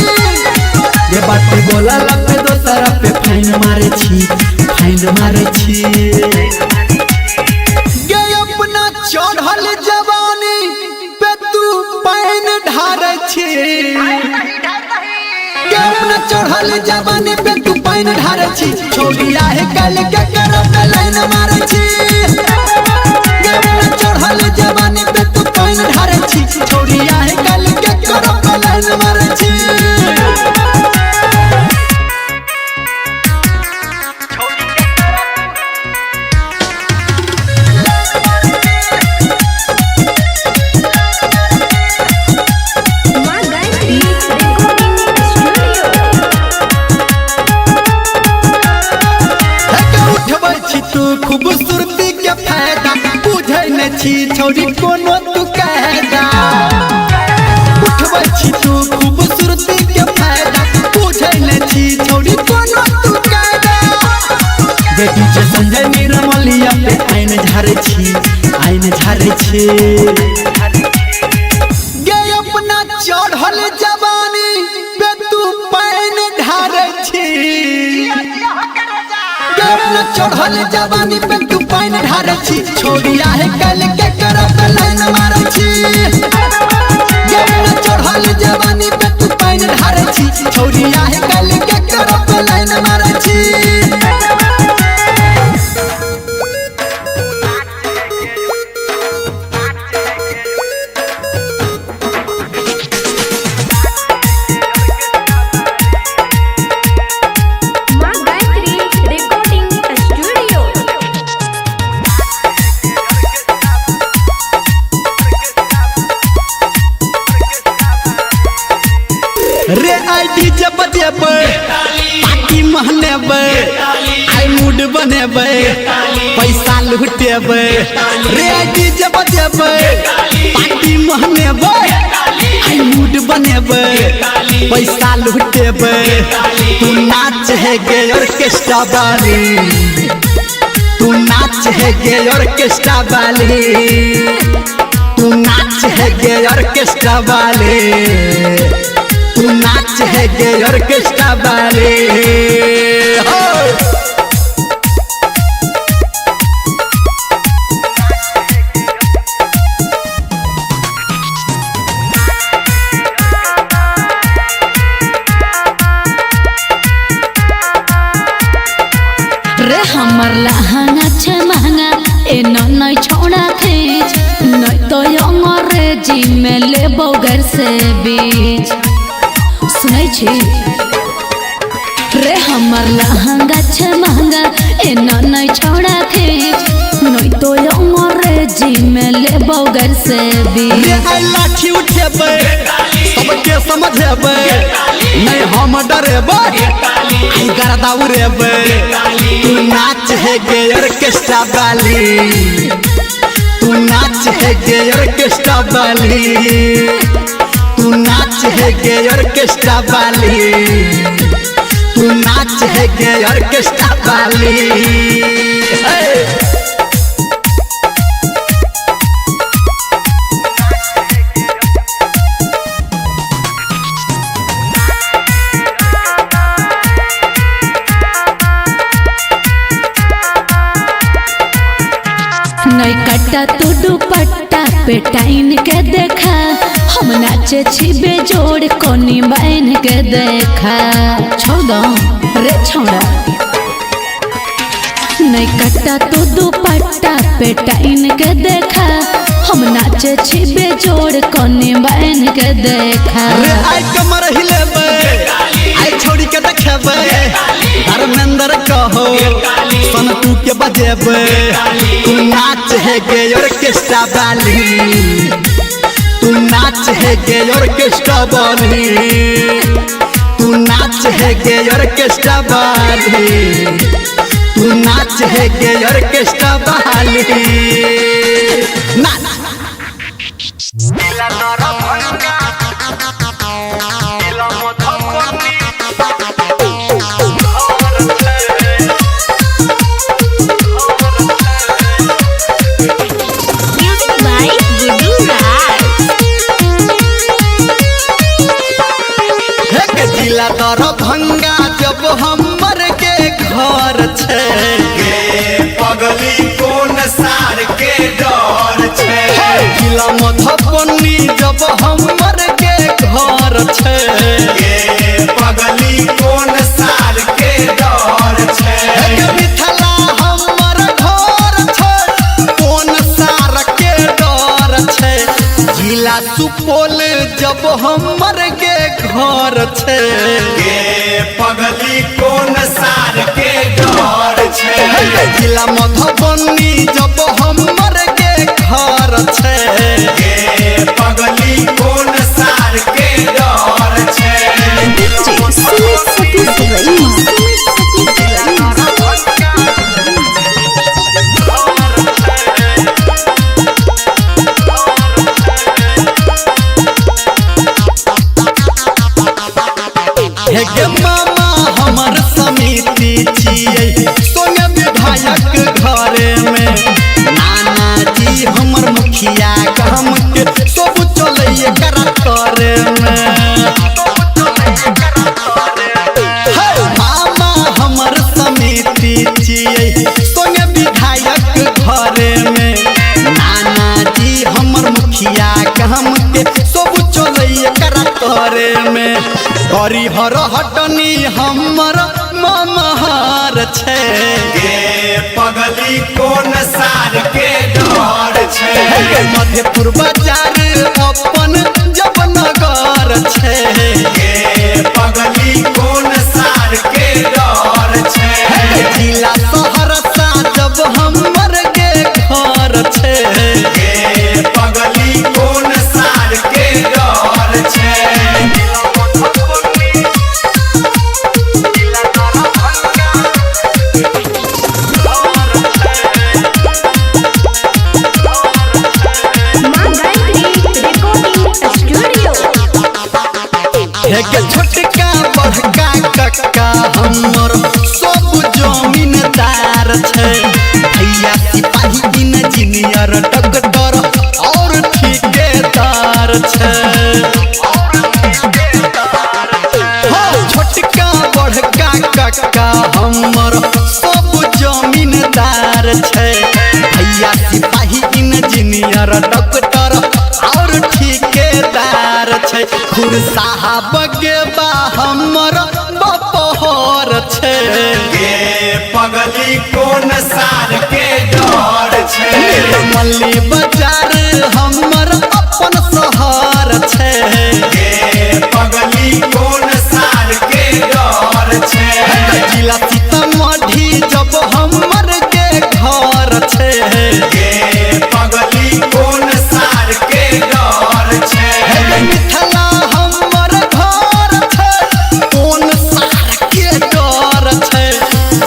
ये बात बोला पे दोसरा पे फाइन मारै छी, फाइन मारै छी। गे अपना चढ़ल जवानी पे तू पानि ढारै छी, गे अपना चढ़ल जवानी पे तू पानि ढारै छी। छोड़िया है काल के करब पे लाइन मारै छी, गे अपना चढ़ल जवानी पे तू पानि ढारै छी। छोड़िया है काल के करब पे लाइन मारै छी। माँ गायत्री रिकॉर्डिंग स्टूडियो। हे के उठबै छी तू खूबसूरती के फायदा, बुझै नै छी छौरी कोनो तू। आइन झारै छी, आइन झारै छी। गे अपना चढ़ल जवानी पे तू पानि ढारै छी। गे अपना चढ़ल जवानी पे तू पानि ढारै छी। छोड़िया है कल के करब लाइन मारै छी। गे अपना चढ़ल जवानी पे तू पानि ढारै छी। छोड़िया है कल के करब लाइन मारै छी। माँ गायत्री रिकॉर्डिंग स्टूडियो। रे I जे बजेबै, पार्टी महनेबै, आई मूड बनेबै, पैसा लुटेबै। रे I जे बजेबै, पार्टी महनेबै, आई मूड बनेबै, पैसा लुटेबै। तू नाच है गे ऑर्केस्ट्रा वाली, तू नाच है गे ऑर्केस्ट्रा वाली, तू नाच है गे ऑर्केस्ट्रा वाली, तू नाच है गे ऑर्केस्ट्रा वाले। हो रे हमर लहंगा छै महंगा ए नै छौड़ा खींच, नै तो अंग्रेजी में लेबौ गैर से बीच। सुनै छी रे हमर लहंगा छै महंगा ए नै छौड़ा खींच, नै तो अंग्रेजी में लेबौ गैर से बीच। रे आई लाठी उठेबै, सबके समझेबै, नहीं हम डरेबै, आई गर्दा उड़ेबै। तू नाच है गे ऑर्केस्ट्रा वाली, तू नाच है गे ऑर्केस्ट्रा वाली, तू नाच है गे ऑर्केस्ट्रा वाली, तू नाच है गे ऑर्केस्ट्रा वाली। हे नै कट्टा तू दुपट्टा पे टाइन के देखा, हम नाचे छी बेजोड़ कोनी बाइन के देखा। छोड़ दो रे छोड़ा। नै कट्टा तू दुपट्टा पे टाइन के देखा, हम नाचे छी बेजोड़ कोनी बाइन के देखा। रे आई कमर हिलेबै, आई छोड़ी के देखेबै, धर्मेंद्र कहो सनतू के बजेबै। तू नाच है गे ऑर्केस्ट्रा वाली, तू नाच है गे ऑर्केस्ट्रा वाली, तू नाच है गे ऑर्केस्ट्रा वाली, तू नाच है गे ऑर्केस्ट्रा वाली। नाच म्यूजिक बाय गुड्डू राज। हे के जिला दरभंगा जब हमर के घर छै। गे पगली कोन सार के डर छै। जिला मधुबनी जब हमर के घर छै। गे पगली कोन सार के डर छै। हे के मिथिला हमर घर छै, कोन सार के डर छै। जिला सुपौल जब हमर के घर छै। गे पगली कोन सार के डर छै। जिला मधुबनी जब हमर के घर छै। गे पगली कोन सार के डर छै। डीजे सुमित सतीश रईमा। सुमित सतीश रईमा। हे गे मामा हमर समिति छियै, सोने विधायक घरे में काम के सब चले एकरा करे में। हे मामा हमर समिति छियै संगे विधायक घरे में। नाना जी हमर मुखिया काम के सब चले एकरा करे में। हरिहर हटनी हमर ममहार छै। गे पगली कोन सार के डर छै। मधेपुर बाजार अपन जब नगर छै। गे पगली कोन सार के डर छै। जिला सहरसा जब हमर के घर छै। गे पगली कोन सार के डर छै। माँ गायत्री रिकॉर्डिंग स्टूडियो। हे के छोटका बड़का कक्का हमर सब जमीनदार छै। भैया सिपाही इंजीनियर डॉक्टर और ठेकेदार छै। हो छोटका बड़का कक्का हमर सब जमीनदार छै। भैया सिपाही इंजीनियर डॉक्टर और ठेकेदार छै। खुरसाहब के बा हमर बपहर छै। गे पगली कोन सार के डर छै। मल्ली बाजार हमर अपन शहर छै। गे पगली कोन सार के डर छै। जिला सीतामढ़ी जब हमर के घर छै। गे पगली कोन सार के डर छै। मिथिला हमर घर छै कोन सार के डर छै।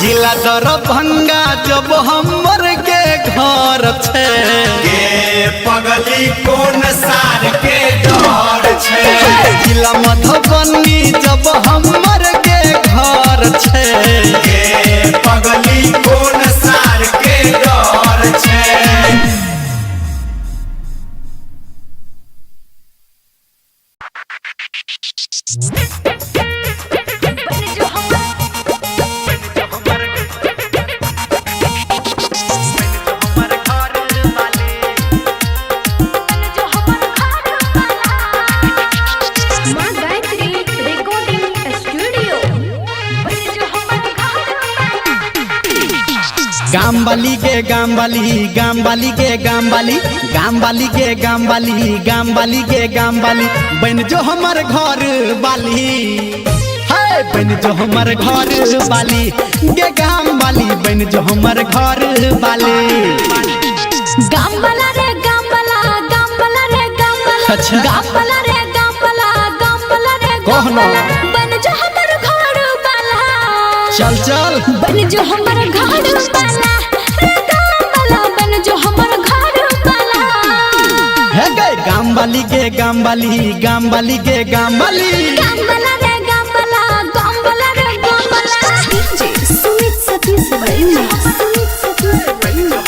जिला दरभंगा जब हमर के घर छै। गे पगली कोन सार के डर छै। जिला मधुबनी जब हमर के घर छै। गे पगली कोन सार के डर छै। माँ गायत्री रिकॉर्डिंग स्टूडियो। गाम वाली के गाम वाली गाम वाली के गाम वाली गाम वाली के गाम वाली गाम वाली के गाम वाली बन जो हमर घर वाली है बन जो हमर घर वाली गे गाम वाली बन जो हमर घर वाली। गाम वाला रे गाम वाला गाम वाला रे गाम वाला। अच्छा। गाम वाला रे गाम वाला गाम वाला रे गाम कह ना। वाला बन जो हमर घर वाला। चल चल बन जो हमर घर वाला रे गाम वाला बन जो हमर घर वाला। है गे गाम वाली गे गाम वाली गाम वाली गे गाम वाली गाम वाला रे गाम वाला गाम वाला रे गाम वाला। डीजे सुमित सतीश रईमा। सुमित सतीश रईमा।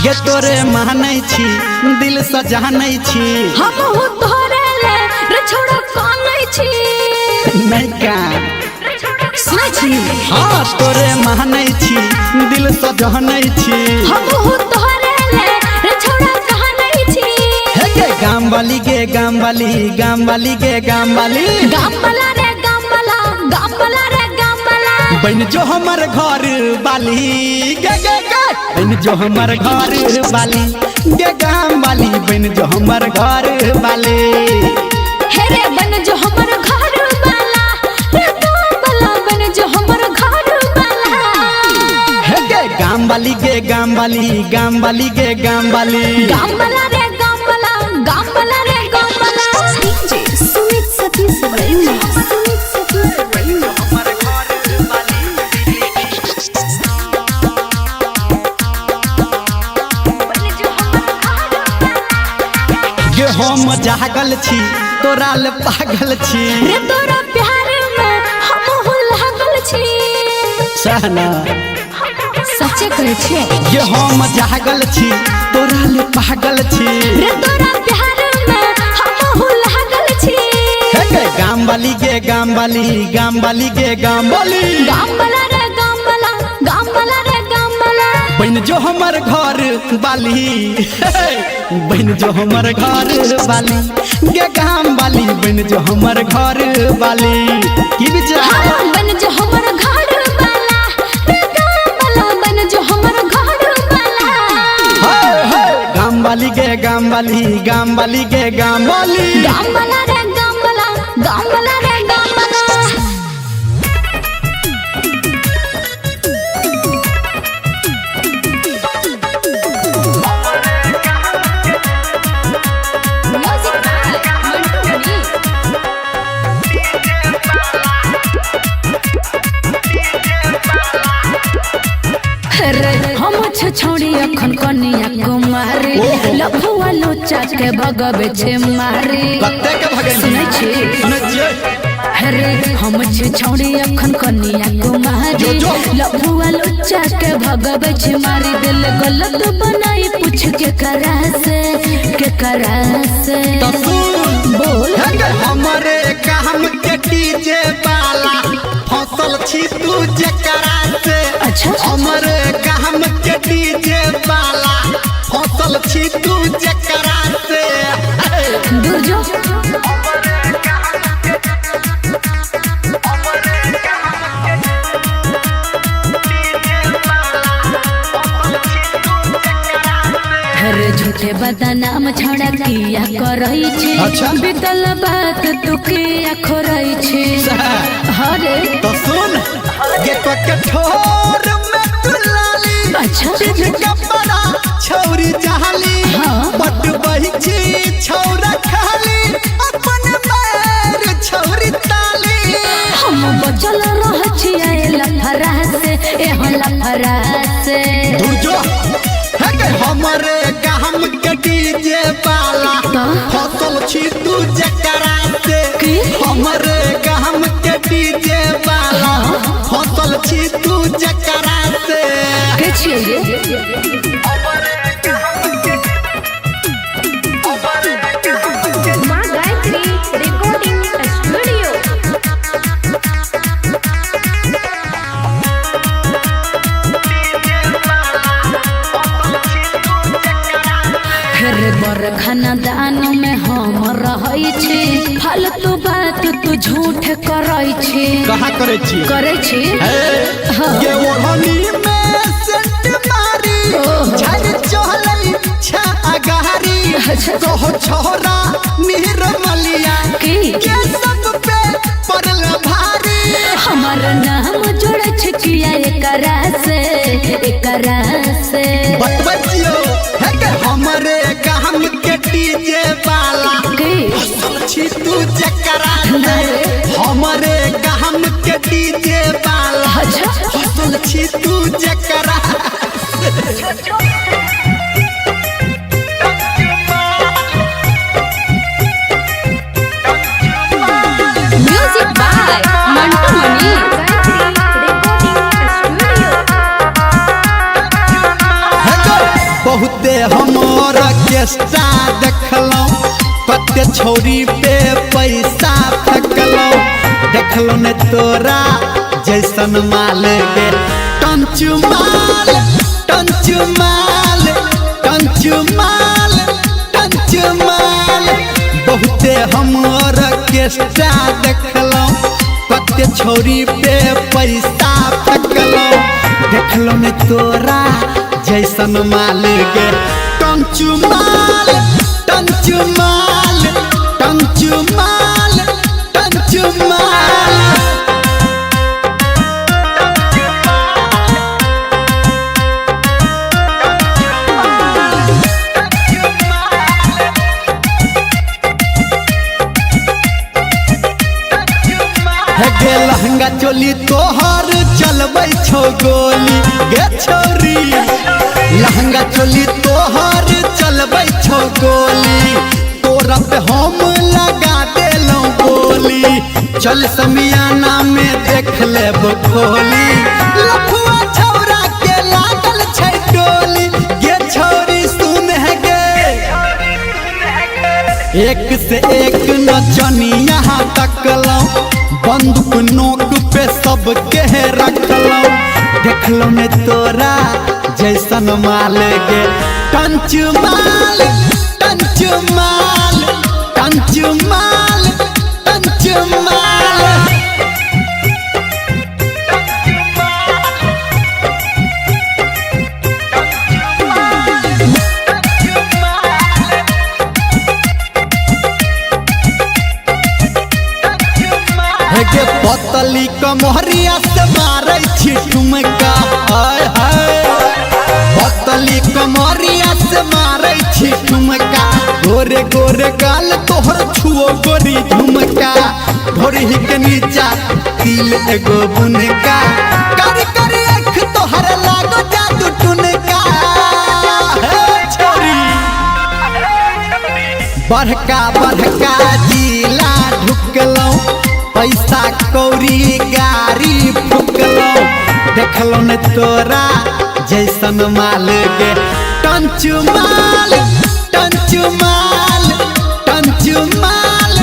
गे तोरे मानै छी दिल से जानै छी हमहु तोरे ले रे छोड़ो कानै छी। नहीं का सुनै छी। हाँ तोरे मानै छी दिल से जानै छी हमहु तोरे ले रे छोड़ो कानै छी। हे गे गाम वाली गे गाम वाली गाम वाली गे गाम वाली गाम वाला रे गाम वाला गाम वाला रे गाम वाला। बन जो हमर घर वाली गे गे गे बन जो हमर घर वाली गे गाम वाली बन जो हमर घर वाली। हे रे बन जो हमर घर वाला रे गाम वाला बन जो हमर घर वाला। हे गे गाम वाली गे गाम वाली गाम वाली गे गाम वाली गाम वाला रे गाम वाला गाम वाला रे गाम वाला। डीजे सुमित सतीश रईमा। सुमित सतीश रईमा। गे हम जागल छी तोरा ले पागल छी रे तोरा प्यार में हम सहना। सच्चे कहै छियै। ये हम जागल छी तोरा ले पागल छी। रे तोरा प्यार में हमहु लागल छी। हे गे गाम वाली गे गाम वाली, गाम वाली गे गाम वाली। गाम वाला रे गाम वाला, गाम वाला रे गाम वाला। बन जो हमर घर वाली, बन जो हमर घर वाली गे गाम वाली, बन जो हमर घर वाली। की विचार? हाँ, बन जो हमर घर वाला रे गाम वाला, बन जो हमर घर वाला। हे, हे, गाम वाली गे गाम वाली, गाम वाली गे गाम वाली। गाम वाला रे गाम वाला, गाम वाला रे गाम वाला। Music by Mantu Mani. रे हम छ छौड़ी अखन कनिया कुमारी, लफुआ लोचा के भगवे छे मारी। कते के भगेली? सुनै छी? सुनै छियै। रे हम छ छौड़ी अखन कनिया कुमारी, जो, जो। लफुआ लोचा के भगवे छे मारी। दिल गलत बनाई पूछ के करा से, के करा से। त सुन, बोल। हे गे हमरे काम के डीजे वाला फसल छी तू जकरा से। अच्छा। हमरे काम के डीजे वाला फसल छी तू जकरा से। दूर जो। अरे झूठे बदनाम छड़ा किया करई छे। अच्छा। बीतल बात तू किया खोरई छे। हरे तो सुन गे तो के ठोर में तू लाली। अच्छा। चिन्ह कपड़ा छौरी जहाली। हाँ। बट बही छी छौरा खाली अपन पैर छौरी ताली। हम बचल रह छियै लफड़ा से, एहो लफड़ा से। दूर जो। हे गे हमरे काम के डीजे वाला तो? फसल छी तू जकरा से। की? हमरे काम के डीजे वाला फसल छी तू जकरा से। के छियै ये? माँ गायत्री रिकॉर्डिंग स्टूडियो। फिर बर खानदान में हम रहै छी, फालतू बात तू झूठ करै छी। कहाँ करै छी? करै छी। हे, गे ओढ़नी में सेंट मारी झर चहलै छा अगारी। अच्छा। कहो छोरा निर्मलिया की? के सब पे पड़ल भारी। हमर नाम जोड़ै छै किया एकरा से, एकरा से। बतबै छियौ हे गे हमरे काम के डीजे वाला की? फसल छी तू जकरा से। हमरे काम के डीजे वाला अच्छा। फसल छी तू जकरा से। Music by Mantu Mani. Gayatri recording studio. हे गो, बहुते हमर ऑर्केस्ट्रा देखलौं, कते छौरी पे पैसा फेकलौं। देखलौं ने तोरा जैसन माल गे टंचू माल, टंचू माल, टंचू माल, टंचू माल। बहुते हमर ऑर्केस्ट्रा देखलौं, कते छौरी पे पैसा फेकलौं। देखलौं ने तोरा जैसन माल गे टंचू माल, टंचू माल, टंचू माल, टंचू माल। हे गे लहंगा चोली तोहर चलबै छौ गोली गे छौरी। लहंगा चोली तोहर चलबै छौ गोली, तोरा पे हम लगा देलौं बोली। चल समियाना में देख लेब खोली। एक से एक नचनिया तकलौ, बंदूक नोक पे सबके रखलौ। देखलौ ने तोरा जैसन माल गे, टंच माल टंच माल टंच माल टंच माल। हे गे पतली कमहरिया से मारै छी ठुमका, हाय हाय। पतली कमहरिया से मारै छी ठुमका, गोरे गोरे गाल तोहर छुओ गोरी झुमका। ढोरही के नीचा तिल एगो बुनका, कर कर आँख तोहर लागो जादू टुनका। हे छोरी बड़का बड़का जिला ढुकलौ, पैसा कौड़ी गाड़ी फुकलौ। देखलौ ने तोरा जैसन माल गे, टंच माल टंच माल टंच माल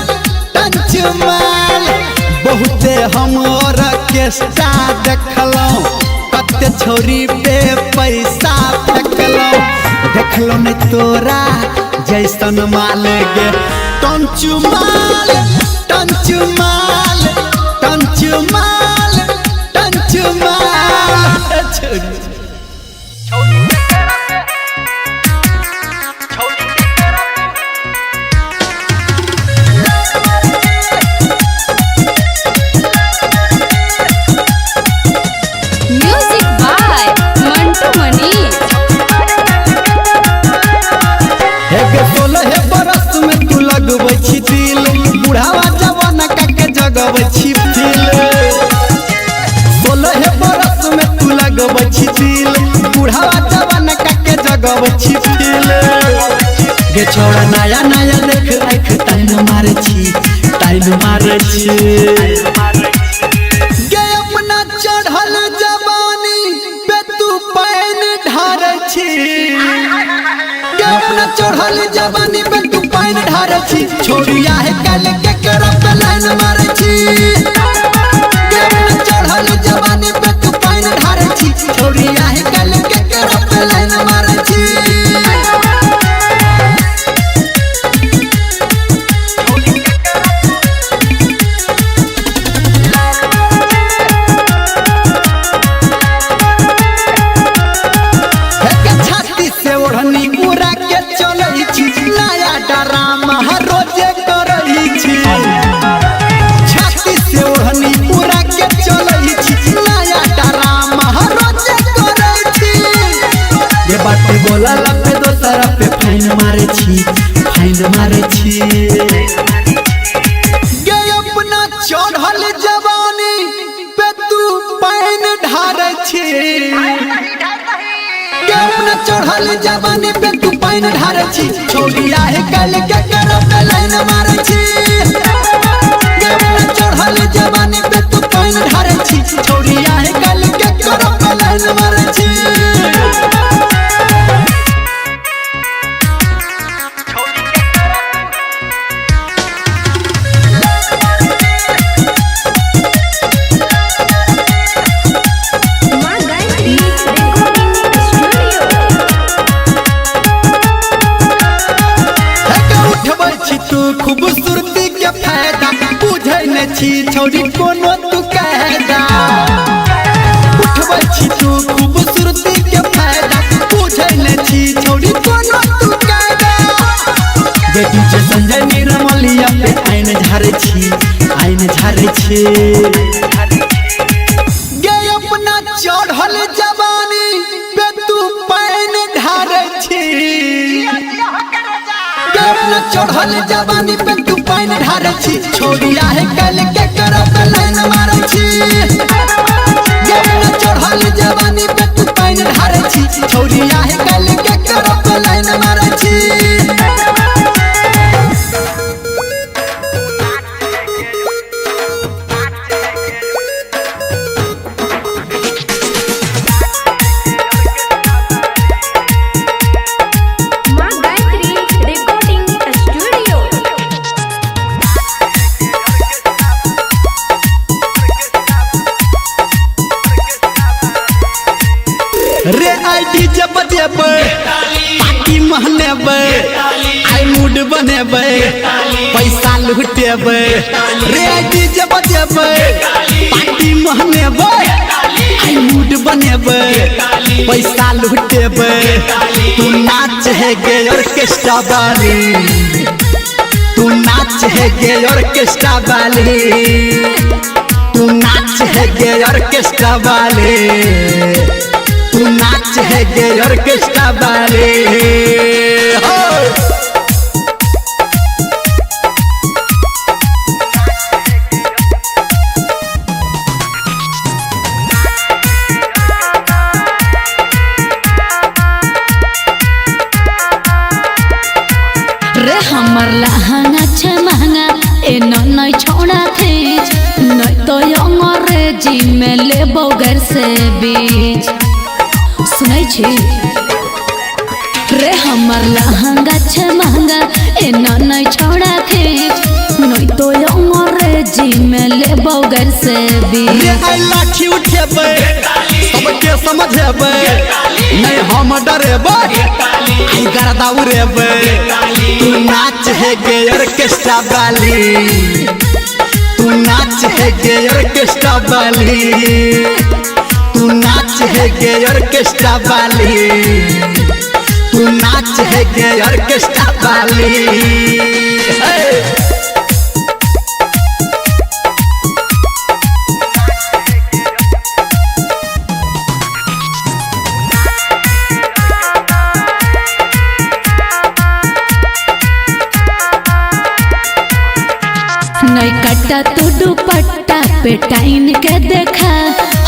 टंच माल। बहुते हम ऑर्केस्ट्रा देखलौ, कते छोरी पे पैसा फेकलौ। देखलौ ने तोरा जैसन माल गे, टंच माल टंच माल टंच माल टंच माल। छोरी म्यूजिक बाय मंटू मनी। हे गे 16 बरस में तू लगबै छी दिल, बुढ़ावा जवाना के जगबै छी फील। 16 बरस में तू लगबै छी दिल, बुढ़ावा जवाना के जगबै छी फील। गे छौड़ा नया नया देख आँख ताइन मारै छी, ताइन मारै छी। गे अपना चढ़ल जवानी पे तू पानि ढारै छी, गे अपना चढ़ल जवानी पे तू पानि ढारै छी। छोड़िया है काल के करब पे लाइन मारै छी, गे अपना चढ़ल जवानी पे तू पानि ढारै छी। छोड़िया है काल के करब पे लाइन मारै छी। हे के छाती से ओढ़नी उड़ा के चलै छी, नया डरामा रोजे करै छी। छाती से ओढ़नी उड़ा के चलै छी, नया डरामा रोजे करै छी। ये बात बोला पे दोसरा पे फाइन मारै छी, फाइन मारै छी। गे अपना चढ़ल जवानी पे तू पानि ढारै छी, गे अपना चढ़ल जवानी पे तू पानि ढारै छी। छोड़िया है काल के करब पे लाइन मारै छी, गे अपना चढ़ल जवानी पे तू पानि ढारै छी। छोड़िया है काल के करब पे लाइन मारै छी। माँ गायत्री रिकॉर्डिंग स्टूडियो। हे के उठबै छी तू खूबसूरती के फायदा, बुझै ने छी छौड़ी कोनो तू कायदा। उठबै छी तू खूबसूरती के फायदा, बुझै ने छी छौड़ी कोनो तू कायदा। गे डीजे संजय निर्मलिया पे आइन झारै छी, आइन झारै छी। गे अपना चढ़ल जवानी पे तू पानि ढारै छी, गे अपना चढ़ल जवानी पे तू पानि ढारै छी। छोड़िया है काल के करब पे लाइन मारै छी, गे अपना चढ़ल जवानी पे तू पानि ढारै छी। छोड़िया है काल के करब पे लाइन मारै छी। माँ गायत्री रिकॉर्डिंग स्टूडियो। बजेबै, पार्टी महनेबै, आई मूड बनेबै, पैसा लुटेबै। रे आई डीजे बजेबै, पार्टी महनेबै, आई मूड बनेबै, पैसा लुटेबै। तू नाच है गे ऑर्केस्ट्रा वाली, तू नाच है गे ऑर्केस्ट्रा वाली, तू नाच है गे ऑर्केस्ट्रा वाले, तू नाच है गे ऑर्केस्ट्रा वाले। हो रे हमर लहंगा छै महंगा ए नै छौड़ा खेच, नै तो अंग्रेजी में लेबौ गैर से बीच। सुनै छी रे हमर लहंगा छै महंगा ए नै छौड़ा खेच, नै तो अंग्रेजी में लेबौ गैर से बीच। रे आई लाठी उठेबै, सबके समझेबै, नहीं हम डरेबै, आई गर्दा उड़ेबै। तू नाच है गे ऑर्केस्ट्रा वाली, तू नाच है गे ऑर्केस्ट्रा वाली, तू नाच है गे ऑर्केस्ट्रा वाली, तू नाच है गे ऑर्केस्ट्रा वाली। हे नै कट्टा तू दुपट्टा पे टाइन के देखा,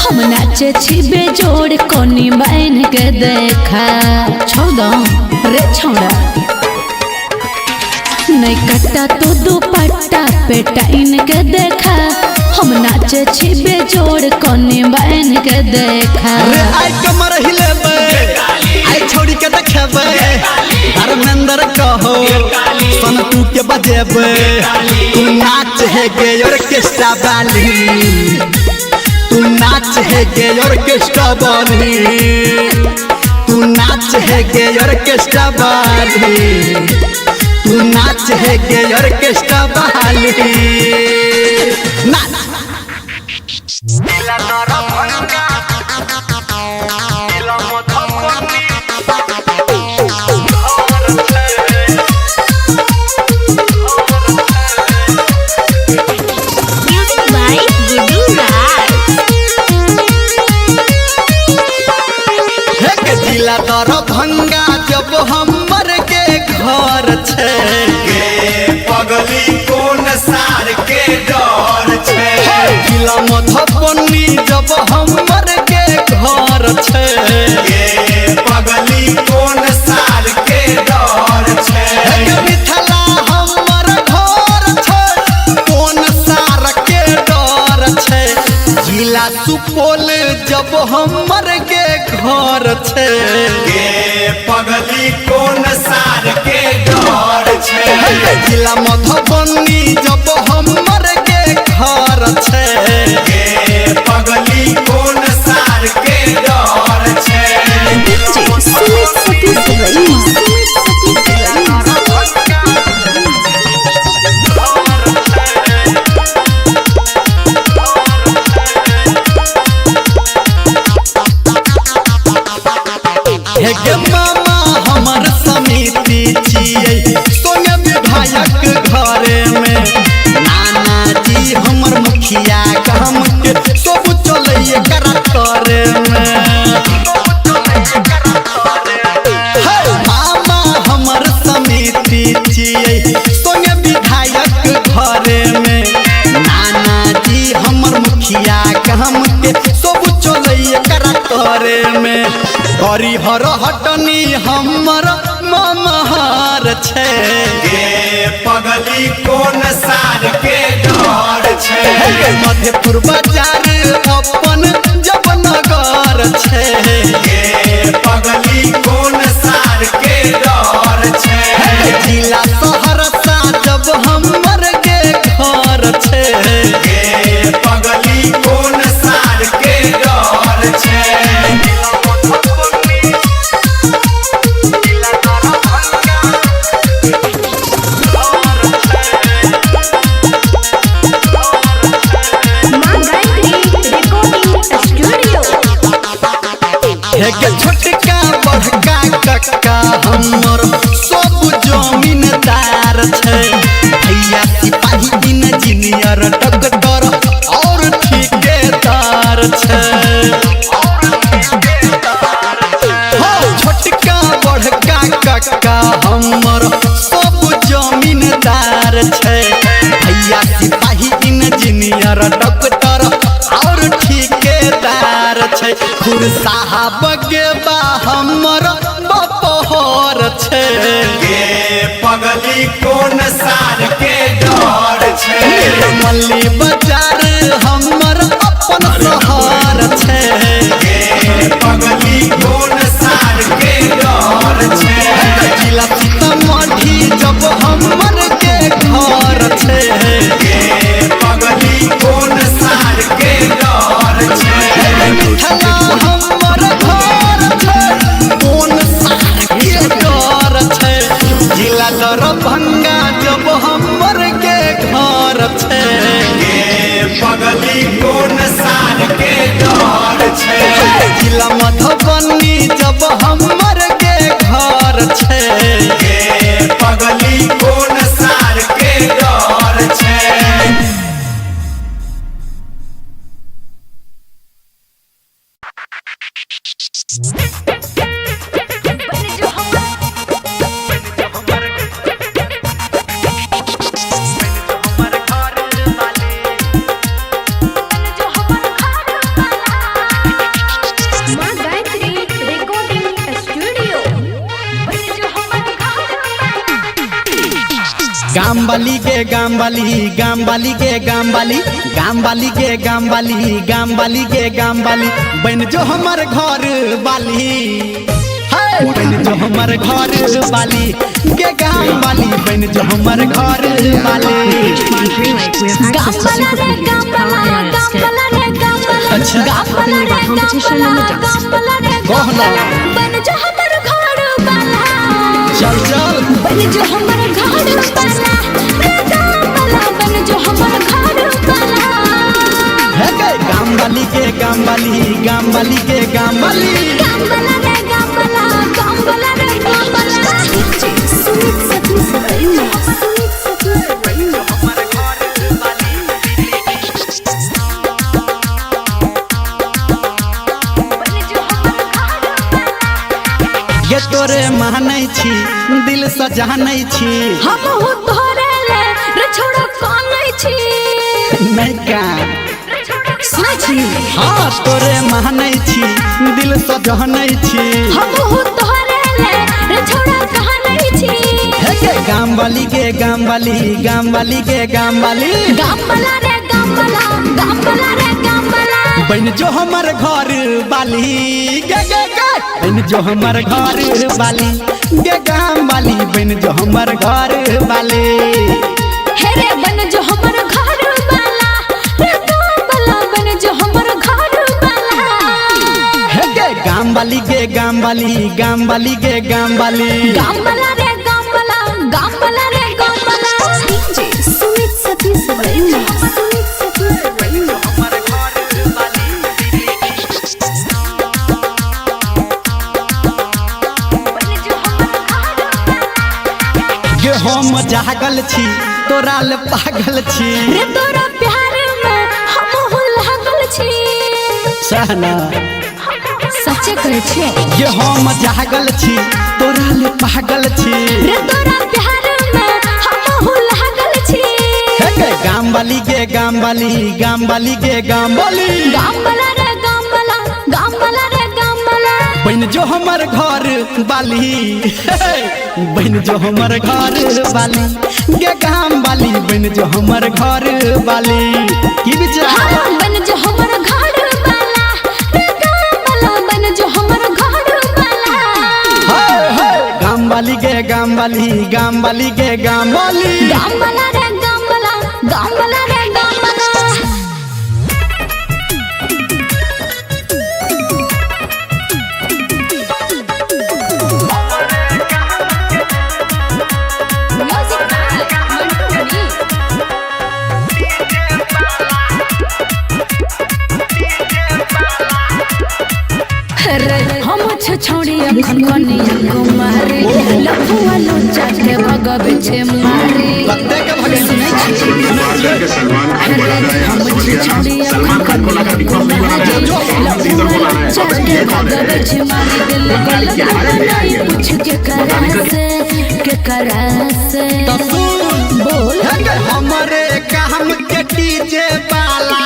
हम नाचे छिबे जोड़ कोनी बाइन के देखा। छोड़ दो रे छोड़ा। नै कट्टा तू दुपट्टा पे टाइन के देखा, हम नाचे छिबे जोड़ कोनी बाइन के देखा। रे आई कमर हिलेबै, आई छोड़ी के देखेबै, धर्मेंद्र कहो सनतू के बजेबै। तू नाच है गे ऑर्केस्ट्रा वाली, तू नाच है गे ऑर्केस्ट्रा वाली, तू नाच है गे ऑर्केस्ट्रा वाली, तू नाच है गे ऑर्केस्ट्रा वाली। नाच Music by Gudu Raj. हे के जिला दरभंगा जब हमर के घर छै, गे पगली कोन सार के डर छै, जिला मधुबनी जब हमर के घर छै, गे पगली कोन सार के डर छै, हे के मिथिला हमर घर छै, कोन सार के डर छै, जिला सुपौल जब हमर के घर छै, गे पगली कोन सार के डर छै, जिला मधुबनी जब हमर के घर छै, गे पगली कोन सार के डर छै। DJ Sumit Satish Raima. Sumit Satish Raima. हे गे मामा हमर समिति छियै सोने विधायक घरे में, नाना जी हमर मुखिया काम के सब चलैये करा करे में। हे मामा हमर समिति छियै सोने विधायक घरे में, नाना जी हमर मुखिया काम के सब चलैये करा करे में। हरिहर हटनी हमर ममहार छै, गे पगली कोन सार के डर छै, मधेपुर बाजार अपन जब नगर छै, गे पगली कोन सार के डर छै, जिला सहरसा जब हमर के घर छै, गे पगली कोन सार के डर छै। छै। हो छोटका बड़का कक्का हमर सब जमींदार छै। भैया सिपाही इंजीनियर डॉक्टर और ठेकेदार छै। खुर साहब के बा हमर बपहर छै। गे पगली कोन सार के डर छै। मल्ली बाजार हमर अपन शहर छै। गे पगली कोन सार के डर छै। जिला सीतामढ़ी जब हमर के घर छै। गे पगली कोन सार के डर छै। मिथिला हमर घर छै, कोन सार के डर छै। जिला दरभंगा जब हमर के घर छै। गे पगली कोन सार के डर छै। जिला मधुबनी जब हमर के घर छै। गे पगली कोन सार के डर छै। माँ गायत्री रिकॉर्डिंग स्टूडियो। गामवाली के गामवाली, गामवाली के गामवाली, गामवाली के गामवाली, गामवाली के गामवाली, बन जो हमर घर वाली, हे बन जो हमर घर वाली के गामवाली, बन जो हमर घर वाली। गामवाला रे गामवाला, गामवाला रे गामवाला, अच्छा। गामवाला रे गामवाला, गामवाला रे कह ना। गामवाला, बन जो हमर घर वाला, चल चल। बन जो हमर घर वाला रे गामवाला, बन जो हमर घर वाला। हे गे गामवाली के गामवाली, गामवाली के गामवाली। गामवाला रे गामवाला, गामवाला रे गामवाला। सुमित सतीश रईमा, सुमित सतीश रईमा। ये तोरे मानै छी, दिल से जानै छी। हमहु तोरे ले रे छोड़ो कानै छी। नहीं का सुनै छी। हाँ तोरे मानै छी, दिल से जानै छी। हमहु तोरे ले रे छोड़ो कानै छी। हे गे गामवाली के गामवाली, गामवाली के गामवाली, गामवाला रे गामवाला, गामवाला रे गामवाला, बन जो हमर घर वाली गे गे गे, बन जो हमर घर वाली गे गामवाली, बन जो हमर घर वाली। हे रे बन जो हमर घर वाला रे गामवाला, बन जो हमर घर वाला। हे गे गामवाली गे गामवाली, गामवाली गे गामवाली, गामवाला रे गामवाला, गामवाला रे गामवाला। सुमित सतीश रईमा, सुमित सतीश रईमा। गे हम जागल छी, तोरा ले पागल छी। रे तोरा प्यार में हमहु लागल छी। सहना सच्चे कहै छियै। गे हम जागल छी, तोरा ले पागल छी। रे तोरा प्यार में हमहु लागल छी। हे गे गामवाली गे गामवाली, गामवाली गे गामवाली, गामवाला रे गामवाला, गामवाला रे गामवाला, बन जो हमर घर वाली, बन जो हमर घर वाली गे गामवाली, बन जो हमर घर वाली। की विचार? हाँ, बन जो हमर घर वाला रे गामवाला, बन जो हमर घर वाला। हे हे गामवाली गे गामवाली, गामवाली गे गामवाली, गामवाला रे गामवाला, गामवाला रे गामवाला। रे हम छै छौड़ी अखन कनिया कुमारी, लफुआ लोचा के भगबै छै मारी। कते के भगै? सुनै छी? करके सलमान खान अरे बना रहा है, हम समझ छै गया ना? छौड़ी अखन सलमान खान को कनिया लगा बिग बॉस नहीं बना रहा है, कुमारी, सीजन लफुआ को लाना है। लोचा अबे के ये कौन है? भगबै छै मारी। दिल गलत बनाई पूछ के करा से, के करा से। तो सुन। बोल। हे गे हमरे काम के डीजे वाला,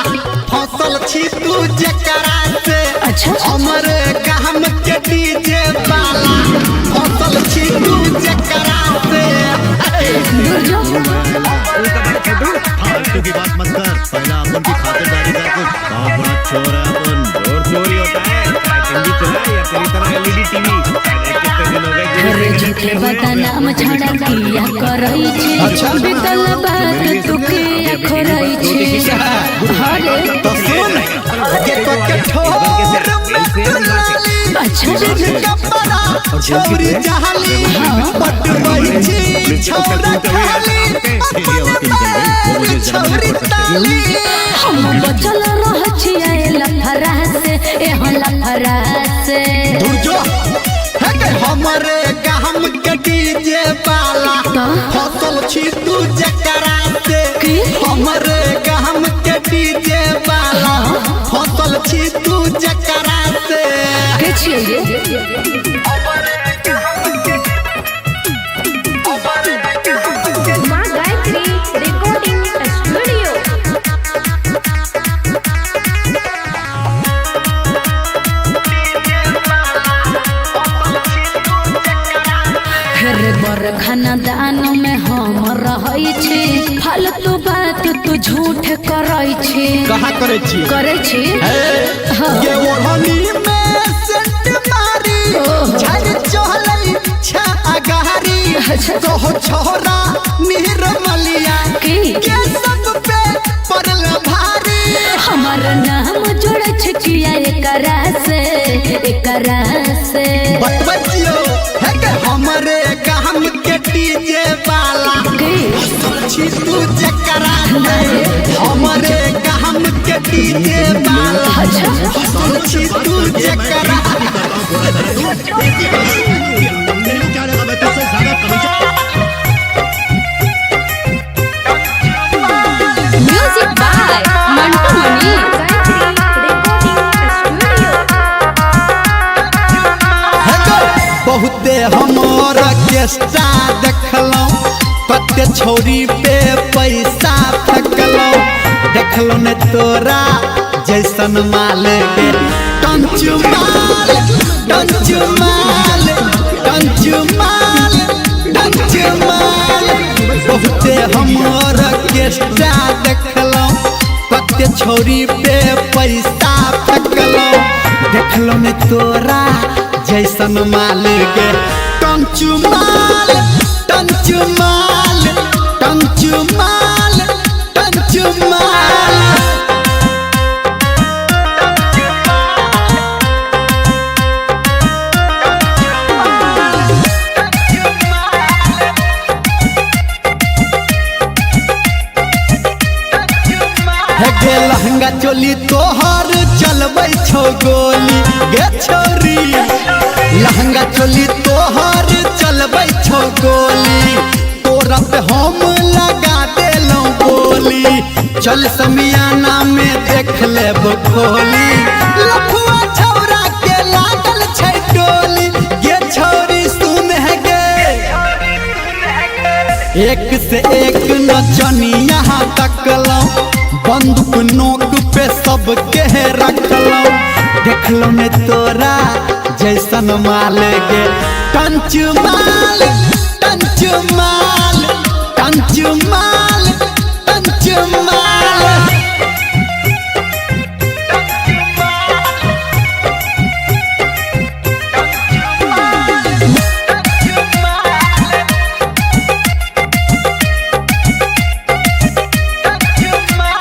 फसल छी तू जकरा से। अच्छा। हमरे काम के डीजे वाला, फसल छी तू जकरा से। दूर जो। फालतू की बात मत कर, पहला अपन की खातिरदारी कर कुछ। बहुत बड़ा चोर है अपन। चोर चोरी होता है, चाहे टीवी चला या तेरी तरह एलईडी टीवी। अरे कितने दिन हो गए? अरे झूठे बदनाम छड़ा किया करै अच्छा। छी, बीतल बात तू किया खोरै छी? अरे तो सुन के तो के ठोर में तू लाली, अच्छा। कपड़ा छौरी जहाली पटबै छी, छौरा खाली अपन पैर छौरी ताली। हम बचल रह छियै लफड़ा से, एहन लफड़ा से। दूर जो। हे गे हमरे काम के डीजे वाला, तो? फसल छी तू जकरा से। की? हमरे काम के डीजे वाला, फसल छी तू जकरा से। के छियै ये? माँ गायत्री रिकॉर्डिंग स्टूडियो। हेरे बर खानदान में हम रहै छी, फालतू बात तू झूठ करै छी। कहाँ करै छी? करै छी। हाँ। ये ओढ़नी में सेंट मारी, झड़ चहलै छा अगारी। अच्छा। कहो छोरा निर्मलिया की? के सब पे पड़ल भारी। हमर नाम जोड़ै छै किया एकरा से, एकरा से? बतबै छियौ। हे गे हमरे काम के डीजे वाला, की? छी तू जकरा से। हमरे काम के डीजे वाला, अच्छा। छी तू जकरा। तेरे को क्या लगा, मैं तुझसे ज्यादा commission music by Mantu Mani. Gayatri recording studio. हे गे, बहुते हमर केस्टा देखलौं, कते छौरी पे पैसा फेकलौं, देखलौं ने तोरा जैसन माल के। टंचु माल, टंचु माल, टंचु माल, टंचु माल। बहुते हमर केस्टा देखलौं, कते छौरी पे पैसा फेकलौं, देखलौं ने तोरा जैसन माल के। टंचु माल, टंचु माल, टंचु माल, टंचु माल। हे गे लहंगा चोली तोहर चलबै छौ गोली गे छौरी। लहंगा चोली तोहर चलबै छौ गोली, तोरा पे हम लगा देलौं बोली। चल समियाना में देख लेब खोली, लफुआ छौरा के लागल छै टोली गे छौरी। सुन हे गे, एक से एक नचनिया तकलौं, बंदूक नोक पे सबके रखलौं, देखलौं ने तोरा जैसन माल गे। टंच माल, टंच माल, टंच माल, टंच माल।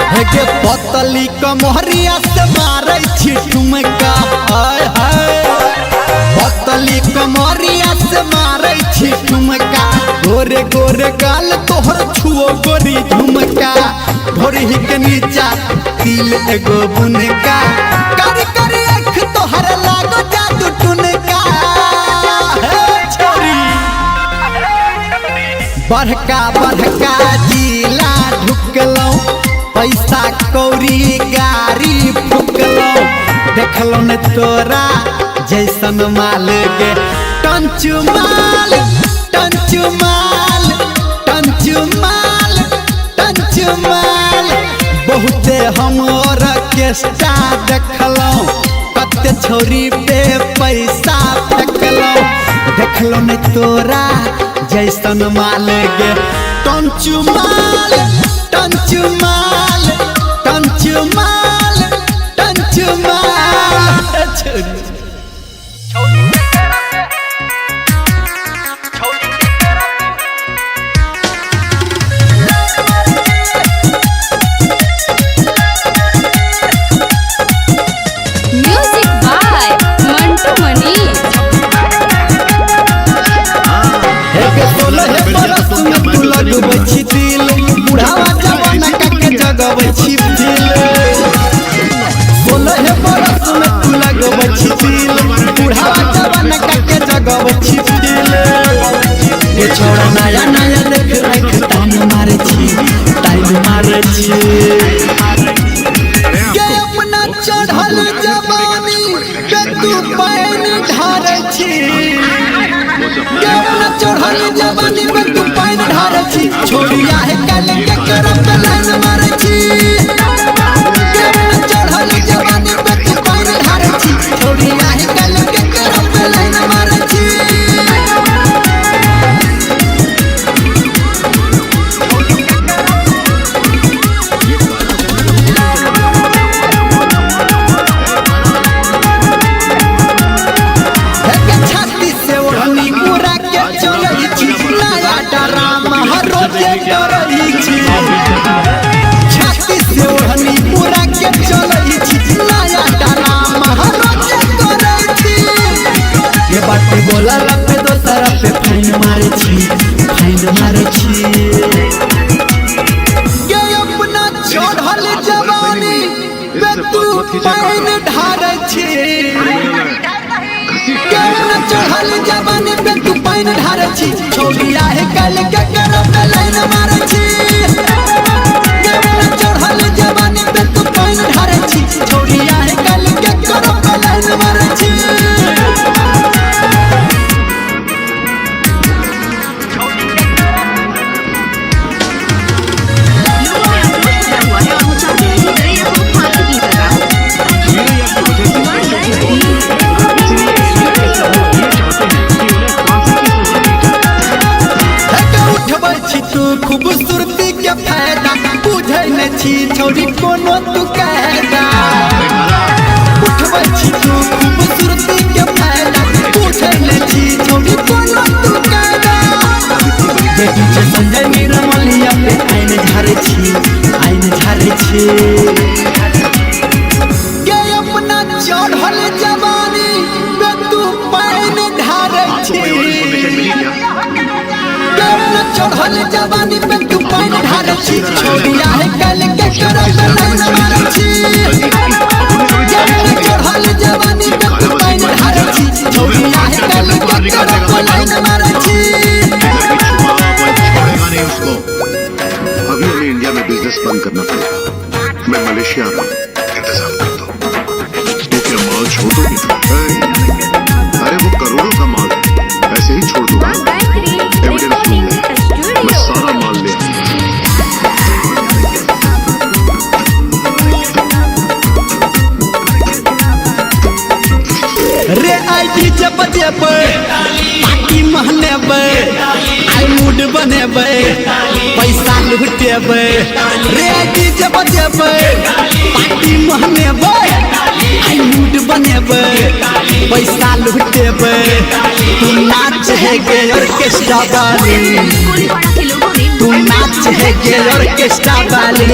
हे गे पतली कमहरिया से मारै छी ठुमका, हाय हाय। पतली कमहरिया से मारै छी ठुमका, गोरे गोरे गाल तोहर छुओ गोरी झुमका। ढोरही के नीचा तिल एगो बुनका, कर कर आँख तोहर लागो जादू टुनका। बड़का बड़का जिला ढुकलौं, पैसा कौड़ी गाड़ी फुकलौं। देखलौं न तोरा जैसन माल गे, टंचू माल टंचू माल टंचू माल टंचू माल। बहुते हम ऑर्केस्ट्रा देखलौं, कते छोरी पे पैसा फेकलौं। देखलौं न तोरा जैसन माल गे, टंचू माल टंचू माल टंचू माल टंचू माल। Music by Mantu Mani. लगबै छी दिल, बुढ़ावा जमाना के जगबै छी दिल। 16 बरस में तू लगबै छी दिल, बुढ़ावा जमाना के जगबै छी दिल। ये छोड़ा नया नया देख रख तान मारे छी, तान मारे छी। के अपना चढ़ल जवानी के तू पानी ढारै छी, के अपना चढ़ल जवानी में तू पानी ढारै छी। छोड़िया है काल के करम पे लाइन मारै छी, के अपना चढ़ल जवानी में तू पानी ढारै छी। छोड़िया है काल के करम पे लाइन मारै छी। छाती से ओढ़नी उड़ा के चलै छी, नया डरामा हर रोजे करै छी। छाती से ओढ़नी उड़ा के चलै छी, नया डरामा हर रोजे करै छी। ये बात बोला पे दोसरा पे फाइन मारै छी, फाइन मारै छी। के अपना चढ़ल जवानी पे तू पानि ढारै छी, के अपना चढ़ल जवानी पे तू पानि ढारै छी। छोड़िया है कल के करम पे लाइन मारै छी, के अपना चढ़ल जवानी पे तू पानि ढारै छी। छोड़िया है कल के करम पे लाइन मारै छी। लोगों में आक्रोश पैदा हुआ है और वो चाहते हैं कि वीरैया को फांसी की सजा हो। हे उठबै छी तू खूबसूरती के फायदा, बुझै न छी छोरी कोनो तू कायदा। उठबै छी तू खूबसूरती के फायदा, बुझै न छी छोरी कोनो तू कायदा। बेटी छै संजय निर्मलिया पे आइन झारै छी, आइन झारै छी। के अपना चढ़ल जवानी पे तू पानि ढारै छी, के अपना चढ़ल जवानी पे तू पानि ढारै छी। छोड़िया है कल के करम पे लाइन मारै छी, के अपना चढ़ल जवानी पे तू पानि ढारै छी। छोड़िया है कल के करम पे लाइन मारै छी। छोड़ेगा नहीं उसको। अभी हमें इंडिया में बिजनेस बंद करना पड़ेगा। मैं मलेशिया आ रहा हूँ, इंतजाम करता हूँ। तो क्या माल छोड़ दोगे? अरे वो करोड़ों का माल है, ऐसे ही छोड़ दूंगा? एविडेंस ढूंढ ले, मैं सारा माल ले आऊंगा। रे आई जब जेबै पार्टी महनेबै, आई मूड बनेबै, पैसा लुटेबै। रे आई जब जेबै पार्टी महनेबै, आई मूड बनेबै, पैसा लुटेबै। तू नाच है गे ऑर्केस्ट्रा वाली, कोलीवाड़ा के लोगों ने तू नाच है गे ऑर्केस्ट्रा वाली,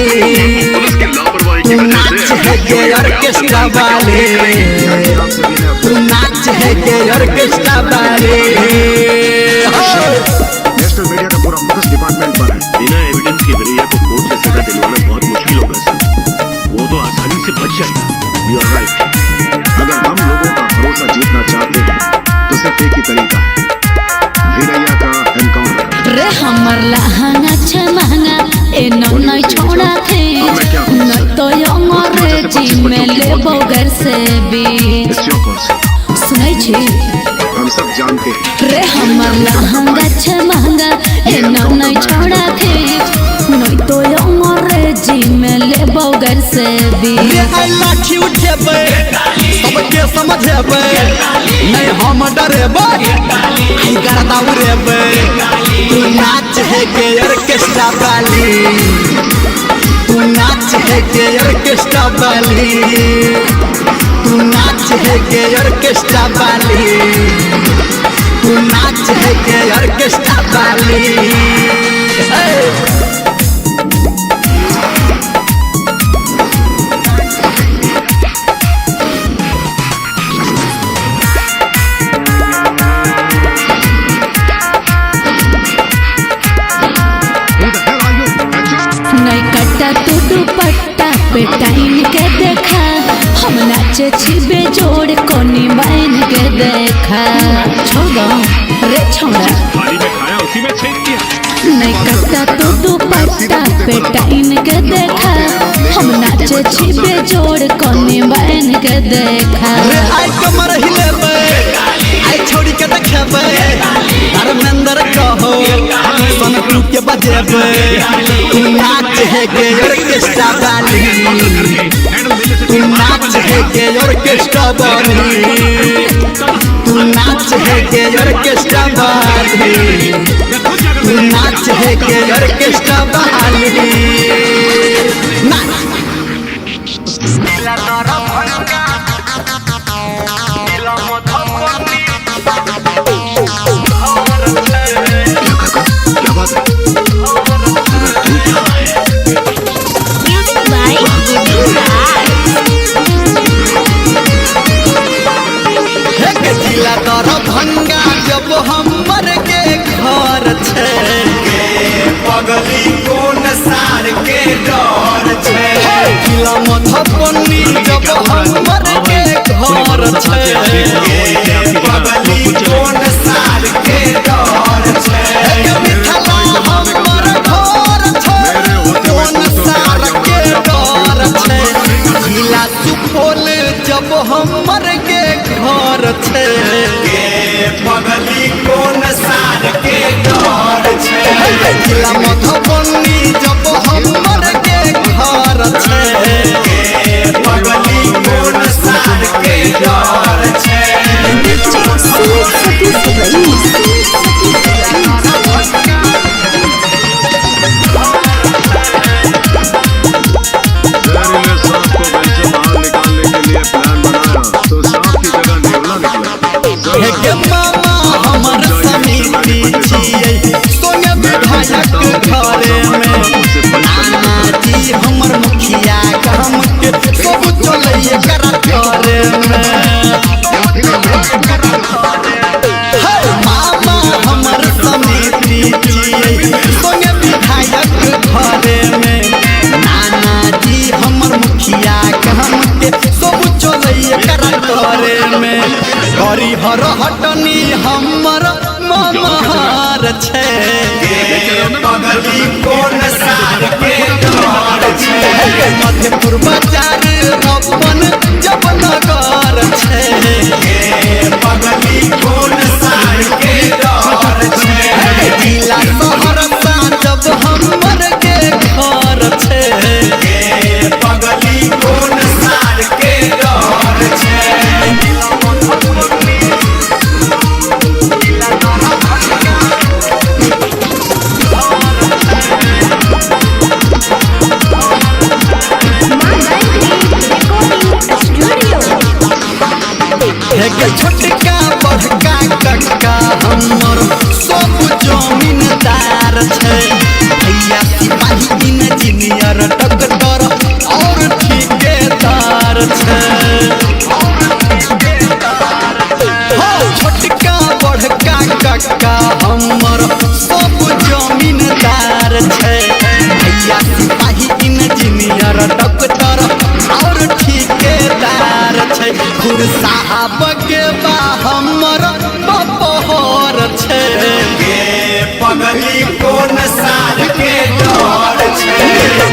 तू नाच है गे ऑर्केस्ट्रा वाली, तू नाच है गे ऑर्केस्ट्रा वाली। नेशनल मीडिया का पूरा फोकस डिपार्टमेंट पर है। बिना एविडेंस के वीरैया को कोर्ट से सजा दिलवाना बहुत मुश्किल होगा सर। वो तो आसानी से बच जाएगा। You are right. अगर हम लोगों का भरोसा जीतना चाहते हैं तो सिर्फ एक ही तरीका है, वीरैया का एनकाउंटर। रे हमर से बीच। It's your call, sir. सुनै छी? हम सब जानते हैं। रे हमर लहंगा छै महंगा, एना नहीं छोड़ा खींच, नहीं तो अंग्रेजी में लेबो गैर से रे बीच। आइ लाठी उठेबै, सबके समझेबै, नहीं हम डरेबै, आई गर्दा उड़ेबै। तू नाच है के ऑर्केस्ट्रा वाली, तू नाच है के ऑर्केस्ट्रा वाली, तू नाच है के ऑर्केस्ट्रा वाली, तू नाच है के ऑर्केस्ट्रा वाली। हे! Who the hell are you? नहीं कट्टा तू दुपट्टा पे टाइम के देखा, हम नाचे छिबे जोड़ कोनी बाइन के देखा। छोड़ दो रे छोड़ा। थाली में खाया उसी में छेद दिया। नहीं कट्टा तू दुपट्टा पे टाइम के देखा, हम नाचे छिबे जोड़ कोनी बाइन के देखा। रे आई कमर हिलेबै, आई छोड़ी के देखेबै, धर्मेंद्र कहो सोनटू के बजेबै। तू नाच है के ऑर्केस्ट्रा वाली, तू नाच है के ऑर्केस्ट्रा वाली, तू नाच है के ऑर्केस्ट्रा वाली, तू नाच है के ऑर्केस्ट्रा वाली। नाच। क्या काका, क्या बात है? अगर तू यहाँ है Music by Guddu Raj. हे जिला दरभंगा जब हमर के घर छै, पगली कोन सार के डर छै। जिला मधुबनी जब हमर के घर छै। पगली कोन सार के डर छै। हे मिथिला हमर घर छै, कोन सार के डर छै। जिला सुपौल जब हमर के घर छै, पगली कोन सार के डर छै। जिला मधुबनी जब हमर के घर छै। पगली कोन सार के डर छै। Sumit Satish Remix. Sumit Satish Remix. जहरीले सांप को बिल से बाहर निकालने के लिए प्लान बनाया तो सांप की जगह नेवला निकला। हे के मामा हमर समिति छियै, सोने विधायक घरे में, नानाजी हमर मुखिया गाम के, सब चलैये करा करे में। हे मामा हमर समिति छियै, सोने विधायक घरे में, नानाजी हमर मुखिया गाम के, सब चलैये करा करे में। हरिहर हटनी हमर ममहार छै, पगली कोन सार के डर छै। मधेपुर बाजार अपन जब नगर छै। पगली कोन सार के डर छै। जिला सहरसा जब हमर के घर छै। पगली कोन सार के डर छै। माँ गायत्री Recording Studio. एक छोटका बड़का कक्का हमर सब जमीनदार छै, भैया सिपाही इंजीनियर डॉक्टर और ठेकेदार छै। हो छोटका बड़का कक्का हमर सब जमीनदार छै, भैया सिपाही इंजीनियर डॉक्टर और ठेकेदार छै। खुरसाहब के बा हमर बपहर छै, पगली कोन सार के डर छै।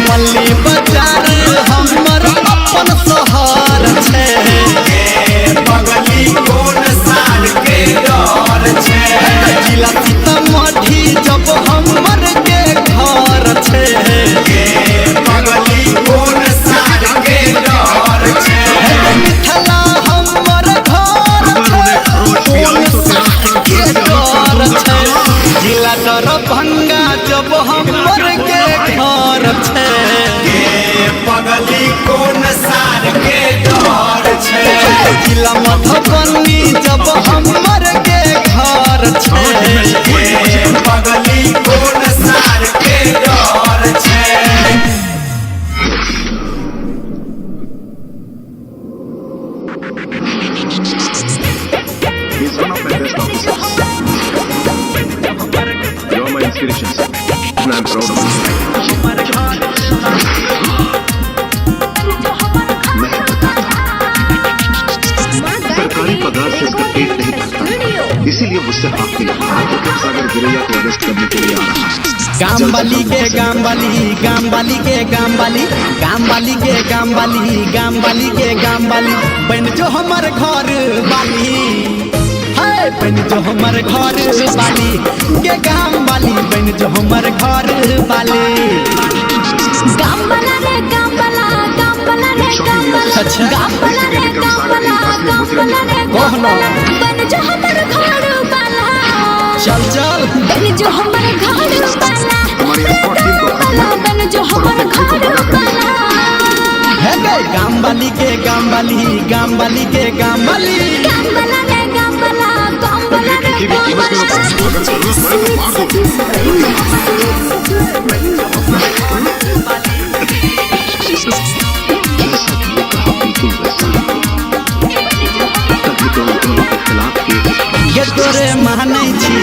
मल्ली बाजार हमर अपन शहर छै। जिला मधुबनी जब हमर के घर छै। गे पगली कोन सार के डर छै। He's one of my best officers. You are my inspiration, sir. And I'm proud of you. मैं बताता हूँ। सरकारी पगार से इसका पेट नहीं भरता, इसीलिए मुझसे हाथ मिला। विक्रम सागर गिरैया को अरेस्ट करने के लिए आ रहा है। गामबाली के गामबाली, गामबाली के गामबाली, गामबाली के गामबाली, गामबाली के गामबाली, बन जो हमर घर बाली, है बन जो हमर घर बाली के गामबाली, बन जो हमर घर बाली। गामवाला रे गामवाला, गामवाला रे गामवाला, अच्छा। गामवाला रे गामवाला, गामवाला रे गामवाला, बन जो हमर घर वाला, चल चल, बन जो हमर घर वाला, हमारी escort team को गामवाला, बन जो हमर घर वाला। है गे गामबाली के गामबाली, गामबाली के गामबाली, गामवाला रे गामवाला, गामवाला रे किसी भी कीमत पे गामवाला। अगर जरूरत पड़े तो मार दो। जैसा तुमने कहा बिल्कुल वैसा ही हुआ। तभी तो उन दोनों के खिलाफ केस गे तोरे मानै छी,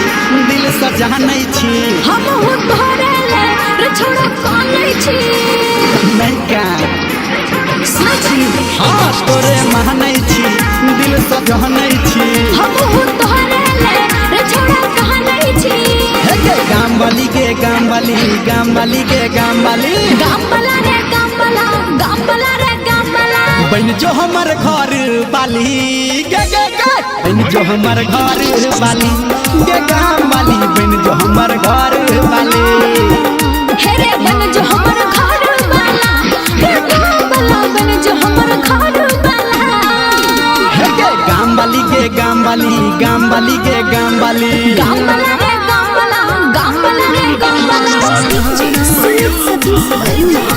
दिल से जानै छी, हमहु तोरे ले रे छोड़ा कानै छी, नैका सुनै छी, हाँ तोरे मानै छी, दिल से जानै छी, हमहु तोरे ले रे छोड़ा कानै छी। हे गे गामबाली के गामबाली, गामबाली के गामबाली, गामवाला रे गामवाला, गामवाला रे गामवाला, बन जो हमर घर बाली गे गे गे, बन जो हमर घर बाली गे गामबाली, बन जो हमर घर बाली। हे रे बन जो हमर घर वाला, रे गामवाला, बन जो हमर घर वाला। हे गे गामबाली के गामबाली, गामबाली के गामबाली, गामवाला रे गामवाला, गामवाला रे गामवाला। Sumit Satish Remix.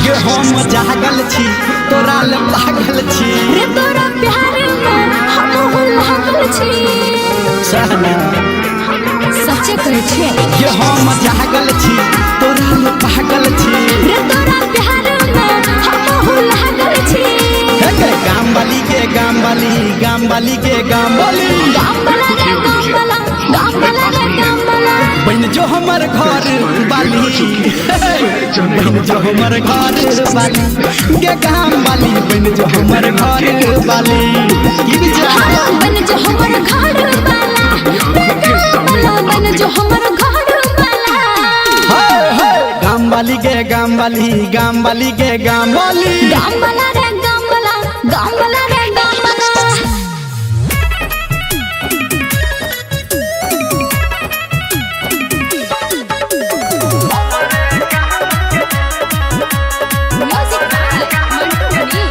गे हम जागल छी, तोरा ले पागल छी, रे तोरा प्यार में हमहु लागल छी, सहना सच्चे कहै छियै, गे हम जागल छी, तोरा ले पागल छी, रे तोरा प्यार में हमहु लागल छी। हे गे गामबाली के गामबाली, गामबाली के गामबाली, गामवाला रे गामवाला, गामवाला रे गामवाला, बन जो हमर घर बाली, बन जो हमर घर बाली गे गामबाली, बन जो हमर घर बाली। की विचार? बन जो हमर घर वाला, रे गामवाला, बन जो हमर घर वाला। हे हे गामबाली के गामबाली, गामबाली के गामबाली, गामवाला रे गामवाला, गामवाला रे गामवाला। Music by Mantu Mani.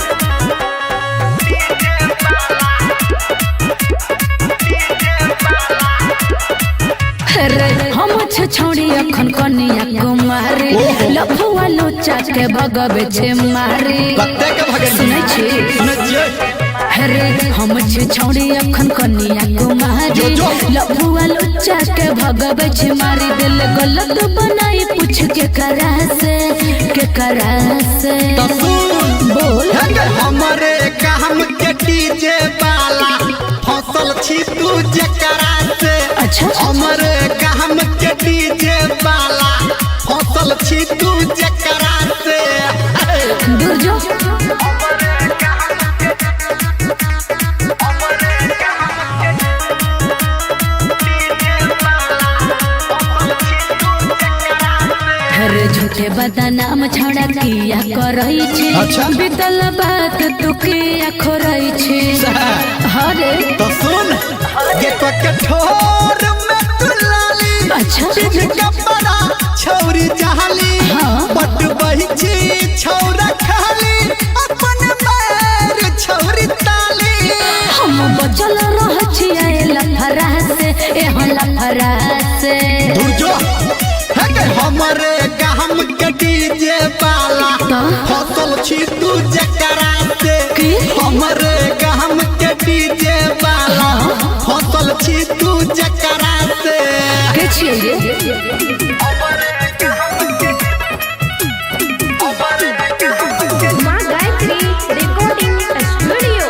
रे हम छौड़ी अखन कनिया कुमारी, लफुआ लोचा के भगवे छे मारी, कते के भगेली? सुनै छी? सुनै छियै? रे हम छौड़ी अखन कनिया कुमारी, लफुआ लोचा के भगवे छे मारी, दिल गलत बनाई पूछ के करा से, के करा से त सुन, बोल। हे गे हमरे काम के डीजे वाला, फसल छी तू जकरा से, अच्छा। हमरे काम के डीजे वाला, फसल छी तू जकरा से। दूर जो। अरे झूठे बदनाम छौड़ा किया करई छे, अच्छा। बीतल बात तू किया खोरई छे, हरे तो सुन गे कठोर में तू लाली, अच्छा। पिन कपड़ा छौरी जहाली, हाँ। पट बही छौरा खाली, अपन पैर छौरी ताली, हम बचल रह छियै लफड़ा लफड़ा से, एहो लफड़ा से। दूर जो है के हमरे गहम के डीजे वाला तो? फसल छी तू जकरा से। की? हमरे गहम के डीजे वाला फसल छी तू जकरा से। के छियै ये? माँ गायत्री रिकॉर्डिंग स्टूडियो।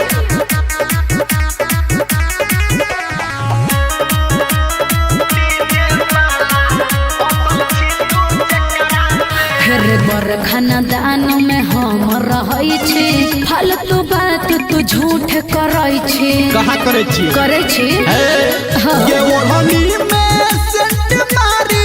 रे बर खानदान में हम रहै छी, फालतू बात तू झूठ करै छी। कहाँ करै छी? करै छी। हे, ये ओढ़नी में सेंट मारी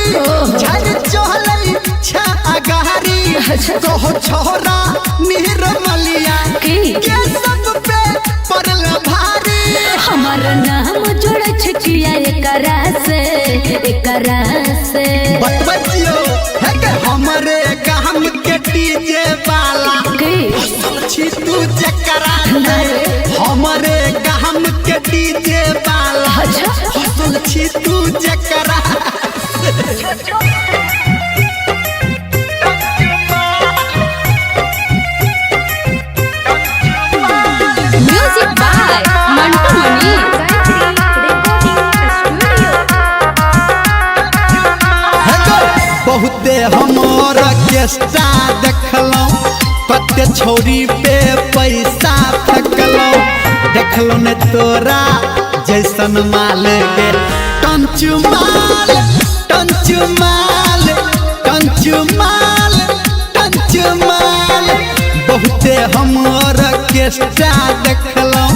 झर चहलै छा अगारी। अच्छा। कहो छोरा निर्मलिया की? के सब पे पड़ल भारी। हमर नाम जोड़ै छै किया एकरा से, एकरा से। बतबै छियौ हे के हमरे गहम के डीजे वाला की? फसल छी तू जकरा से। हमरे गहम के डीजे वाला अच्छा। फसल छी तू जकरा से। Music by Mantu Mani. Gayatri recording studio. हे गो, बहुते हम ऑर्केस्ट्रा देखलौं, कते छौरी पे पैसा फेकलौं। देखलौं ने तोरा जैसन माल गे, टंच माल, टंच माल, टंच माल, टंच माल। बहुते हम ऑर्केस्ट्रा देखलौं,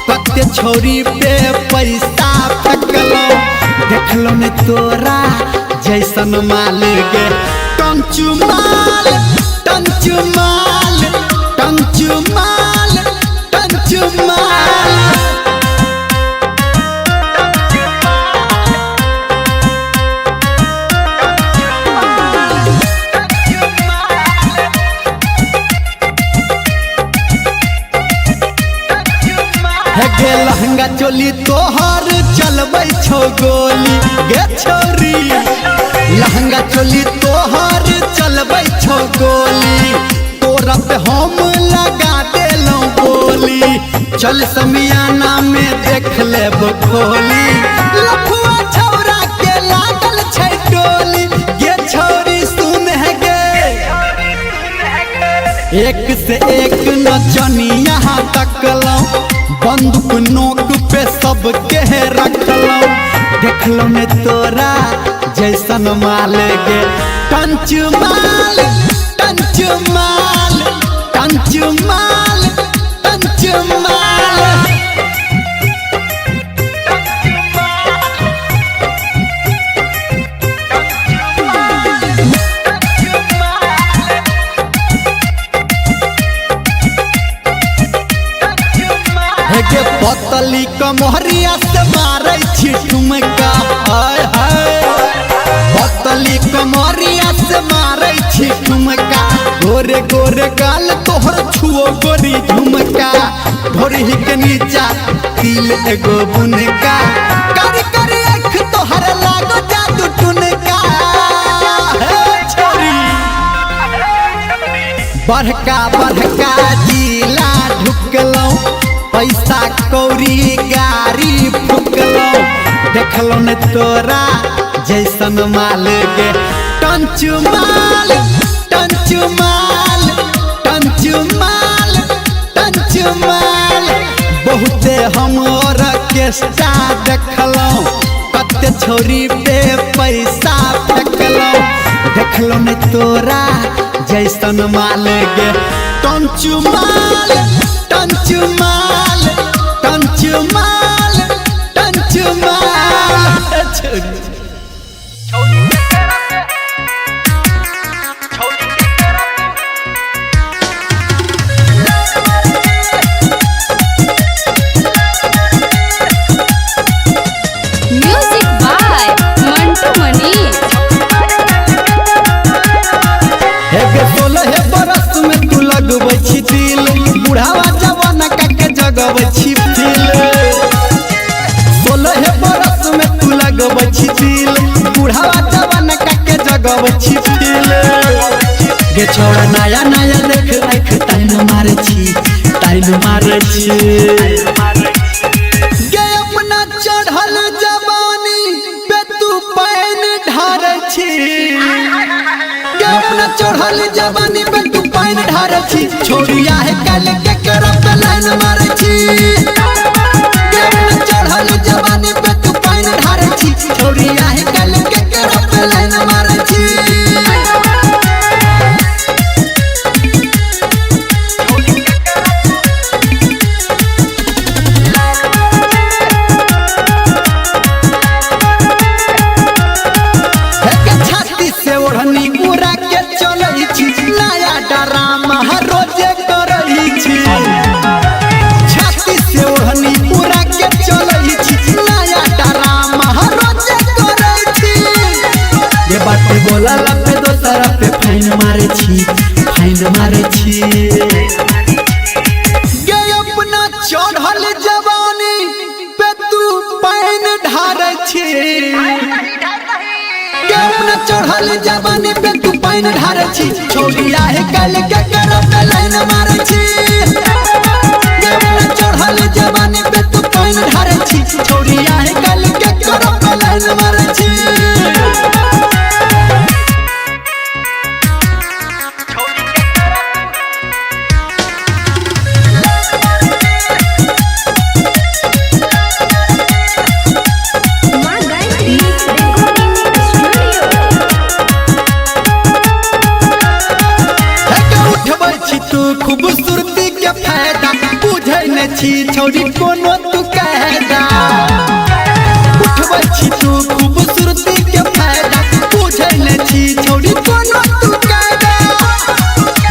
कते छौरी पे पैसा फेकलौं। देखलौं ने तोरा जैसन माल गे, टंच माल, टंच माल, टंच माल, टंच माल। हे गे लहंगा चोली तोहर चलबै छौ गोली गे छौरी। लहंगा चोली तोहर चलबै छौ गोली, तोरा पे हम लगा देलौं बोली। चल समियाना में देख लेब खोली, लफुआ छौरा के लागल छै टोली गे छौरी। सुन हे गे, एक से एक नचनिया तकलौं, बंदूक नोक पे सबके रखलौं। देखलौं ने तोरा जैसन माल गे, टंच माल, टंच माल, टंच माल, टंच माल। हे गे पतली कमहरिया से मारै छी ठुमका, हाय हाय। पतली कमहरिया से मारै छी ठुमका, गोरे गोरे गाल तोहर छुओ गोरी झुमका। ढोरही के नीचा तिल एगो बुनका, कर कर आँख तोहर लागो जादू टुनका। हे छोरी, बड़का बड़का जिला ढुकलौं, पैसा कौड़ी गाड़ी फुकलौं। देखलौं ने तोरा जैसन माल गे, टंच माल, टंच माल, टंच माल, टंच माल। बहुते हम ऑर्केस्ट्रा देखलौं, कते छौरी पे पैसा फेकलौं। देखलौं ने तोरा जैसन माल गे, टंच माल, टंच माल, टंच माल, टंच माल। छौरी। Music by Mantu Mani. हे गे 16 बरस में तू लगबै छी तिल, बुढ़ावा जवाना का के जगबै छी फील। 16 बरस पील, बुढ़ावा जवान के जगबै छी फील। गे छौड़ा नया नया देख आँख ताइन मारै छी, ताइन मारै छी। गे अपना चढ़ल जवानी पे तू पानि ढारै छी, गे अपना चढ़ल जवानी पे तू पानि ढारै छी। छोड़िया है काल के करब लाइन मारै छी, गे अपना चढ़ल जवानी पे तू पानि ढारै छी। छोड़िया है काल के करब लाइन मारै छी। छाती से ओढ़नी उड़ा के चलै छी, नया डरामा रोजे करै छी। छाती से ओढ़नी उड़ा के चलै छी, नया डरामा रोजे करै छी। ये बात बोला पे दोसरा पे फाइन मारै छी, फाइन मारै छी। गे अपना चढ़ल जवानी पे तू पानि ढारै छी, अपना चढ़ल जवानी पे तू पानि ढारै छी। छोड़िया है काल के करब लाइन मारै छी, अपना चढ़ल जवानी पे तू पानि ढारै छी। छोड़िया है काल के करब लाइन मारै छी। माँ गायत्री रिकॉर्डिंग स्टूडियो। उठबै छी तू खूबसूरती के फायदा, बुझै नै छी छौड़ी कोनो तू कायदा। उठबै छी तू खूबसूरती के फायदा, बुझै नै छी छौड़ी कोनो तू कायदा।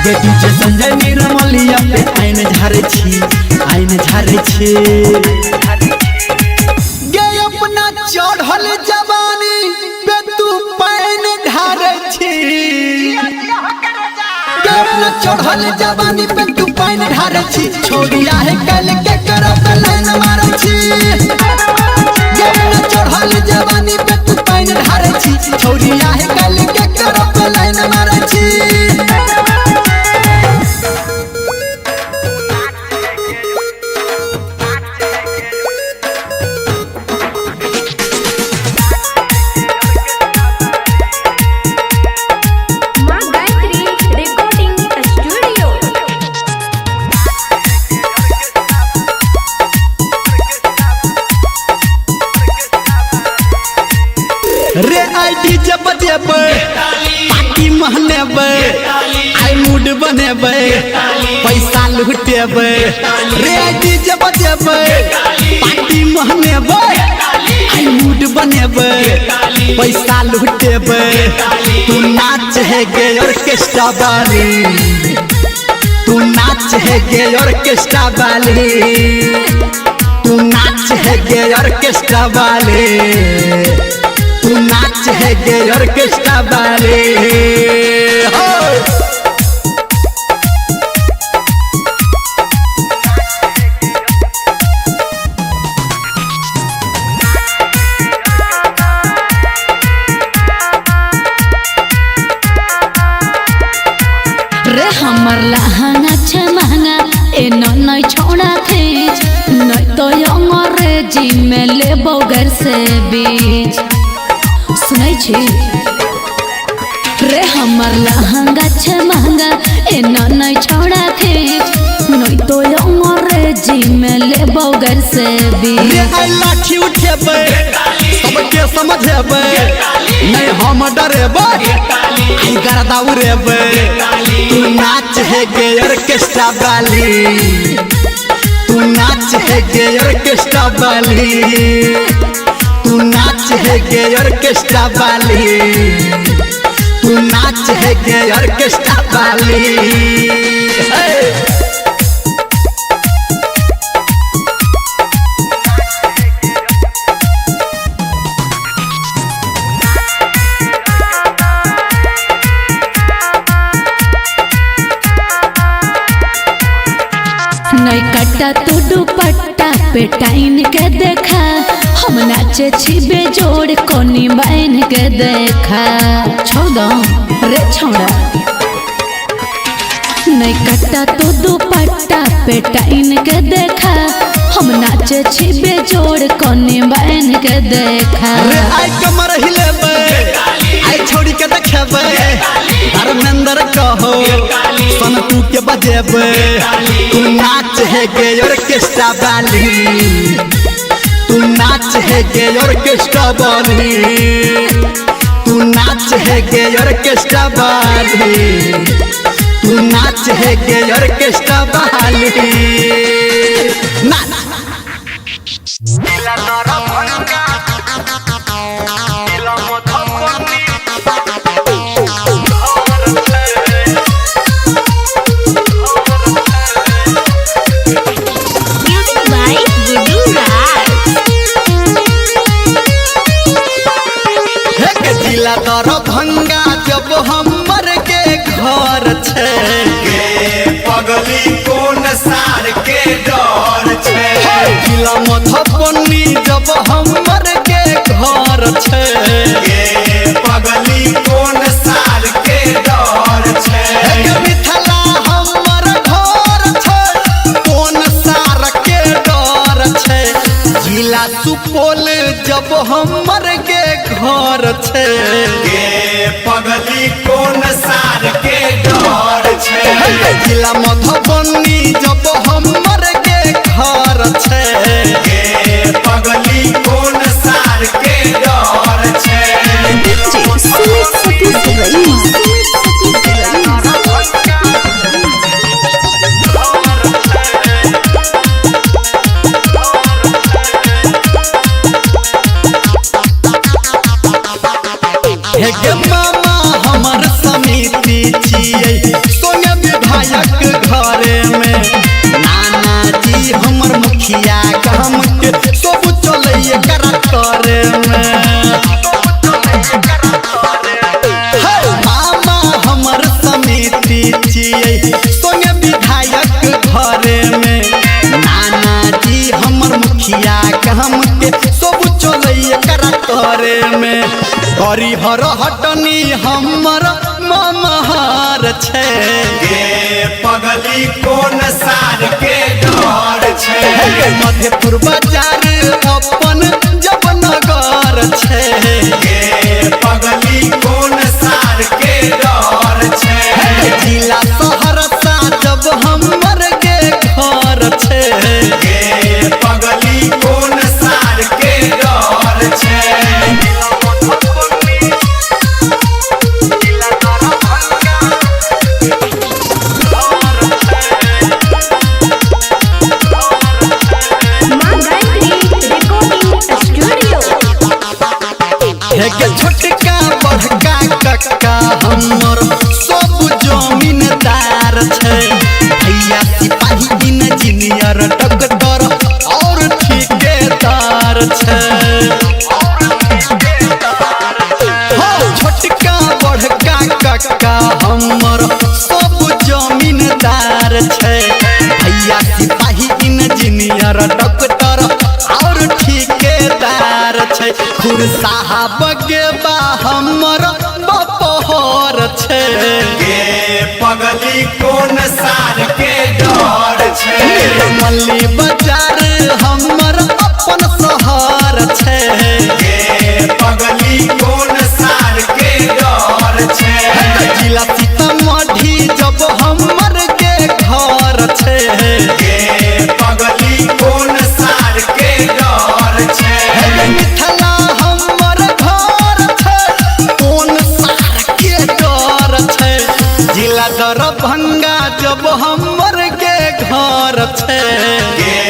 गे डीजे संजय निर्मलिया पे आइन झारै छी, आइन झारै छी। गे अपना चढ़ल जवानी पे तू पानि ढारै छी, अपना चढ़ल जवानी पे तू पानि ढारै छी। छोड़िया है काल के करब लाइन मारै छी, अपना चढ़ल जवानी पे तू पानि ढारै छी। छोड़िया है काल के करब लाइन मारै छी। माँ गायत्री रिकॉर्डिंग स्टूडियो। रे I DJ बजेबै, पार्टी महनेबै, आई मूड बनेबै, पैसा लुटेबै। रे I DJ बजेबै, पार्टी महनेबै, आई मूड बनेबै, पैसा लुटेबै। तू नाच है गे ऑर्केस्ट्रा वाली, तू नाच है गे ऑर्केस्ट्रा वाली, तू नाच है गे ऑर्केस्ट्रा वाली, तू नाच है गे ऑर्केस्ट्रा वाले। हो रे हमर लहंगा छै महंगा, एना नै छौड़ा खींच, नै तो अंग्रेजी में लेबौ गैर से बीच। सुनै छी रे हमर लहंगा छै महंगा, एना नै छौड़ा खींच, नै तो अंग्रेजी में लेबौ गैर से बीच। रे आई लाठी उठेबै, सबके समझेबै, नहीं हम डरेबै, आई गर्दा उड़ेबै। तू नाच है गे ऑर्केस्ट्रा वाली, तू नाच है गे ऑर्केस्ट्रा वाली, तू नाच है गे ऑर्केस्ट्रा वाली, तू नाच है गे ऑर्केस्ट्रा वाली। हे नहीं कटा तू दुपट्टा पे टाइन के देखा, हम नाचे छी बेजोड़ कोनी बहन के देखा। छोड़ दो रे छोड़ा नहीं कट्टा तो दुपट्टा पेटाइन के देखा। हम नाचे छी बेजोड़ कोनी बहन के देखा। रे आई कमर हिलेबै आई छोड़ी के देखेबै धर्मेंद्र कहो सनतू के बजेबै। तू नाच है गे ऑर्केस्ट्रा वाली, तू नाच है गे ऑर्केस्ट्रा वाली, तू नाच है गे ऑर्केस्ट्रा वाली, तू नाच है गे ऑर्केस्ट्रा वाली। नाच Music by Gudu Raj. हे के जिला दरभंगा जब हमर के घर छै। गे पगली कोन सार के डर छै। जिला मधुबनी जब हमर के घर छै। गे पगली कोन सार के डर छै। हे के मिथिला हमर घर छै, कोन सार के डर छै। जिला सुपौल जब हमर के घर छै। गे पगली कोन सार के डर छै। हे जिला मधुबनी जब हमर के घर छै। गे पगली कोन सार के डर छै। DJ Sumit Satish Raima. Sumit Satish Raima. हे गे मामा हमर समिति छियै सोने विधायक घरे में। नाना जी हमर मुखिया काम के सब चलैये करा करे में। हे मामा हमर समिति छियै सोने विधायक घरे में। नाना जी हमर मुखिया काम के सब चलैये करा करे में। हरिहर हटनी हमर ममहार छै। गे पगली कोन सार के डर छै। मधेपुर बाजार अपन जब नगर छै। गे पगली कोन सार के डर छै। जिला सहरसा जब हमर के घर छै। गे पगली कोन सार के डर छै। माँ गायत्री Recording Studio. हे के छोटका बड़का कक्का हमर सब जमीनदार छै। भैया सिपाही इंजीनियर डॉक्टर और ठेकेदार छै। हो छोटका बड़का कक्का हमर सब जमीनदार छै। भैया सिपाही इंजीनियर डॉक्टर और ठेकेदार छै। खुरसाहब के बा हमर बपहर छै। गे पगली कोन सार के डर छै। मल्ली बाजार हमर अपन शहर छै। गे पगली कोन सार के डर छै। जिला सीतामढ़ी जब हमर के घर छै। गे पगली कोन सार के डर छै। मिथिला हमर घर छै, कोन सार के डर छै। जिला दरभंगा जब हमर के घर छै। गे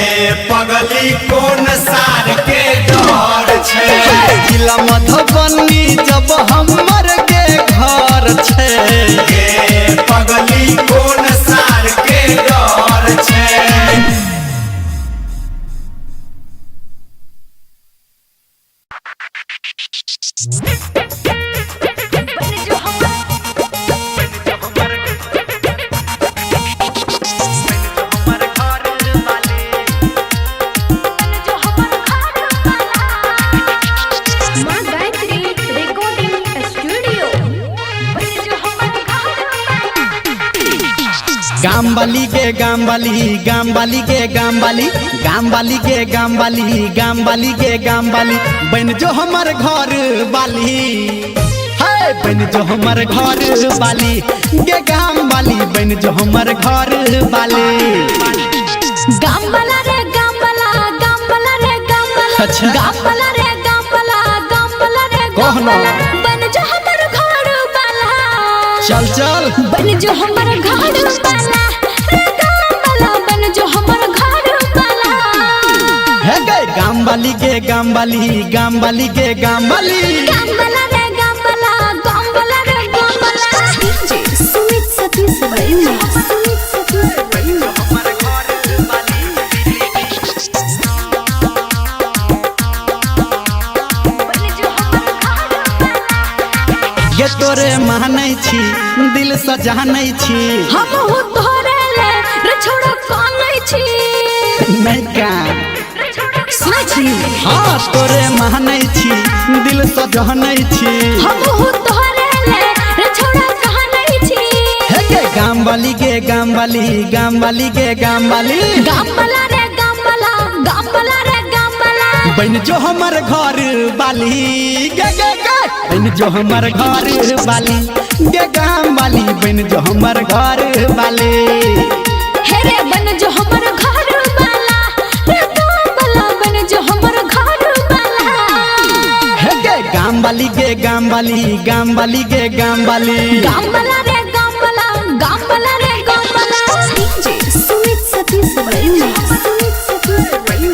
गामवाली गे गामवाली, गामवाली गे गामवाली, गामवाली गे गामवाली, गामवाली गे गामवाली, बन जो हमर घर वाली, है बन जो हमर घर वाली गे गामवाली, बन जो हमर घर वाली। गामवाला रे गामवाला, गामवाला रे गामवाला, अच्छा। गामवाला रे गामवाला, गामवाला रे कह ना। गामवाला, बन जो हमर घर वाला, चल चल, बन जो हमर घर वाला रे गामवाला, बन जो हमर घर वाला। है गे गामवाली गे गामवाली, गामवाली गे गामवाली, गामवाला रे गामवाला, गामवाला रे गामवाला। DJ Sumit Satish Remix. Sumit Satish Remix. ये तोरे मानै छी, दिल सजानै छी, हमहु तोरे ले रे छोड़ो कानै छी, नहीं का सुनै छी, हाँ तोरे मानै छी, दिल सजानै छी, हमहु तोरे ले रे छोड़ो कानै छी। हे गे गामवाली गे गामवाली, गामवाली गे गामवाली, गामवाला रे गामवाला, गामवाला रे गामवाला, बन जो हमर घर वाली गे गे गे, बन जो हमर घर वाली गे गामवाली, बन जो हमर घर वाली। हे रे बन जो हमर घर वाला रे गामवाला, बन जो हमर घर वाला। हे गे गामवाली गे गामवाली, गामवाली गे गामवाली, गामवाला रे गामवाला, गामवाला रे गामवाला। DJ Sumit Satish Remix. Sumit Satish Remix.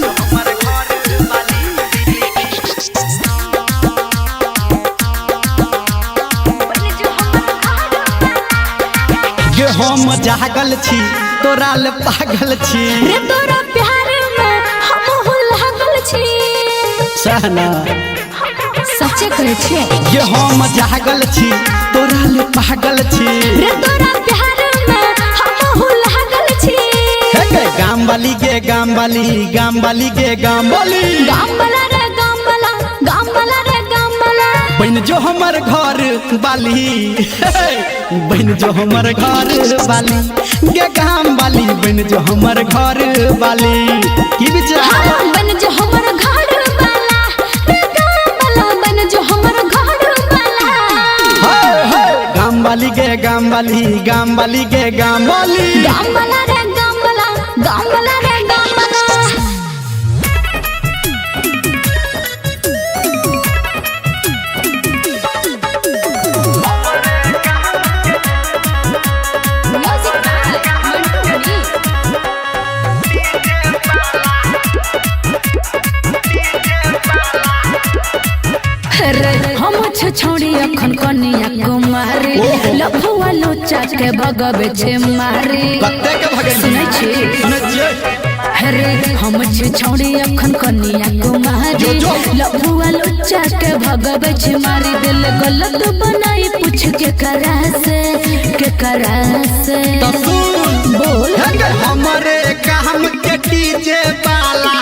गे हम जागल छी, तोरा ले पागल छी, रे तोरा प्यार में हमहु लागल छी, सहना सच्चे कहै छियै। गे हम जागल छी, तोरा ले पागल छी, रे तोरा प्यार में हमहु लागल छी। हे गे गामवाली गे गामवाली, गामवाली गे गामवाली, गामवाला रे गामवाला, गामवाला रे गामवाला, बन जो हमर घर वाली, बन जो हमर घर वाली गे गामवाली, बन जो हमर घर वाली। की विचार? हाँ, बन जो हमर घर वाला रे गामवाला, बन जो हमर घर वाला। हे हे गामवाली गे गामवाली, गामवाली गे गामवाली, गामवाला रे गामवाला, गामवाला रे गामवाला। Music by Mantu Mani. रे हम छोड़ी अखन कनिया कुमारी, लफुआ लोचा के भगवे छे मारी, कते के भगेली? सुनै छी? सुनै छियै? रे हम छोड़ी अखन कनिया कुमारी, जो, जो। लफुआ लोचा के भगवे छे मारी, दिल गलत बनाई पूछ के करा से, के करा से तो सुन, बोल। हे गे हमरे काम के डीजे वाला,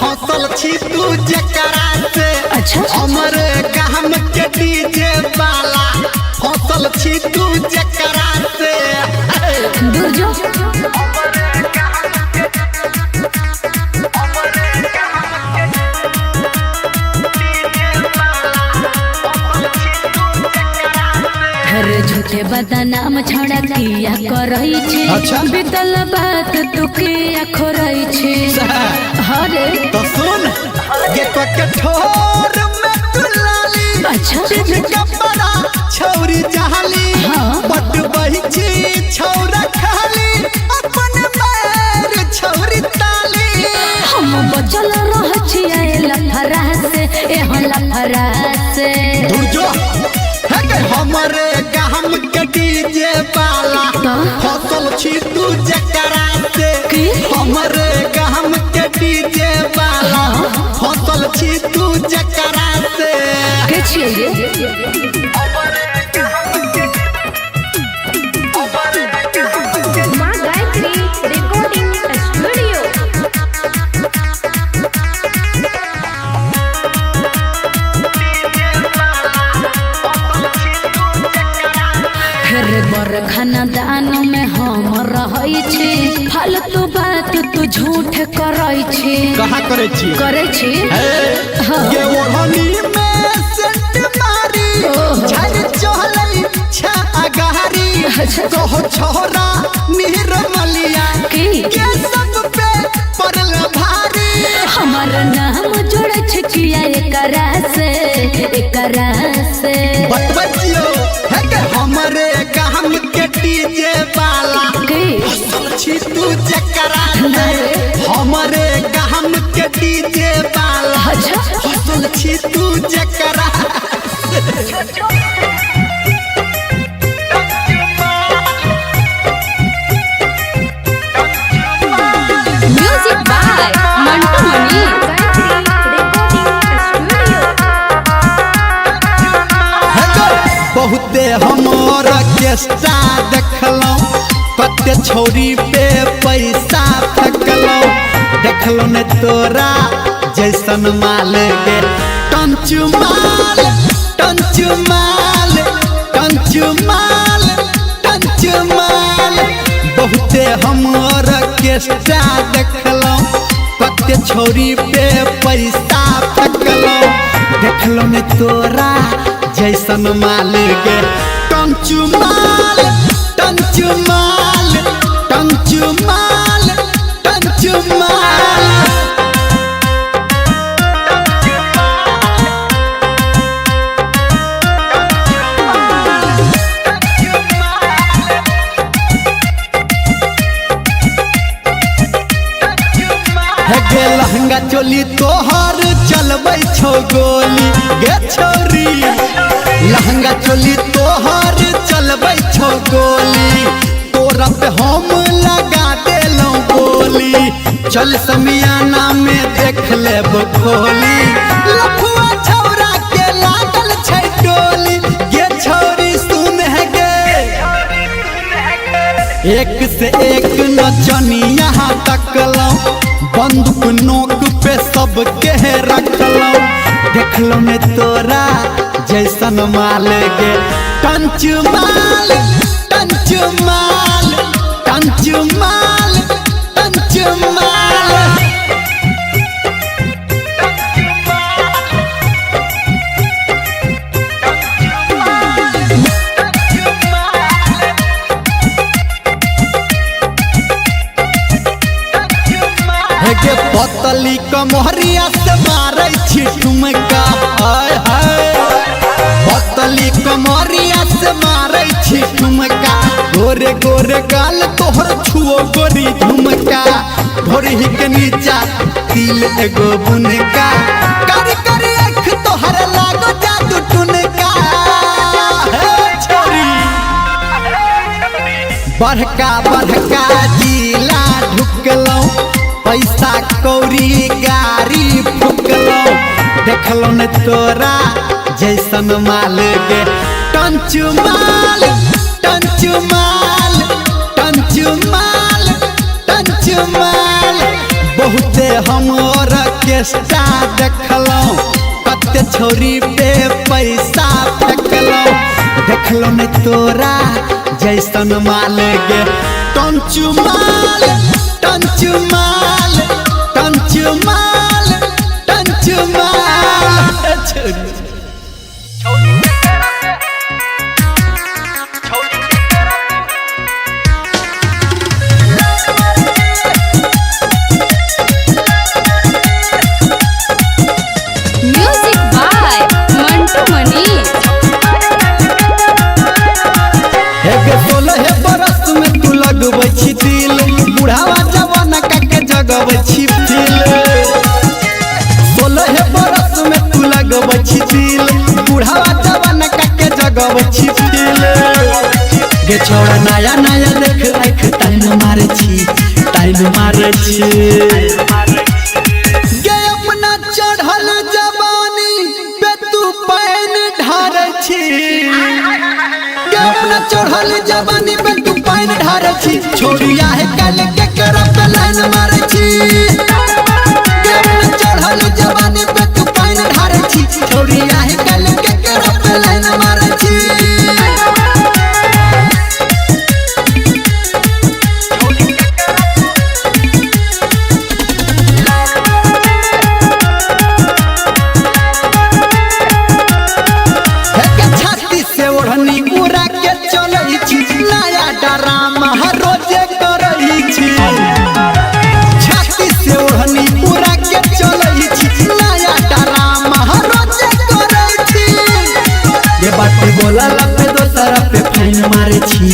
फसल छी तू जकरा से, अच्छा। हमरे काम के डीजे वाला, फसल छी तू जकरा से। दूर जो। अरे झूठे बदनाम छड़ा किया करई छे, अच्छा। बीतल बात तू किया खोरई छे, हरे तो सुन गे तो के ठोर में तू लाली, अच्छा। बिन कपड़ा छौरी जहाली, हाँ। बट बही छी छौरा खाली, अपन पैर छौरी ताली, हम बचल रह छियै लफड़ा से, एहन लफड़ा से। दूर जो। हे गे हमरे गाम के डीजे वाला, तो? फसल छी तू जकरा से, की? हमरे गाम के डीजे वाला, फसल छी तू जकरा से। के छियै रे? माँ गायत्री रिकॉर्डिंग स्टूडियो। रे बर खानदान में हमर रहै छी, फालतू बात तू झूठ करै छी। कहाँ करै छी? करै छी। हाँ। गे ओढ़नी में सेंट मारी झर चहलै छा अगारी। अच्छा। कहो छोरा निर्मलिया की? के सब पे पड़ल भारी। हमर नाम जोड़ै छै किया एकरा से, एकरा से? बतबै छियौ हे के हमरे गाम के डीजे वाला की? छी तू जकरा से। हमरे गाम के डीजे वाला अच्छा। फसल छी तू जकरा। Music by Mantu Mani. Recording studio. हे गो, बहुते हम ऑर्केस्ट्रा देखलहुँ, कते छौरी पे पैसा फेकलहुँ। देखलहुँ ने तोरा जैसन माल गे, टंचु माल, टंचु माल, टंचु माल, टंचु माल। बहुते हम ऑर्केस्ट्रा देखलहुँ, कते छौरी पे पैसा फेकलहुँ। देखलहुँ ने तोरा जैसन माल गे, टंचु माल, टंचु माल, टंचु माल, टंचु माल। हे गे लहंगा चोली तोहर चलबै छौ गोली गे छौरी। लहंगा चोली तोहर चलबै छौ गोली, तोरा पे हम लगा देलहुँ बोली। चल समियाना में देख लेब खोली, लफुआ छौरा के लागल छै टोली गे छौरी। सुन हे गे, एक से एक नचनिया तकलहुँ, बंदूक नोक पे सबके रखलहुँ। देखलहुँ ने तोरा जैसन माल गे, टंचु माल, टंचु माल, टंचु माल, टंचु माल। हे गे पतली कमहरिया से मारै छी ठुमका, हाय हाय। पतली कमहरिया से मारै छी ठुमका, गोरे गोरे गाल तोहर छुओ गोरी झुमका। ढोरही के नीचा तिल एगो बुनका, कर कर आँख तोहर लागो जादू टुनका। हे छोरी, बड़का बड़का जिला ढुकलहुँ, पैसा कौड़ी गाड़ी फुकलहुँ। देखलहुँ ने तोरा जैसन माल गे, टंचु माल, टंचु माल, टंचु माल, टंचु माल। बहुते हम ऑर्केस्ट्रा देखलहुँ, कते छौरी पे पैसा फेकलहुँ। देखलहुँ ने तोरा जैसन माल गे, टंचु माल, टंचु माल, टंचु माल, टंचु माल। छौरी। Music by Mantu Mani. हे गे 16 बरस में तू लगबै छी दिल, बुढ़ावा जवाना के जगबै छी फील। 16 बरस में तू लगबै छी दिल, बुढ़ावा जवाना के जगबै छी फील। गे छौड़ा नया नया देख आँख ताइन मारै छी, ताइन मारै छी। गे अपना चढ़ल जवानी पे तू पानि ढारै छी, गे अपना चढ़ल जवानी पे तू पानि ढारै छी। छोड़िया है काल के करब पे लाइन मारै छी, गे अपना चढ़ल जवानी पे तू पानि ढारै छी। छोड़िया है काल के करब पे लाइन मारै छी। ओढ़नी उड़ा के चलै छी, नया डरामा रोजे करै छी। छाती से ओढ़नी उड़ा के चलै छी, नया डरामा रोजे करै छी। ये बात बोला पे दोसरा पे फाइन मारे छी,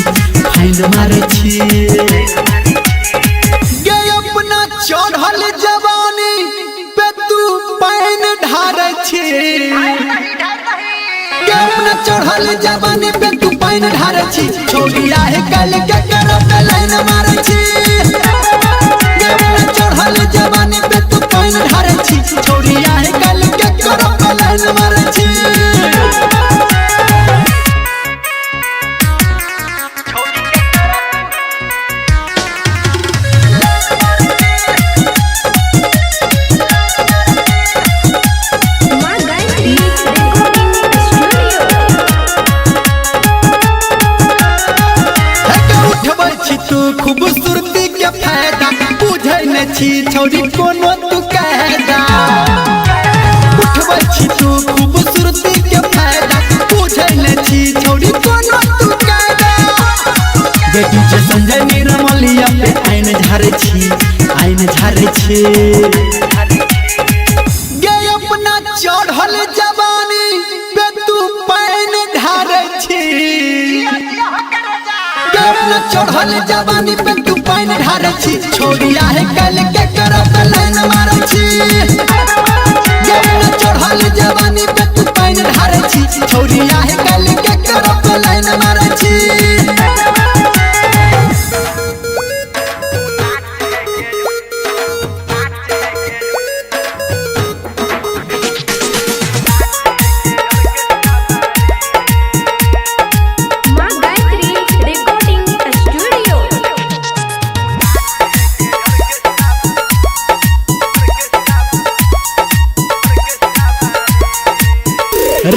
फाइन मारे छी। गे अपना चढ़ल जवानी पे तू पाइन ढारै छी। गे अपना चढ़ल जवानी पे तू पाइन ढारै छी, छोड़िया है कल के कर पे लाइन मारै छी। गे अपना चढ़ल जवानी पे तू पाइन ढारै छी, छोड़िया है कल के कर पे लाइन मारै छी। माँ गायत्री रिकॉर्डिंग स्टूडियो। हे उठबै छी तू खूबसूरती के फायदा, बुझै नै छी छौड़ी कोनो तू कायदा। उठबै छी तू खूबसूरती के फायदा, बुझै नै छी छौड़ी कोनो तू कायदा। गे डीजे संजय निर्मलिया पे आइन झारै छी, आइन झारै छी। गे अपना चढ़ल जवानी पे तू पाइन ढारै छी। गे अपना चढ़ल जवानी पे तू पाइन ढारै छी, छोड़िया है कल के करब लाइन मारै छी। गे अपना चढ़ल जवानी पे तू पाइन ढारै छी, छोड़िया है कल के करब लाइन मारै छी। माँ गायत्री रिकॉर्डिंग स्टूडियो।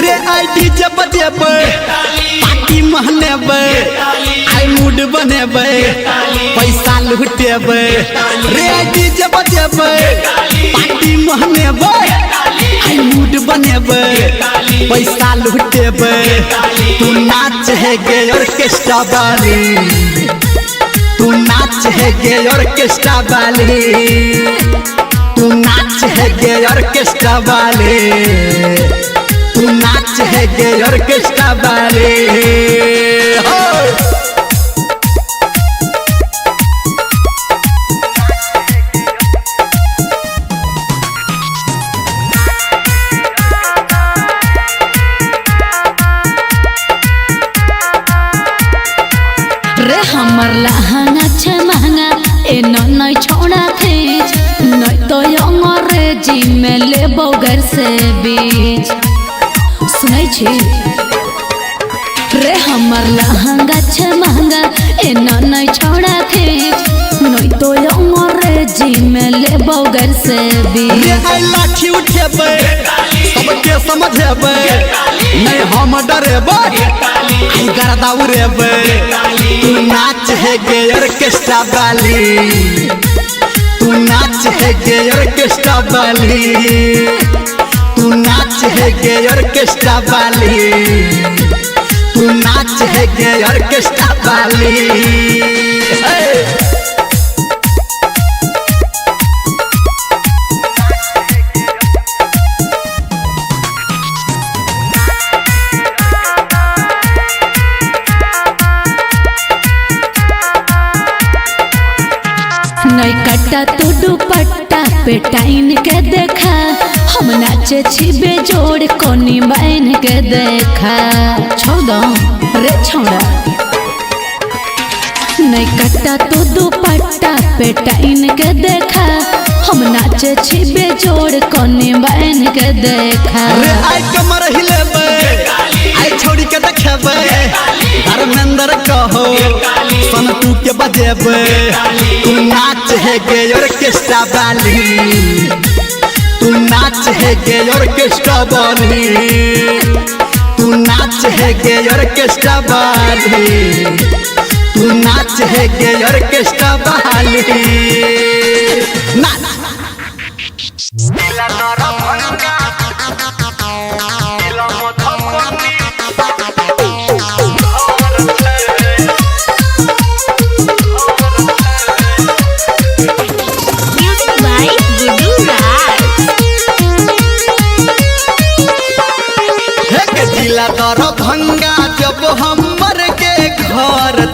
रे I जब बजेबै पार्टी महनेबै, आई मूड बनेबै, पैसा लुटेबै। रे I जब बजेबै पार्टी महनेबै, आई मूड बनेबै, पैसा लुटेबै। तू नाच है गे ऑर्केस्ट्रा वाली, तू नाच है गे ऑर्केस्ट्रा वाली, तू नाच है गे ऑर्केस्ट्रा वाली, तू नाच है गे ऑर्केस्ट्रा वाले। हो रे हमर लहंगा छै महंगा, एना नै छौड़ा खींच, नै तो अंग्रेजी में लेबौ गैर से बीच। सुनै छी रे हमर लहंगा छै महंगा, एना नै छौड़ा खींच, नै तो अंग्रेजी में लेबौ गैर से बीच। रे आई लाठी उठेबै सबके समझेबै, नहीं हम डरेबै आई गर्दा उड़ेबै। तू नाच है गे ऑर्केस्ट्रा वाली, तू नाच है गे ऑर्केस्ट्रा वाली, तू नाच है गे ऑर्केस्ट्रा वाली, तू नाच है गे ऑर्केस्ट्रा वाली। हे नै कट्टा तू दुपट्टा पे टाइन के देखा, हम नाचे छिबे जोड़ कोनी बाइन के देखा। छोड़ दो रे छोड़ा। नै कट्टा तू दुपट्टा पे टाइन के देखा, हम नाचे छिबे जोड़ कोनी बाइन के देखा। रे आई कमर हिलेबै, आई छोड़ी के देखेबै, धर्मेंद्र कहो सनतू के बजेबै। तू नाच है गे ऑर्केस्ट्रा वाली, तू नाच है गे ऑर्केस्ट्रा वाली, तू नाच है गे ऑर्केस्ट्रा वाली, तू नाच है गे ऑर्केस्ट्रा वाली। नाच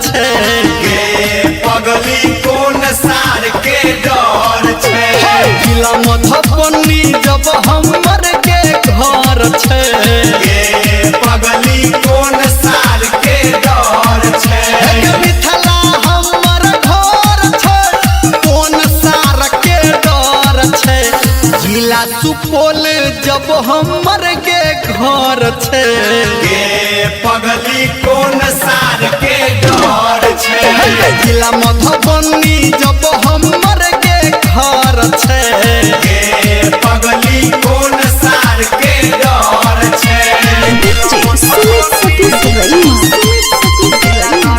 छै। गे पगली कोन सार के डर छै। जिला मधुबनी जब हमर के घर छै। गे पगली कोन सार के डर छै। मिथिला हमर घर छै, कोन सार के डर छै। जिला सुपौल जब हमर के घर छै। गे पगली कोन सार के डर छै। जिला मधुबनी जब हमर के घर छै। गे पगली कोन सार के डर छै। DJ Sumit Satish Raima. Sumit Satish Raima.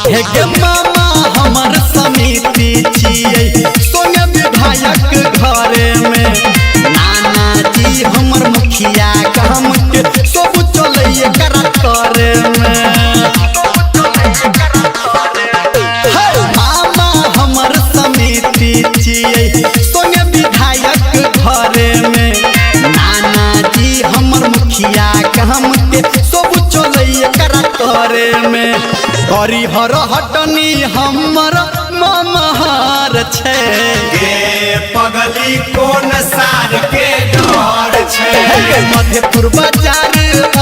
हे गे मामा हमर समिति छियै सोने विधायक घरे में। नाना जी हमर मुखिया काम के सब चलैये करा करे में। हे मामा हमर समिति छियै सोने विधायक घरे में। नाना जी हमर मुखिया काम के सब चलैये करा करे में। हरिहर हटनी हमर ममहार छै। गे पगली कोन सार के डर छै। मधेपुर बाजार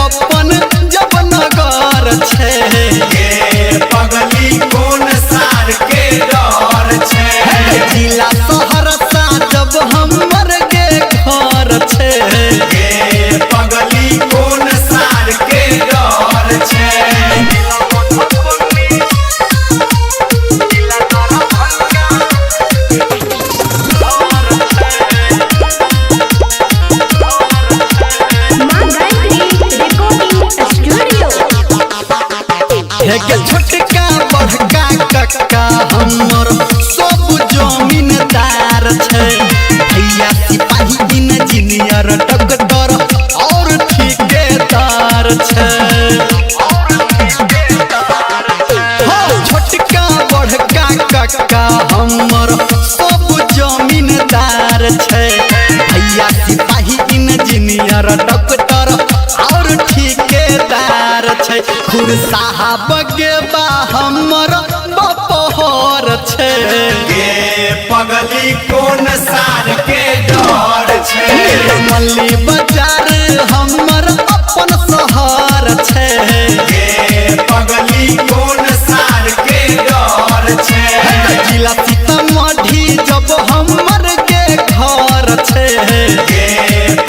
अपन जब नगर छै। गे पगली कोन सार के डर छै। जिला सहरसा जब हमर के घर छै। गे पगली कोन सार के डर छै। माँ गायत्री रिकॉर्डिंग स्टूडियो। हे के छोटका बड़का कक्का हमर सब जमीनदार छै। भैया सिपाही इंजीनियर डॉक्टर और ठेकेदार छै। हो छोटका बड़का कक्का हमर सब जमीनदार छै। भैया सिपाही इंजीनियर डॉक्टर और ठेकेदार छै। खुरसाहब के बा हमर बपहर छै। गे पगली कोन सार के डर छै। मल्ली बाजार हमर अपन शहर छै। गे पगली कोन सार के डर छै। जिला सीतामढ़ी जब हमर के घर छै। गे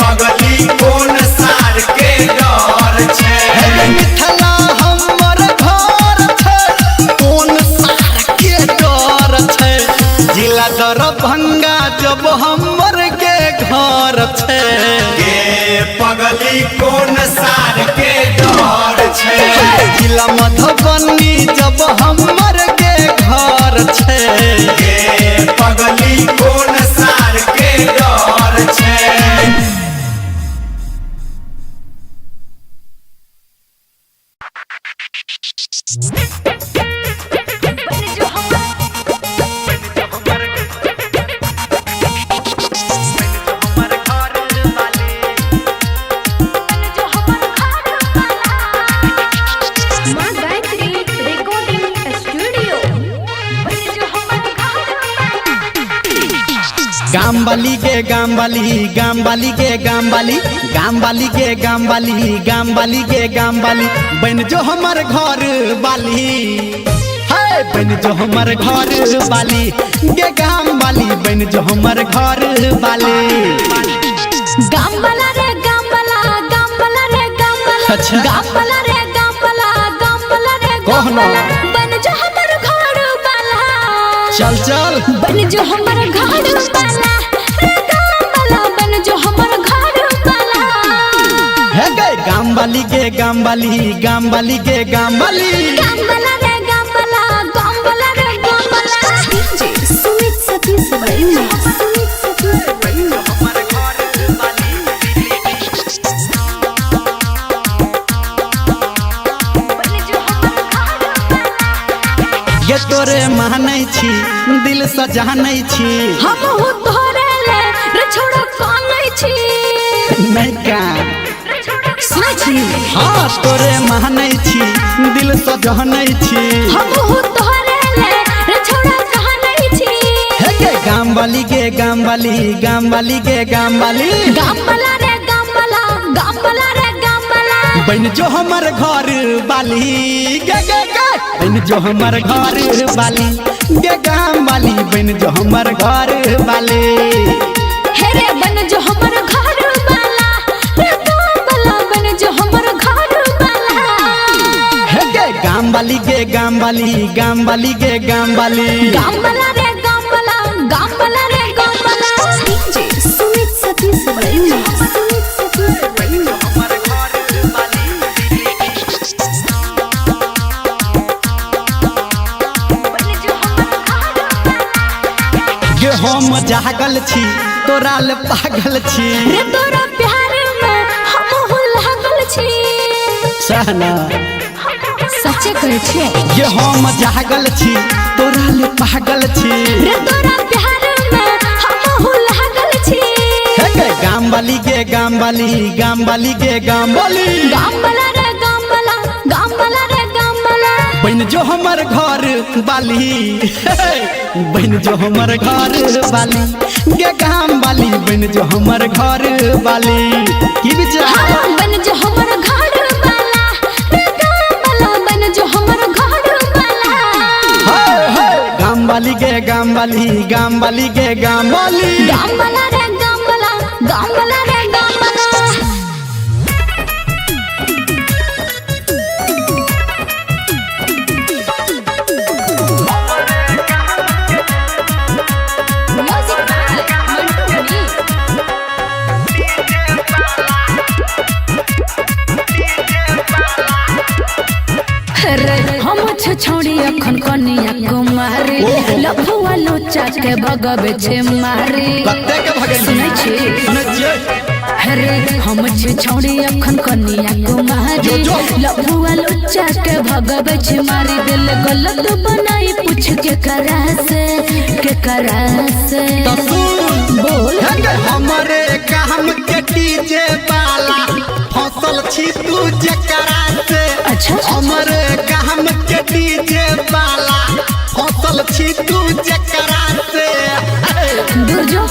पगली कोन सार के डर छै। मिथिला हमर घर छै, कोन सार के डर छै। जिला दरभंगा जब हमर के घर छै। गे पगली कोन सार के डर छै। जिला मधुबनी जब हमर के घर छै। गे पगली कोन सार के डर छै। माँ गायत्री रिकॉर्डिंग स्टूडियो। गामवाली गे गामवाली, गामवाली गे गामवाली, गामवाली गे गामवाली, गामवाली गे गामवाली, बन जो हमर घर वाली। हे बन जो हमर घर वाली गे गामवाली, बन जो हमर घर वाली। गामवाला रे गामवाला, गामवाला रे गामवाला। अच्छा। गामवाला रे गामवाला, गामवाला रे कह ना। गामवाला, बन जो हमर घर वाला। चल चल बन जो हमर घर वाला रे गामवाला, बन जो हमर घर वाला। हे गे गामवाली गे गामवाली, गामवाली गे गामवाली। गामवाला रे गामवाला, गामवाला रे गामवाला। DJ Sumit Satish Raima. Sumit Satish Raima. ये तोरे मानै छी, दिल से जानै छी। हमहु तोरे ले रे छोड़ा कानै छी। नहीं का सुनै छी? हाँ तोरे मानै छी, दिल से जानै छी। हमहु तोरे ले रे छोड़ा कानै छी। हे गे गाम वाली, गे गाम वाली, गाम वाली, गे गाम वाली। गाम वाला रे गाम वाला, गाम वाला रे गाम वाला। बन जो हमर घर वाली गे गे गे, बन जो हमर घर वाली गे गाम वाली, बन जो हमर घर वाली। हे रे बन जो हमर घर वाला रे गाम वाला, बन जो हमर घर वाला। हे गे गाम वाली, गे गाम वाली, गाम वाली, गे गाम वाली। गाम वाला रे गाम वाला, गाम वाला रे गाम वाला। DJ Sumit Satish Raina. Sumit Satish Raina. गे हम जागल छी, तोरा ले पागल छी। रे तोरा प्यार में हमहु लागल छी। सहना सच्चे कहै छियै। गे हम जागल छी, तोरा ले पागल छी। रे तोरा प्यार में हमहु लागल छी। हे गे गाम वाली, गे गाम वाली, गाम वाली, गे गाम वाली। गाम वाला रे गाम वाला, गाम वाला रे गाम वाला। बन जो हमर घर वाली, बन जो हमर घर वाली गे गाम वाली, बन जो हमर घर वाली। की विचार? हाँ बन जो हमर घर वाला रे गाम वाला, बन जो हमर घर वाला। हे हे गाम वाली, गे गाम वाली, गाम वाली, गे गाम वाली। गाम वाला रे गाम वाला, गाम वाला रे गाम वाला। Music by Mantu Mani. रे हम छौड़ी अखन कनिया कुमारी, लफुआ लोचा के भगवे छे मारी। कते के भगेली? सुनै छी? सुनै छियै। रे हम छौड़ी अखन कनिया कुमारी, लफुआ लोचा के भगवे छे मारी। दिल गलत बनाई पूछ के करा से, के करा से। तो सुन बोल। हे गे हमरे काम के डीजे वाला, फसल छी तू जकरा से। अच्छा। हमरे काम के डीजे वाला, फसल छी तू जकरा से। दूर जो।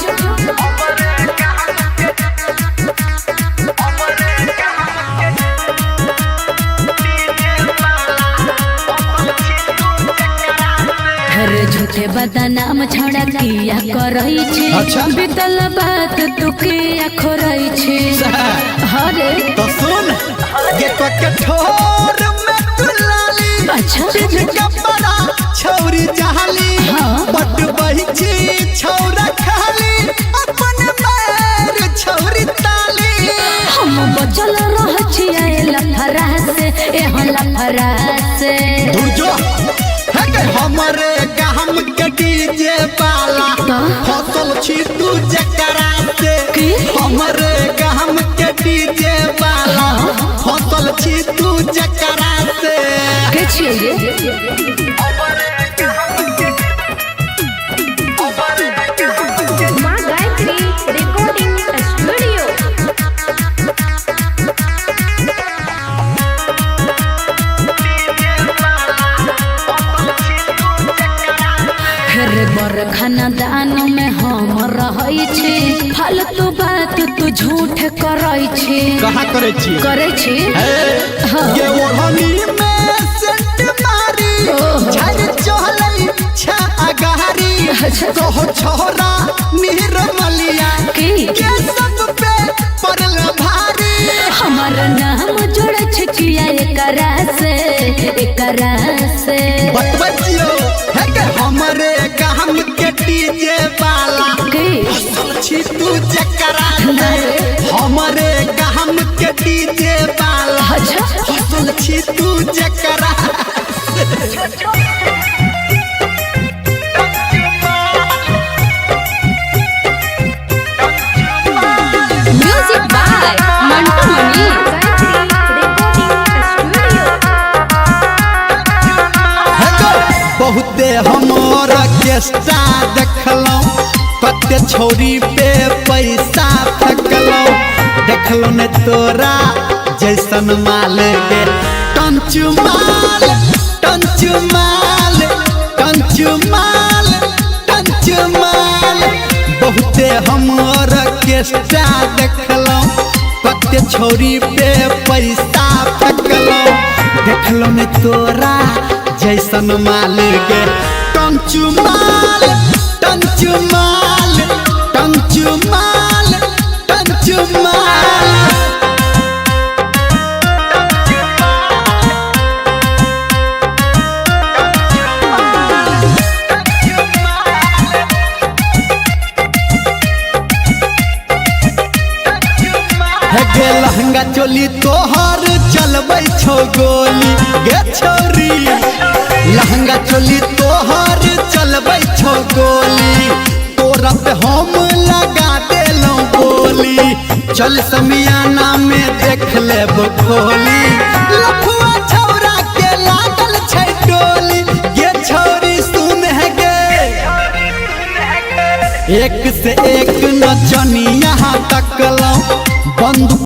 हर झूठे बदनाम छौड़ा किया करई छे। अच्छा। बीतल बात तू किया खोरई छे। हरे तो सुन गे के ठोर में तू लाली, अच्छा। पिन कपड़ा छौरी जहाली। हाँ। बट बही छी छौरा खाली, अपन पैर छौरी ताली। हम बचल रह छियै लफड़ा से, एहन लफड़ा से। दूर जो। हे गे हमरे गाम के डीजे वाला, फसल छी तू जकरा से। की? हमरे गाम के डीजे वाला, फसल छी तू जकरा से। के छियै ये? माँ गायत्री रिकॉर्डिंग स्टूडियो। रे बर खानदान में हम रहै छी, फालतू बात तू झूठ करै छी। कहाँ करै छी? करै छी। हे गे ओढ़नी में सेंट मारी, झर चहलै छा अगारी। अच्छा। कहो छोरा निर्मलिया की? के सब पे पड़ल भारी। हमर नाम जोड़ै छै किया एकरा से, एकरा से। बतबै छियौ हे गे हमरे काम के डीजे वाला, की? फसल छी तू जकरा से। हमरे काम के डीजे वाला, अच्छा। फसल छी तू जकरा से। Music by Mantu Mani. Gayatri recording studio. हे गे बहुते हमर ऑर्केस्ट्रा देखलहुँ, कते छौरी पे पैसा फेकलहुँ। देखलहुँ ने तोरा जैसन माल गे। टंचू माल, टंचू माल, टंचू माल, टंचू माल। बहुते हम ऑर्केस्ट्रा देखलहुँ, कते छौरी पे पैसा फेकलहुँ। देखलहुँ ने तोरा जैसन माल गे। टंचू माल, टंचू माल, टंचू माल, टंचू माल। हे गे लहंगा चोली तोहर चलबै छौ गोली गे छौरी। लहंगा चोली तोहर चलबै छौ गोली, तोरा पे हम लगा देलहुँ बोली। चल समियाना में देख लेब खोली, लफुआ छौरा के लागल छै टोली गे छौरी। सुन हे गे, एक से एक नचनिया तकलहुँ, बंदूक